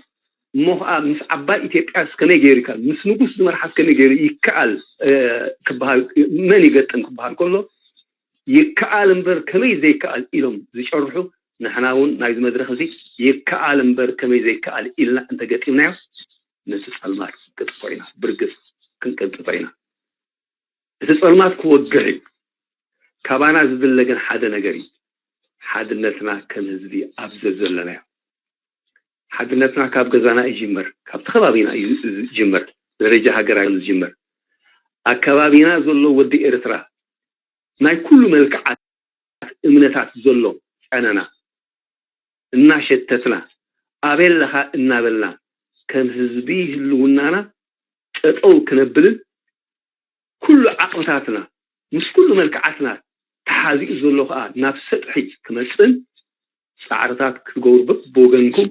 እሞ ከዓ ምስ ዓባይ ኢትዮጵያስ ከመይ ገይሩ ይከኣል፣ ምስ ንጉስ ዝመርሓስ ከመይ ገይሩ ይከኣል ክበሃል፣ መን ይገጥም ክበሃል ከሎ ይከኣል እምበር ከመይ ዘይከኣል ኢሎም ዝጨርሑ፣ ንሕና እውን ናይዚ መድረኽ እዚ ይከኣል እምበር ከመይ ዘይከኣል ኢልና እንተገጢምናዮ ነቲ ጸልማት ክንቅጥፎ ኢና፣ ብርግጽ ክንቅጥፎ ኢና። እቲ ጸልማት ክወግሕ እዩ። ካባና ዝድለ ግን ሓደ ነገር እዩ። ሓድነትና ከም ህዝቢ ኣብ ዘዘለናዮ። ሓድነትና ካብ ገዛና ይጅመር፣ ካብቲ ከባቢና እዩ ዝጅመር፣ ደረጃ ሃገር እዩ ዝጅመር። ኣከባቢና ዘሎ ወዲ ኤርትራ ናይ ኩሉ መልክዓት እምነታት ዘሎ ጨነና እናሸተትና ኣበይ ኣለኻ እናበልና ከም ህዝቢ ህልውናና ጠጠው ክነብልን ኩሉ ዓቕምታትና ምስ ኩሉ መልክዓትና ተሓዚኡ ዘሎ ከዓ ናብ ሰጥሒ ክመፅእን ፃዕርታት ክትገብሩ በብወገንኩም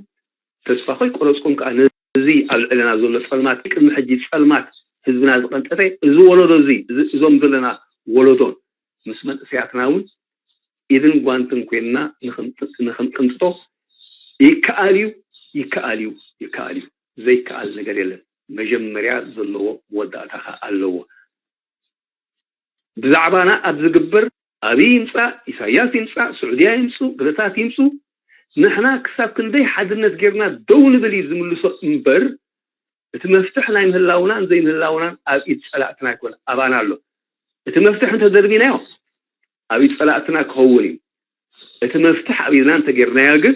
ተስፋ ከይቆረፅኩም ከዓ ነዚ ኣብ ልዕለና ዘሎ ፀልማት ቅድሚ ሕጂ ፀልማት ህዝብና ዝቐንጠተ እዚ ወለዶ እዚ እዞም ዘለና ወለዶን ምስ መንእሰያትና እውን ኢድን ጓንትን ኮይንና ንኽንቅንጥጦ ይከኣል እዩ፣ ይከኣል እዩ፣ ይከኣል እዩ። ዘይከኣል ነገር የለን። መጀመርያ ዘለዎ መወዳእታ ከዓ ኣለዎ። ብዛዕባና ኣብ ዝግበር ኣብይ ይምፃእ፣ ኢሳያስ ይምፃእ፣ ስዑድያ ይምፁ፣ ግለታት ይምፁ፣ ንሕና ክሳብ ክንደይ ሓድነት ጌርና ደው ንብል እዩ ዝምልሶ እምበር እቲ መፍትሕ ናይ ምህላውናን ዘይምህላውናን ኣብ ኢድ ፀላእትና ኣይኮነ፣ ኣባና ኣሎ። እቲ መፍትሕ እንተደርቢናዮ ኣብ ኢድ ፀላእትና ክኸውን እዩ። እቲ መፍትሕ ኣብ ኢድና እንተጌርናዮ ግን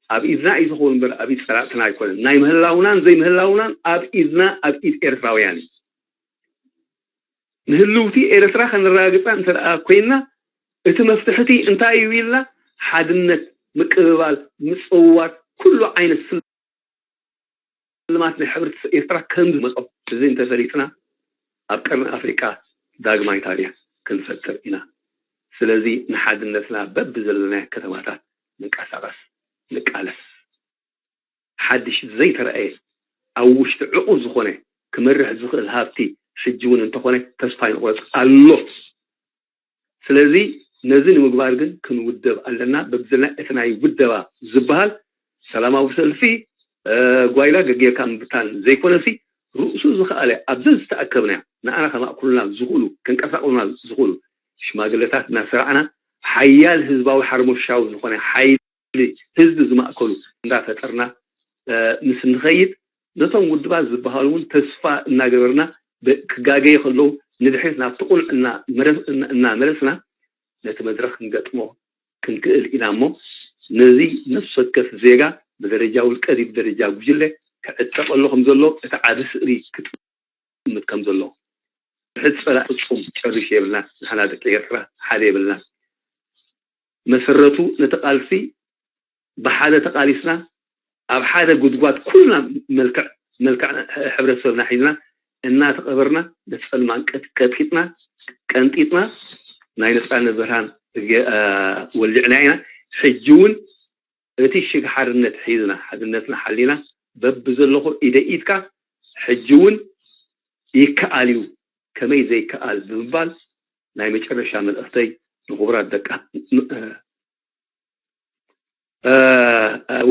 ኣብ ኢድና እዩ ዝኸውን እምበር ኣብ ኢድ ፀላእትና ኣይኮነን። ናይ ምህላውናን ዘይምህላውናን ኣብ ኢድና ኣብ ኢድ ኤርትራውያን እዩ። ንህልውቲ ኤርትራ ከነረጋግፃ እንተ ኮይንና እቲ መፍትሕቲ እንታይ እዩ ኢልና ሓድነት፣ ምቅብባል፣ ምፅውዋር ኩሉ ዓይነት ስልማት ናይ ሕብረተሰብ ኤርትራ ከም ዝመፆ እዚ እንተፈሊጥና ኣብ ቀርኒ ኣፍሪቃ ዳግማይ ታሪኽ ክንፈጥር ኢና። ስለዚ ንሓድነትና በብዘለናዮ ከተማታት ንንቀሳቐስ፣ ንቃለስ። ሓድሽ ዘይተረኣየ ኣብ ውሽጢ ዕቑር ዝኾነ ክመርሕ ዝኽእል ሃብቲ ሕጂ እውን እንተኾነ ተስፋ ይንቑረፅ ኣሎ። ስለዚ ነዚ ንምግባር ግን ክንውደብ ኣለና። በብዘለና እቲ ናይ ውደባ ዝበሃል ሰላማዊ ሰልፊ ጓይላ ገጌርካ ምብታን ዘይኮነሲ ርእሱ ዝኸኣለ ኣብዚ ዝተኣከብና ንኣና ከማእኩሉና ዝኽእሉ ከንቀሳቕሉና ዝኽእሉ ሽማግለታት እናሰራዕና ሓያል ህዝባዊ ሓርሞሻዊ ዝኾነ ሓይሊ ህዝቢ ዝማእከሉ እንዳፈጠርና ምስ እንኸይድ ነቶም ውድባት ዝበሃሉ እውን ተስፋ እናገበርና ክጋገዩ ከለዉ ንድሕሪት ናብቲ ቁኑዕ እናመለስና ነቲ መድረኽ ክንገጥሞ ክንክእል ኢና እሞ ነዚ ነፍሲ ወከፍ ዜጋ ብደረጃ ውልቀ ድዩ ብደረጃ ጉጅለ ክዕጠቐሉ ከም ዘሎ እቲ ዓቢ ስእሊ ክጥምት ከም ዘሎ። ሕድ ጸላእ ፍጹም ጨርሽ የብልና። ንሕና ደቂ ኤርትራ ሓደ የብልና። መሰረቱ ነቲ ቃልሲ ብሓደ ተቓሊስና ኣብ ሓደ ጉድጓድ ኩልና መልክዕ መልክዕ ሕብረተሰብና ሒዝና እናተቐበርና ነቲ ጸልማት ቀጥቂጥና ቀንጢጥና ናይ ነጻነት ብርሃን ወሊዕና ኢና። ሕጂ እውን እቲ ሽግ ሓርነት ሒዝና ሓድነትና ሓሊና በብዘለኹ ኢደ ኢድካ ሕጂ እውን ይከኣል እዩ ከመይ ዘይከኣል ብምባል ናይ መጨረሻ መልእኽተይ ንኽቡራት ደቂ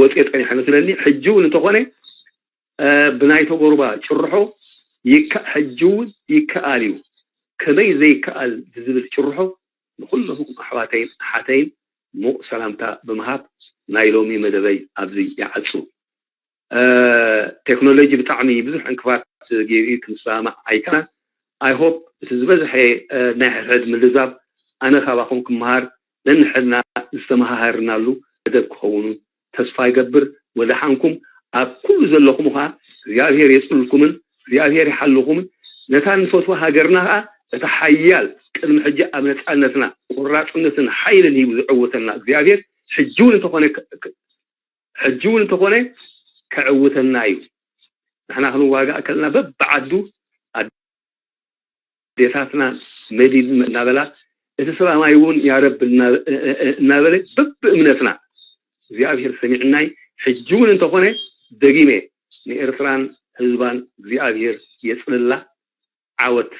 ወፅየ ፀኒሐ መስለኒ። ሕጂ እውን እንተኾነ ብናይ ተጎርባ ጭርሖ ሕጂ እውን ይከኣል እዩ ከመይ ዘይከኣል ብዝብል ጭርሖ ንኹለኹም ኣሕዋተይን ኣሓተይን ሙቕ ሰላምታ ብምሃብ ናይ ሎሚ መደበይ ኣብዚ ይዓጹ። ቴክኖሎጂ ብጣዕሚ ብዙሕ ዕንቅፋት ገይሩ እዩ ክንሰማማዕ ኣይከኣልናን። I hope እቲ ዝበዝሐ ናይ ሕድሕድ ምልዛብ ኣነ ካባኹም ክመሃር ነንሕድና ዝተመሃሃርናሉ መደብ ክኸውን ተስፋ ይገብር። ወደሓንኩም ኣብ ኩሉ ዘለኹም ኸዓ እግዚኣብሔር የጽልልኩምን እግዚኣብሔር ይሓልኹም። ነታ ንፈትዋ ሃገርና ከዓ እቲ ሓያል ቅድሚ ሕጂ ኣብ ነፃነትና ቁራፅነትን ሓይልን ሂቡ ዝዕወተና እግዚኣብሔር ሕጂ እውን እንተኾነ ሕጂ እውን እንተኾነ ከዕውተና እዩ። ንሕና ክንዋጋእ ከለና በብዓዱ ኣዴታትና መዲድ እናበላ እቲ ሰላማይ እውን ያረብ እናበለ በብእምነትና እግዚኣብሔር ሰሚዕናይ ሕጂ እውን እንተኾነ ደጊመ ንኤርትራን ህዝባን እግዚኣብሔር የፅንላ። ዓወት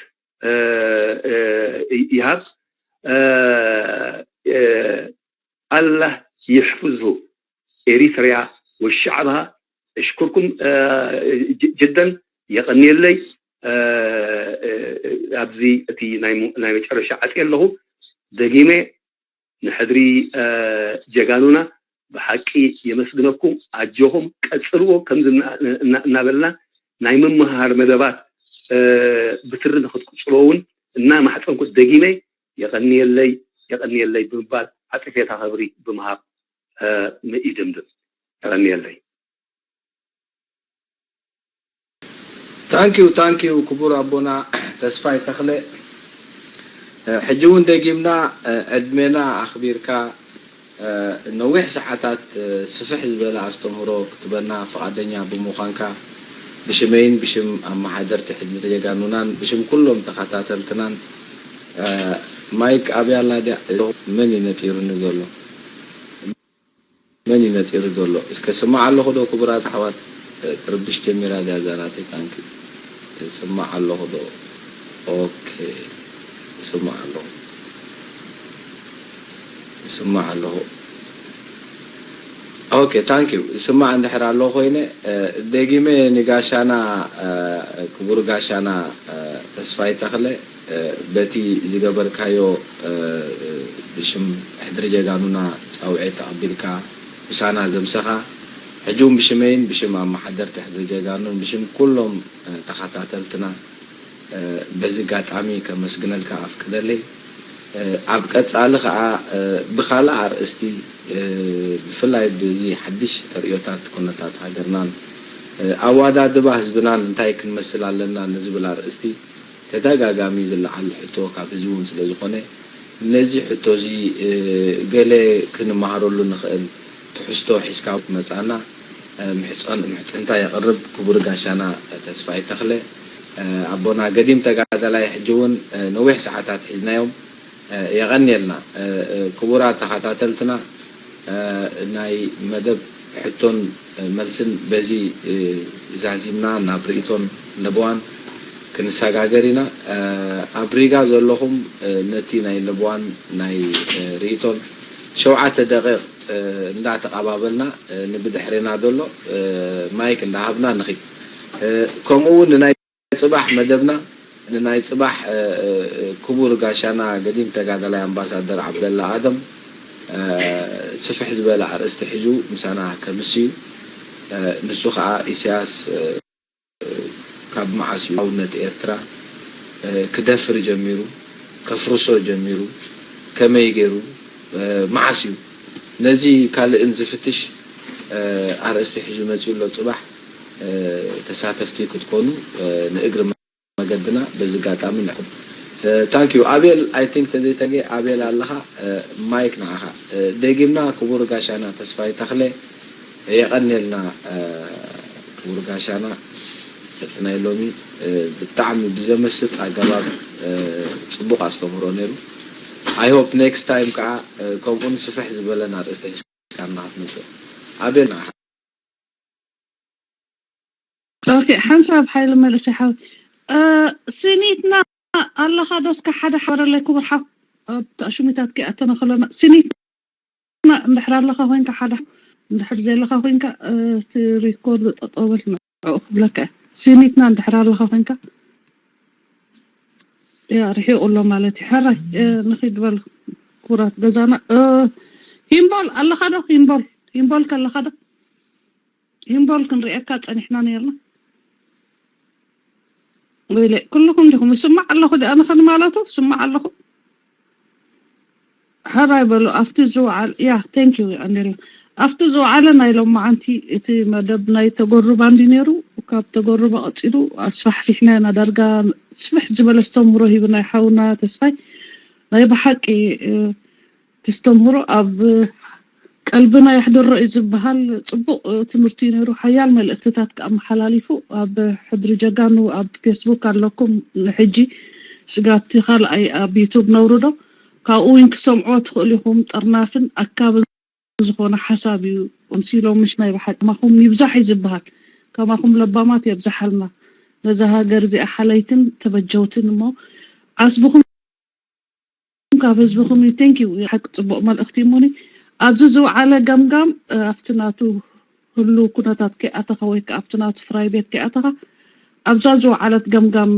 ይሃብ። ኣላህ ይሕፍዝሁ ኤሪትርያ ወሸዓብሃ። እሽኩርኩም ጅደን የቐንየለይ። ኣብዚ እቲ ናይ መጨረሻ ዓፅ ኣለኹ። ደጊመ ንሕድሪ ጀጋኑና ብሓቂ የመስግነኩም። ኣጆኹም ቀፅልዎ። ከምዚ እናበልና ናይ ምምሃር መደባት ብትሪ ንክትቅፅሎ እውን እናማሕፀንኩ ደጊመ የቐንየለይ የቐንየለይ ብምባል ዓፅፌታ ክብሪ ብምሃብ ይድምድም። የቐንየለይ። ታንኪዩ ታንኪዩ ክቡር ኣቦና ተስፋይ ተኽለ። ሕጂ እውን ደጊምና ዕድሜና ኣኽቢርካ ነዊሕ ሰዓታት ስፍሕ ዝበለ ኣስተምህሮ ክትበና ፍቓደኛ ብምዃንካ ብሽመይን ብሽም ኣመሓደርቲ ሕድሪ ጀጋኑናን ብሽም ኩሎም ተኸታተልትናን ማይክ ኣብያላ ድያ? መን እዩ ነጢሩኒ ዘሎ? መን እዩ ነጢሩ ዘሎ? እስከ ስማዕ ኣለኹ ዶ ክቡራት ኣሕዋት? ትርብሽ ጀሚራ ድያ እዛ ናተይ ታንኪ? ስማዕ ኣለኹ ዶ? ኦኬ፣ ስማዕ ኣለኹ። ስማዕ ኣለኹ። ኦኬ፣ ታንኪዩ። ስማዕ እንድሕር ኣለኹ ኮይነ ደጊመ ንጋሻና ክቡር ጋሻና ተስፋይ ተኽለ በቲ ዝገበርካዮ ብሽም ሕድሪ ጀጋኑና ፃውዒት ተቐቢልካ ምሳና ዘምሰኻ ሕጂ እውን ብሽመይን ብሽም ኣመሓደርቲ ሕድሪ ጀጋኑን ብሽም ኩሎም ተኸታተልትና በዚ ኣጋጣሚ ከመስግነልካ ኣፍቅደለይ። ኣብ ቀፃሊ ከዓ ብካልእ ኣርእስቲ ብፍላይ ብዚ ሓድሽ ተርእዮታት ኩነታት ሃገርናን ኣዋዳድባ ህዝብናን እንታይ ክንመስል ኣለና ንዝብል ኣርእስቲ ተደጋጋሚ ዝለዓል ሕቶ ካብ ህዝቢ እውን ስለ ዝኾነ ነዚ ሕቶ እዚ ገለ ክንመሃረሉ ንኽእል ትሕዝቶ ሒዝካ ክትመፅኣና ምሕፀንታ የቕርብ። ክቡር ጋሻና ተስፋይ ተኽለ ኣቦና ገዲም ተጋዳላይ ሕጂ እውን ነዊሕ ሰዓታት ሒዝናዮም የቐንየልና። ክቡራት ተኸታተልትና ናይ መደብ ሕቶን መልስን በዚ ዛዚምና ናብ ርእይቶን ለበዋን ክንሰጋገር ኢና። ኣብ ሪጋ ዘለኹም ነቲ ናይ ለበዋን ናይ ርእይቶን ሸውዓተ ደቂቕ እንዳተቐባበልና ንብድሕሬና ዘሎ ማይክ እንዳሃብና ንኺድ። ከምኡ እውን ንናይ ፅባሕ መደብና ንናይ ፅባሕ ክቡር ጋሻና ገዲም ተጋዳላይ ኣምባሳደር ዓብደላ ኣደም ስፍሕ ዝበለ ኣርእስቲ ሒዙ ምሳና ከምስ እዩ። ንሱ ከዓ ኢሳያስ ካብ መዓስ እዩ ኣውነት ኤርትራ ክደፍር ጀሚሩ፣ ከፍርሶ ጀሚሩ፣ ከመይ ገይሩ፣ መዓስ እዩ ነዚ ካልእን ዝፍትሽ ኣርእስቲ ሒዙ መፂኡ ኣሎ። ፅባሕ ተሳተፍቲ ክትኮኑ ንእግሪ መገድና በዚ ኣጋጣሚ ንሕኩም። ታንክ ዩ ኣቤል። I think ተዘይተገ ኣቤል ኣለኻ፣ ማይክ ንዓኻ። ደጊምና ክቡር ጋሻና ተስፋይ ተኽለ የቐንየልና። ክቡር ጋሻና እቲ ናይ ሎሚ ብጣዕሚ ብዘመስጥ ኣገባብ ፅቡቕ ኣስተምህሮ ነይሩ። I hope next time ከዓ ከምኡን ስፍሕ ዝበለን ኣርእስቲ ሒዝካና ክትመፅእ። ኣቤል ንዓኻ። ኦኬ፣ ሓንሳብ ሓይሊ መልእሰይ ሓው። ሲኒትና ኣለኻ ዶ? እስከ ሓደ ሓበረለይ ክቡር ሓው። ኣብታ ሽሚታት ከይኣተና ከለና ሲኒትና እንድሕር ኣለኻ ኮይንካ ሓደ፣ እንድሕር ዘለኻ ኮይንካ እቲ ሪኮርድ ጠጠው በል ንዕኡ ክብለካ እየ። ሲኒትና እንድሕር ኣለኻ ኮይንካ ያ ርሒቑ ኣሎ ማለት እዩ። ሕራይ ንኺድ በል ክቡራት ገዛና። ሂምቦል ኣለኻ ዶ? ሂምቦል ሂምቦል ከለኻ ዶ? ሂምቦል ክንሪኤካ ጸኒሕና ነይርና። ወይለ ኩልኹም ዲኹም? ይስማዕ ኣለኹ ዲ ኣነ ኸን ማለቱ ይስማዕ ኣለኹ። ሕራይ በሉ ኣብቲ ዝወዓል ያ thank you ኣንደላ ኣብቲ ዝወዓለ ናይ ሎማዓንቲ እቲ መደብ ናይ ተጎሩ ባንዲ ነይሩ። ካብ ተጎርባ ቀጺሉ ኣስፋሕፊሕና ኢና። ዳርጋ ስፍሕ ዝበለ ኣስተምህሮ ሂብና ሓውና ተስፋይ። ናይ ብሓቂ፣ እ፣ ተስተምህሮ ኣብ ቀልብና የሕድሮ እዩ ዝበሃል ጽቡቕ፣ እ፣ ትምህርቲ እዩ ነይሩ። ሓያል መልእኽትታት ከኣ ኣመሓላሊፉ። ኣብ ሕድሪ ጀጋኑ ኣብ ፌስቡክ ኣለኩም። ንሕጂ ስጋብቲ ካልኣይ ኣብ ዩቱብ ነውርዶ። ካብኡ እውን ክሰምዕዎ ትኽእሉ ኢኹም። ጠርናፍን ኣካብን ዝኾነ ሓሳብ እዩ። ከምሲ ኢሎም ምሽ ናይ ብሓቂ ከማኹም ይብዛሕ እዩ ዝበሃል። ከማኹም ለባማት የብዝሓልና። ነዛ ሃገር እዚኣ ሓለይትን ተበጀውትን እሞ ዓስብኹም ካብ ህዝብኹም እዩ። ቴንክ ዩ። ሓቂ ጽቡቕ መልእኽቲ እሞኒ ኣብዚ ዝወዓለ ገምጋም፣ እ፣ ኣብቲ ናቱ ህሉ ኩነታት ከይኣተኻ ወይ ከኣ ኣብቲ ናቱ ፍራይ ቤት ከይኣተኻ ኣብዛ ዝወዓለት ገምጋም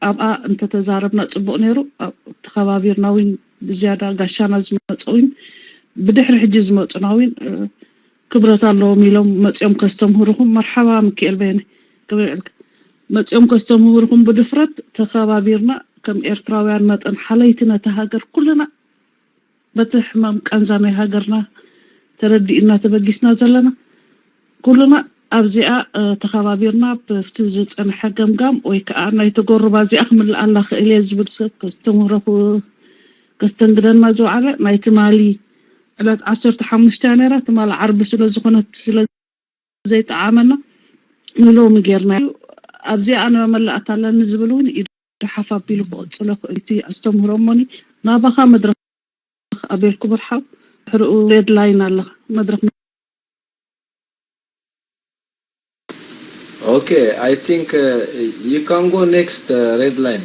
ኣብኣ እንተተዛረብና ጽቡቕ ነይሩ። ኣብ ተኸባቢርና እውን ብዝያዳ ጋሻና ዝመጸ እውን ብድሕሪ ሕጂ ዝመጹና እውን፣ እ፣ ክብረት ኣለዎም ኢሎም መጺኦም ከስተምህሩኹም። መርሓባ ሚኪኤል በየነ፣ ክብሪ ይዕልካ። መጺኦም ከስተምህሩኹም ብድፍረት ተኸባቢርና ከም ኤርትራውያን መጠን ሓለይቲ ነታ ሃገር ኩልና በቲ ሕማም ቃንዛ ናይ ሃገርና ተረዲእና ተበጊስና ዘለና ኩልና ኣብዚኣ፣ እ፣ ተኸባቢርና ብፍቲ ዝጸንሐ ገምጋም ወይ ከኣ ናይ ተጎርባ እዚኣ ክምልኣላ ክእል እየ ዝብል ሰብ ከስተምህሮ ክ-፣ ከስተንግደና ዝወዓለ ናይ ትማሊ ዕለት ዓሰርተ ሓሙሽተ እያ ነይራ። ትማሊ ዓርቢ ስለ ዝኾነት ስለ ዘይጠዓመና ንሎሚ ጌርናዮ። ኣብዚኣ ኣነ መመላእታ ኣለኒ ዝብል እውን ኢዱ ሓፍ ኣቢሉ ክቕጽሎ ክእል። እቲ ኣስተምህሮ እሞኒ ናባኻ መድረኽ ኣቤል ክቡር ሓው። ድሕሪኡ ሬድ ላይን ኣለኻ። መድረኽ Okay, I think, uh, you can go next, uh, red line.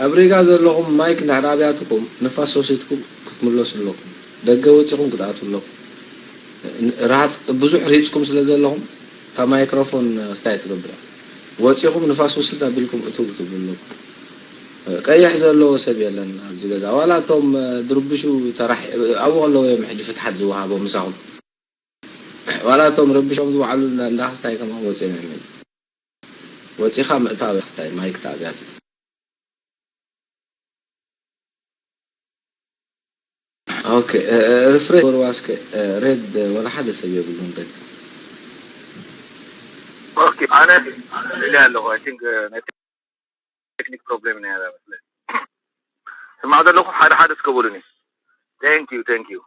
ኣብ ሪጋ ዘለኹም ማይክ እንድሕር ኣብያትኩም ንፋስ ወሲድኩም ክትምለሱ ኣለኩም። ደገ ወጺኹም ክትኣትዉ ኣለኩም። ን-፣ ርሃጽ-፣ ብዙሕ ሪጽኩም ስለ ዘለኹም እታ ማይክሮፎን፣ እ፣ ስታይ ትገብር እያ። ወጺኹም ንፋስ ውስድ ኣቢልኩም እትው ክትብሉ ኣለኩም። እ፣ ቀይሕ ዘለዎ ሰብ የለን ኣብዚ ገዛ። ዋላ እቶም፣ እ፣ ድርብሹ ተራሕ-፣ ኣብኡ ኣለዉ እዮም ሕጂ ፍትሓት ዝወሃቦም ምሳኹም። ዋላ እቶም ረቢሾም ዝወዓሉ እንዳ፣ እንዳ ክስታይ ከማን ወፂኦም እዮም። ወፂኻ ምእታው እያ ክስታይ ማይክ ተኣብያት እዩ። ኦኬ፣ እ፣ እ፣ ሪፍሬሽ ወርዋ እስከ፣ እ፣ ሬድ፣ እ፣ ወላ ሓደ ሰብ የብሉን ሬድ። ኦኬ፣ ኣነ ኢለ ኣለኹ። I think፣ እ፣ ናይ ቴክኒክ ፕሮብሌም ነይራ መስለኒ። ስማዕ ዘለኹ ሓደ ሓደ እስከ በሉኒ። Thank you, thank you።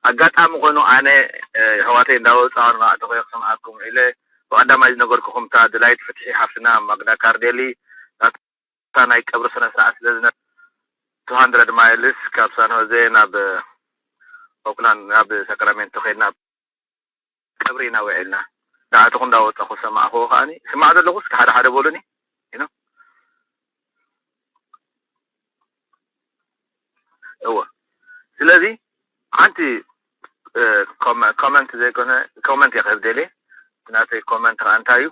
ኣጋጣሚ ኮይኑ ኣነ፣ እ፣ ኣሕዋተይ እንዳወፃ ንባዕቲ ኮየ ክሰምዓኩም ኢለ ብቐዳማይ ዝነገርኩኹም እታ ድላይት ፍትሒ ሓፍትና ማግዳ ካርዴሊ ናታ ናይ ቀብሪ ስነ ስርዓት ስለ ዝነ two hundred miles ካብ ሳን ሆዜ ናብ ኦክላንድ ናብ ሳክራሜንቶ ከይድና ቀብሪ ኢና ውዒልና። ንዓኹም እንዳወጻኹ ሰማዕኹዎ ከኣኒ ስማዕ ዘለኹ እስኪ ሓደ ሓደ በሉኒ። You know? እወ ስለዚ ሓንቲ ኮመንት ዘይኮነ ኮመንት እየ ክህብ ደልየ። ናተይ ኮመንት ከዓ እንታይ እዩ?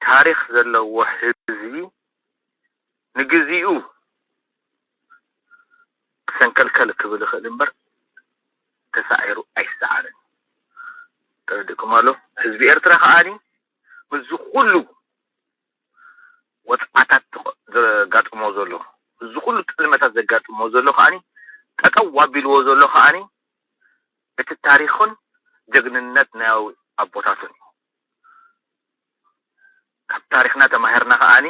ታሪክ ዘለዎ ህዝቢ ንግዚኡ ክሰንከልከል ክብል ይኽእል እምበር ተሳዒሩ ኣይሰዓርን። ተረዲእኩም ኣሎ? ህዝቢ ኤርትራ ከዓኒ ምስዚ ኩሉ ወፅዓታት ዘጋጥሞ ዘሎ፣ እዚ ኩሉ ጥልመታት ዘጋጥሞ ዘሎ ከዓኒ ጠጠው ኣቢልዎ ዘሎ ከዓኒ እቲ ታሪኽን ጀግንነት ናይ ኣቦታቱን እዩ። ካብ ታሪኽና ተማሂርና ከዓኒ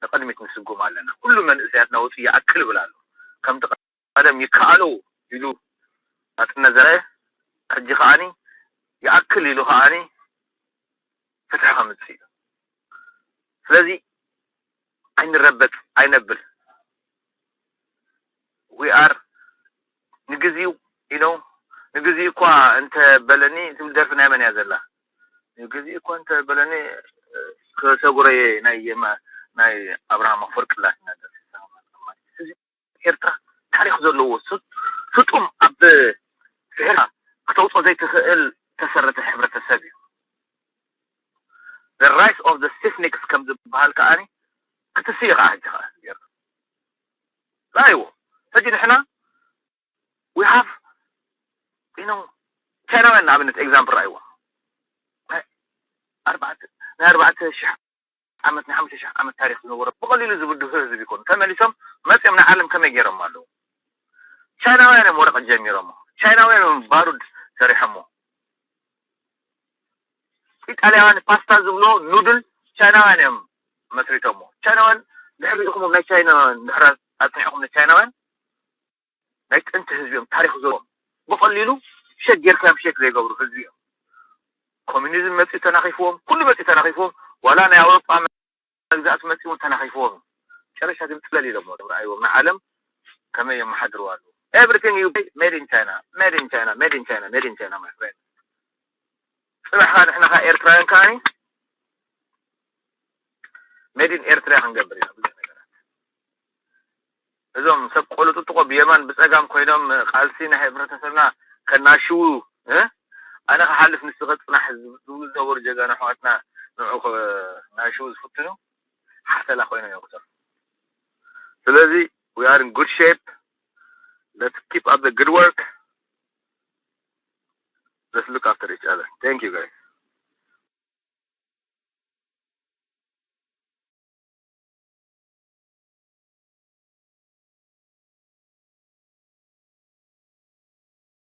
ንቕድሚት ንስጉም ኣለና። ኩሉ መንእሰያትና ወፂኡ ይኣክል ይብል ኣሎ። ከምቲ ቀደም ይከኣሎ ኢሉ ናፅነት ዘርአ ሕጂ ከዓኒ ይኣክል ኢሉ ከዓኒ ፍትሒ ከምፅእ እዩ። ስለዚ ኣይንረበፅ ኣይነብል። We are ንግዚኡ you know ንግዚኡ እኳ እንተ በለኒ ትብል ደርፊ ናይ መን እያ ዘላ? ንግዚኡ እኳ እንተ በለኒ ከሰጉረየ ናይ የማ ናይ ኣብርሃም ኣፈወርቂ ላትና ደርፊ ኤርትራ ታሪክ ዘለዎ ስጡም ኣብ ስሕራ ክተውፅኦ ዘይትኽእል ተሰረተ ሕብረተሰብ እዩ። The rise of the Sisniks ከም ዝበሃል ከዓኒ ክትስኢ ከዓ ሕጂ ከዓ ራይዎ ሕጂ ንሕና we have you know ቻይናውያን ንኣብነት example ራይዎ ናይ ኣርባዕተ ናይ ኣርባዕተ ሽሕ ዓመት ናይ ሓሙሽተ ሽሕ ዓመት ታሪክ ዝነበሮ ብቐሊሉ ዝብድሁ ህዝቢ ይኮኑ። ተመሊሶም መፅኦም ናይ ዓለም ከመይ ገይሮም ኣለዉ? ቻይናውያን እዮም ወረቀት ጀሚሮሞ። ቻይናውያን እዮም ባሩድ ሰሪሖሞ። ኢጣልያውያን ፓስታ ዝብሎ ኑድል ቻይናውያን እዮም መስሪቶሞ። ቻይናውያን ድሕር ሪኢኹሞም ናይ ቻይናውያን ድሕር ኣጽኒዕኹም ንቻይናውያን ናይ ጥንቲ ህዝቢ እዮም ታሪኽ ዘለዎም ብቐሊሉ ሸክ ጌርካ ሸክ ዘይገብሩ ህዝቢ እዮም። ኮሚኒዝም መፅኡ ተናኺፍዎም፣ ኩሉ መፅኡ ተናኺፍዎም፣ ዋላ ናይ ኣውሮጳ መግዛእቲ መፅኡ እውን ተናኺፍዎም። መጨረሻ ግን ጥለል ኢሎሞ ረኣይዎም ንዓለም ከመይ የመሓድርዋ ኣለዉ። Everything you pay made in China, made in China, made in China, made in China, my friend. ፅባሕ ከዓ ንሕና ከዓ ኤርትራውያን ከዓ made in ኤርትራ ክንገብር ኢና ብዙሕ ነገራት። እዞም ሰብ ቆልጥጥቆ ብየማን ብፀጋም ኮይኖም ቃልሲ ናይ ሕብረተሰብና ከናሽዉ ኣነ ክሓልፍ ንስኸ ፅናሕ ዝብሉ ዝነበሩ ጀጋኑ ኣሕዋትና ንዑ ናሽዉ ዝፍትኑ ሓተላ ኮይኖም እዮም ክተርፉ። ስለዚ we are in good shape. Let's keep up the good work. Let's look after each other. Thank you, guys.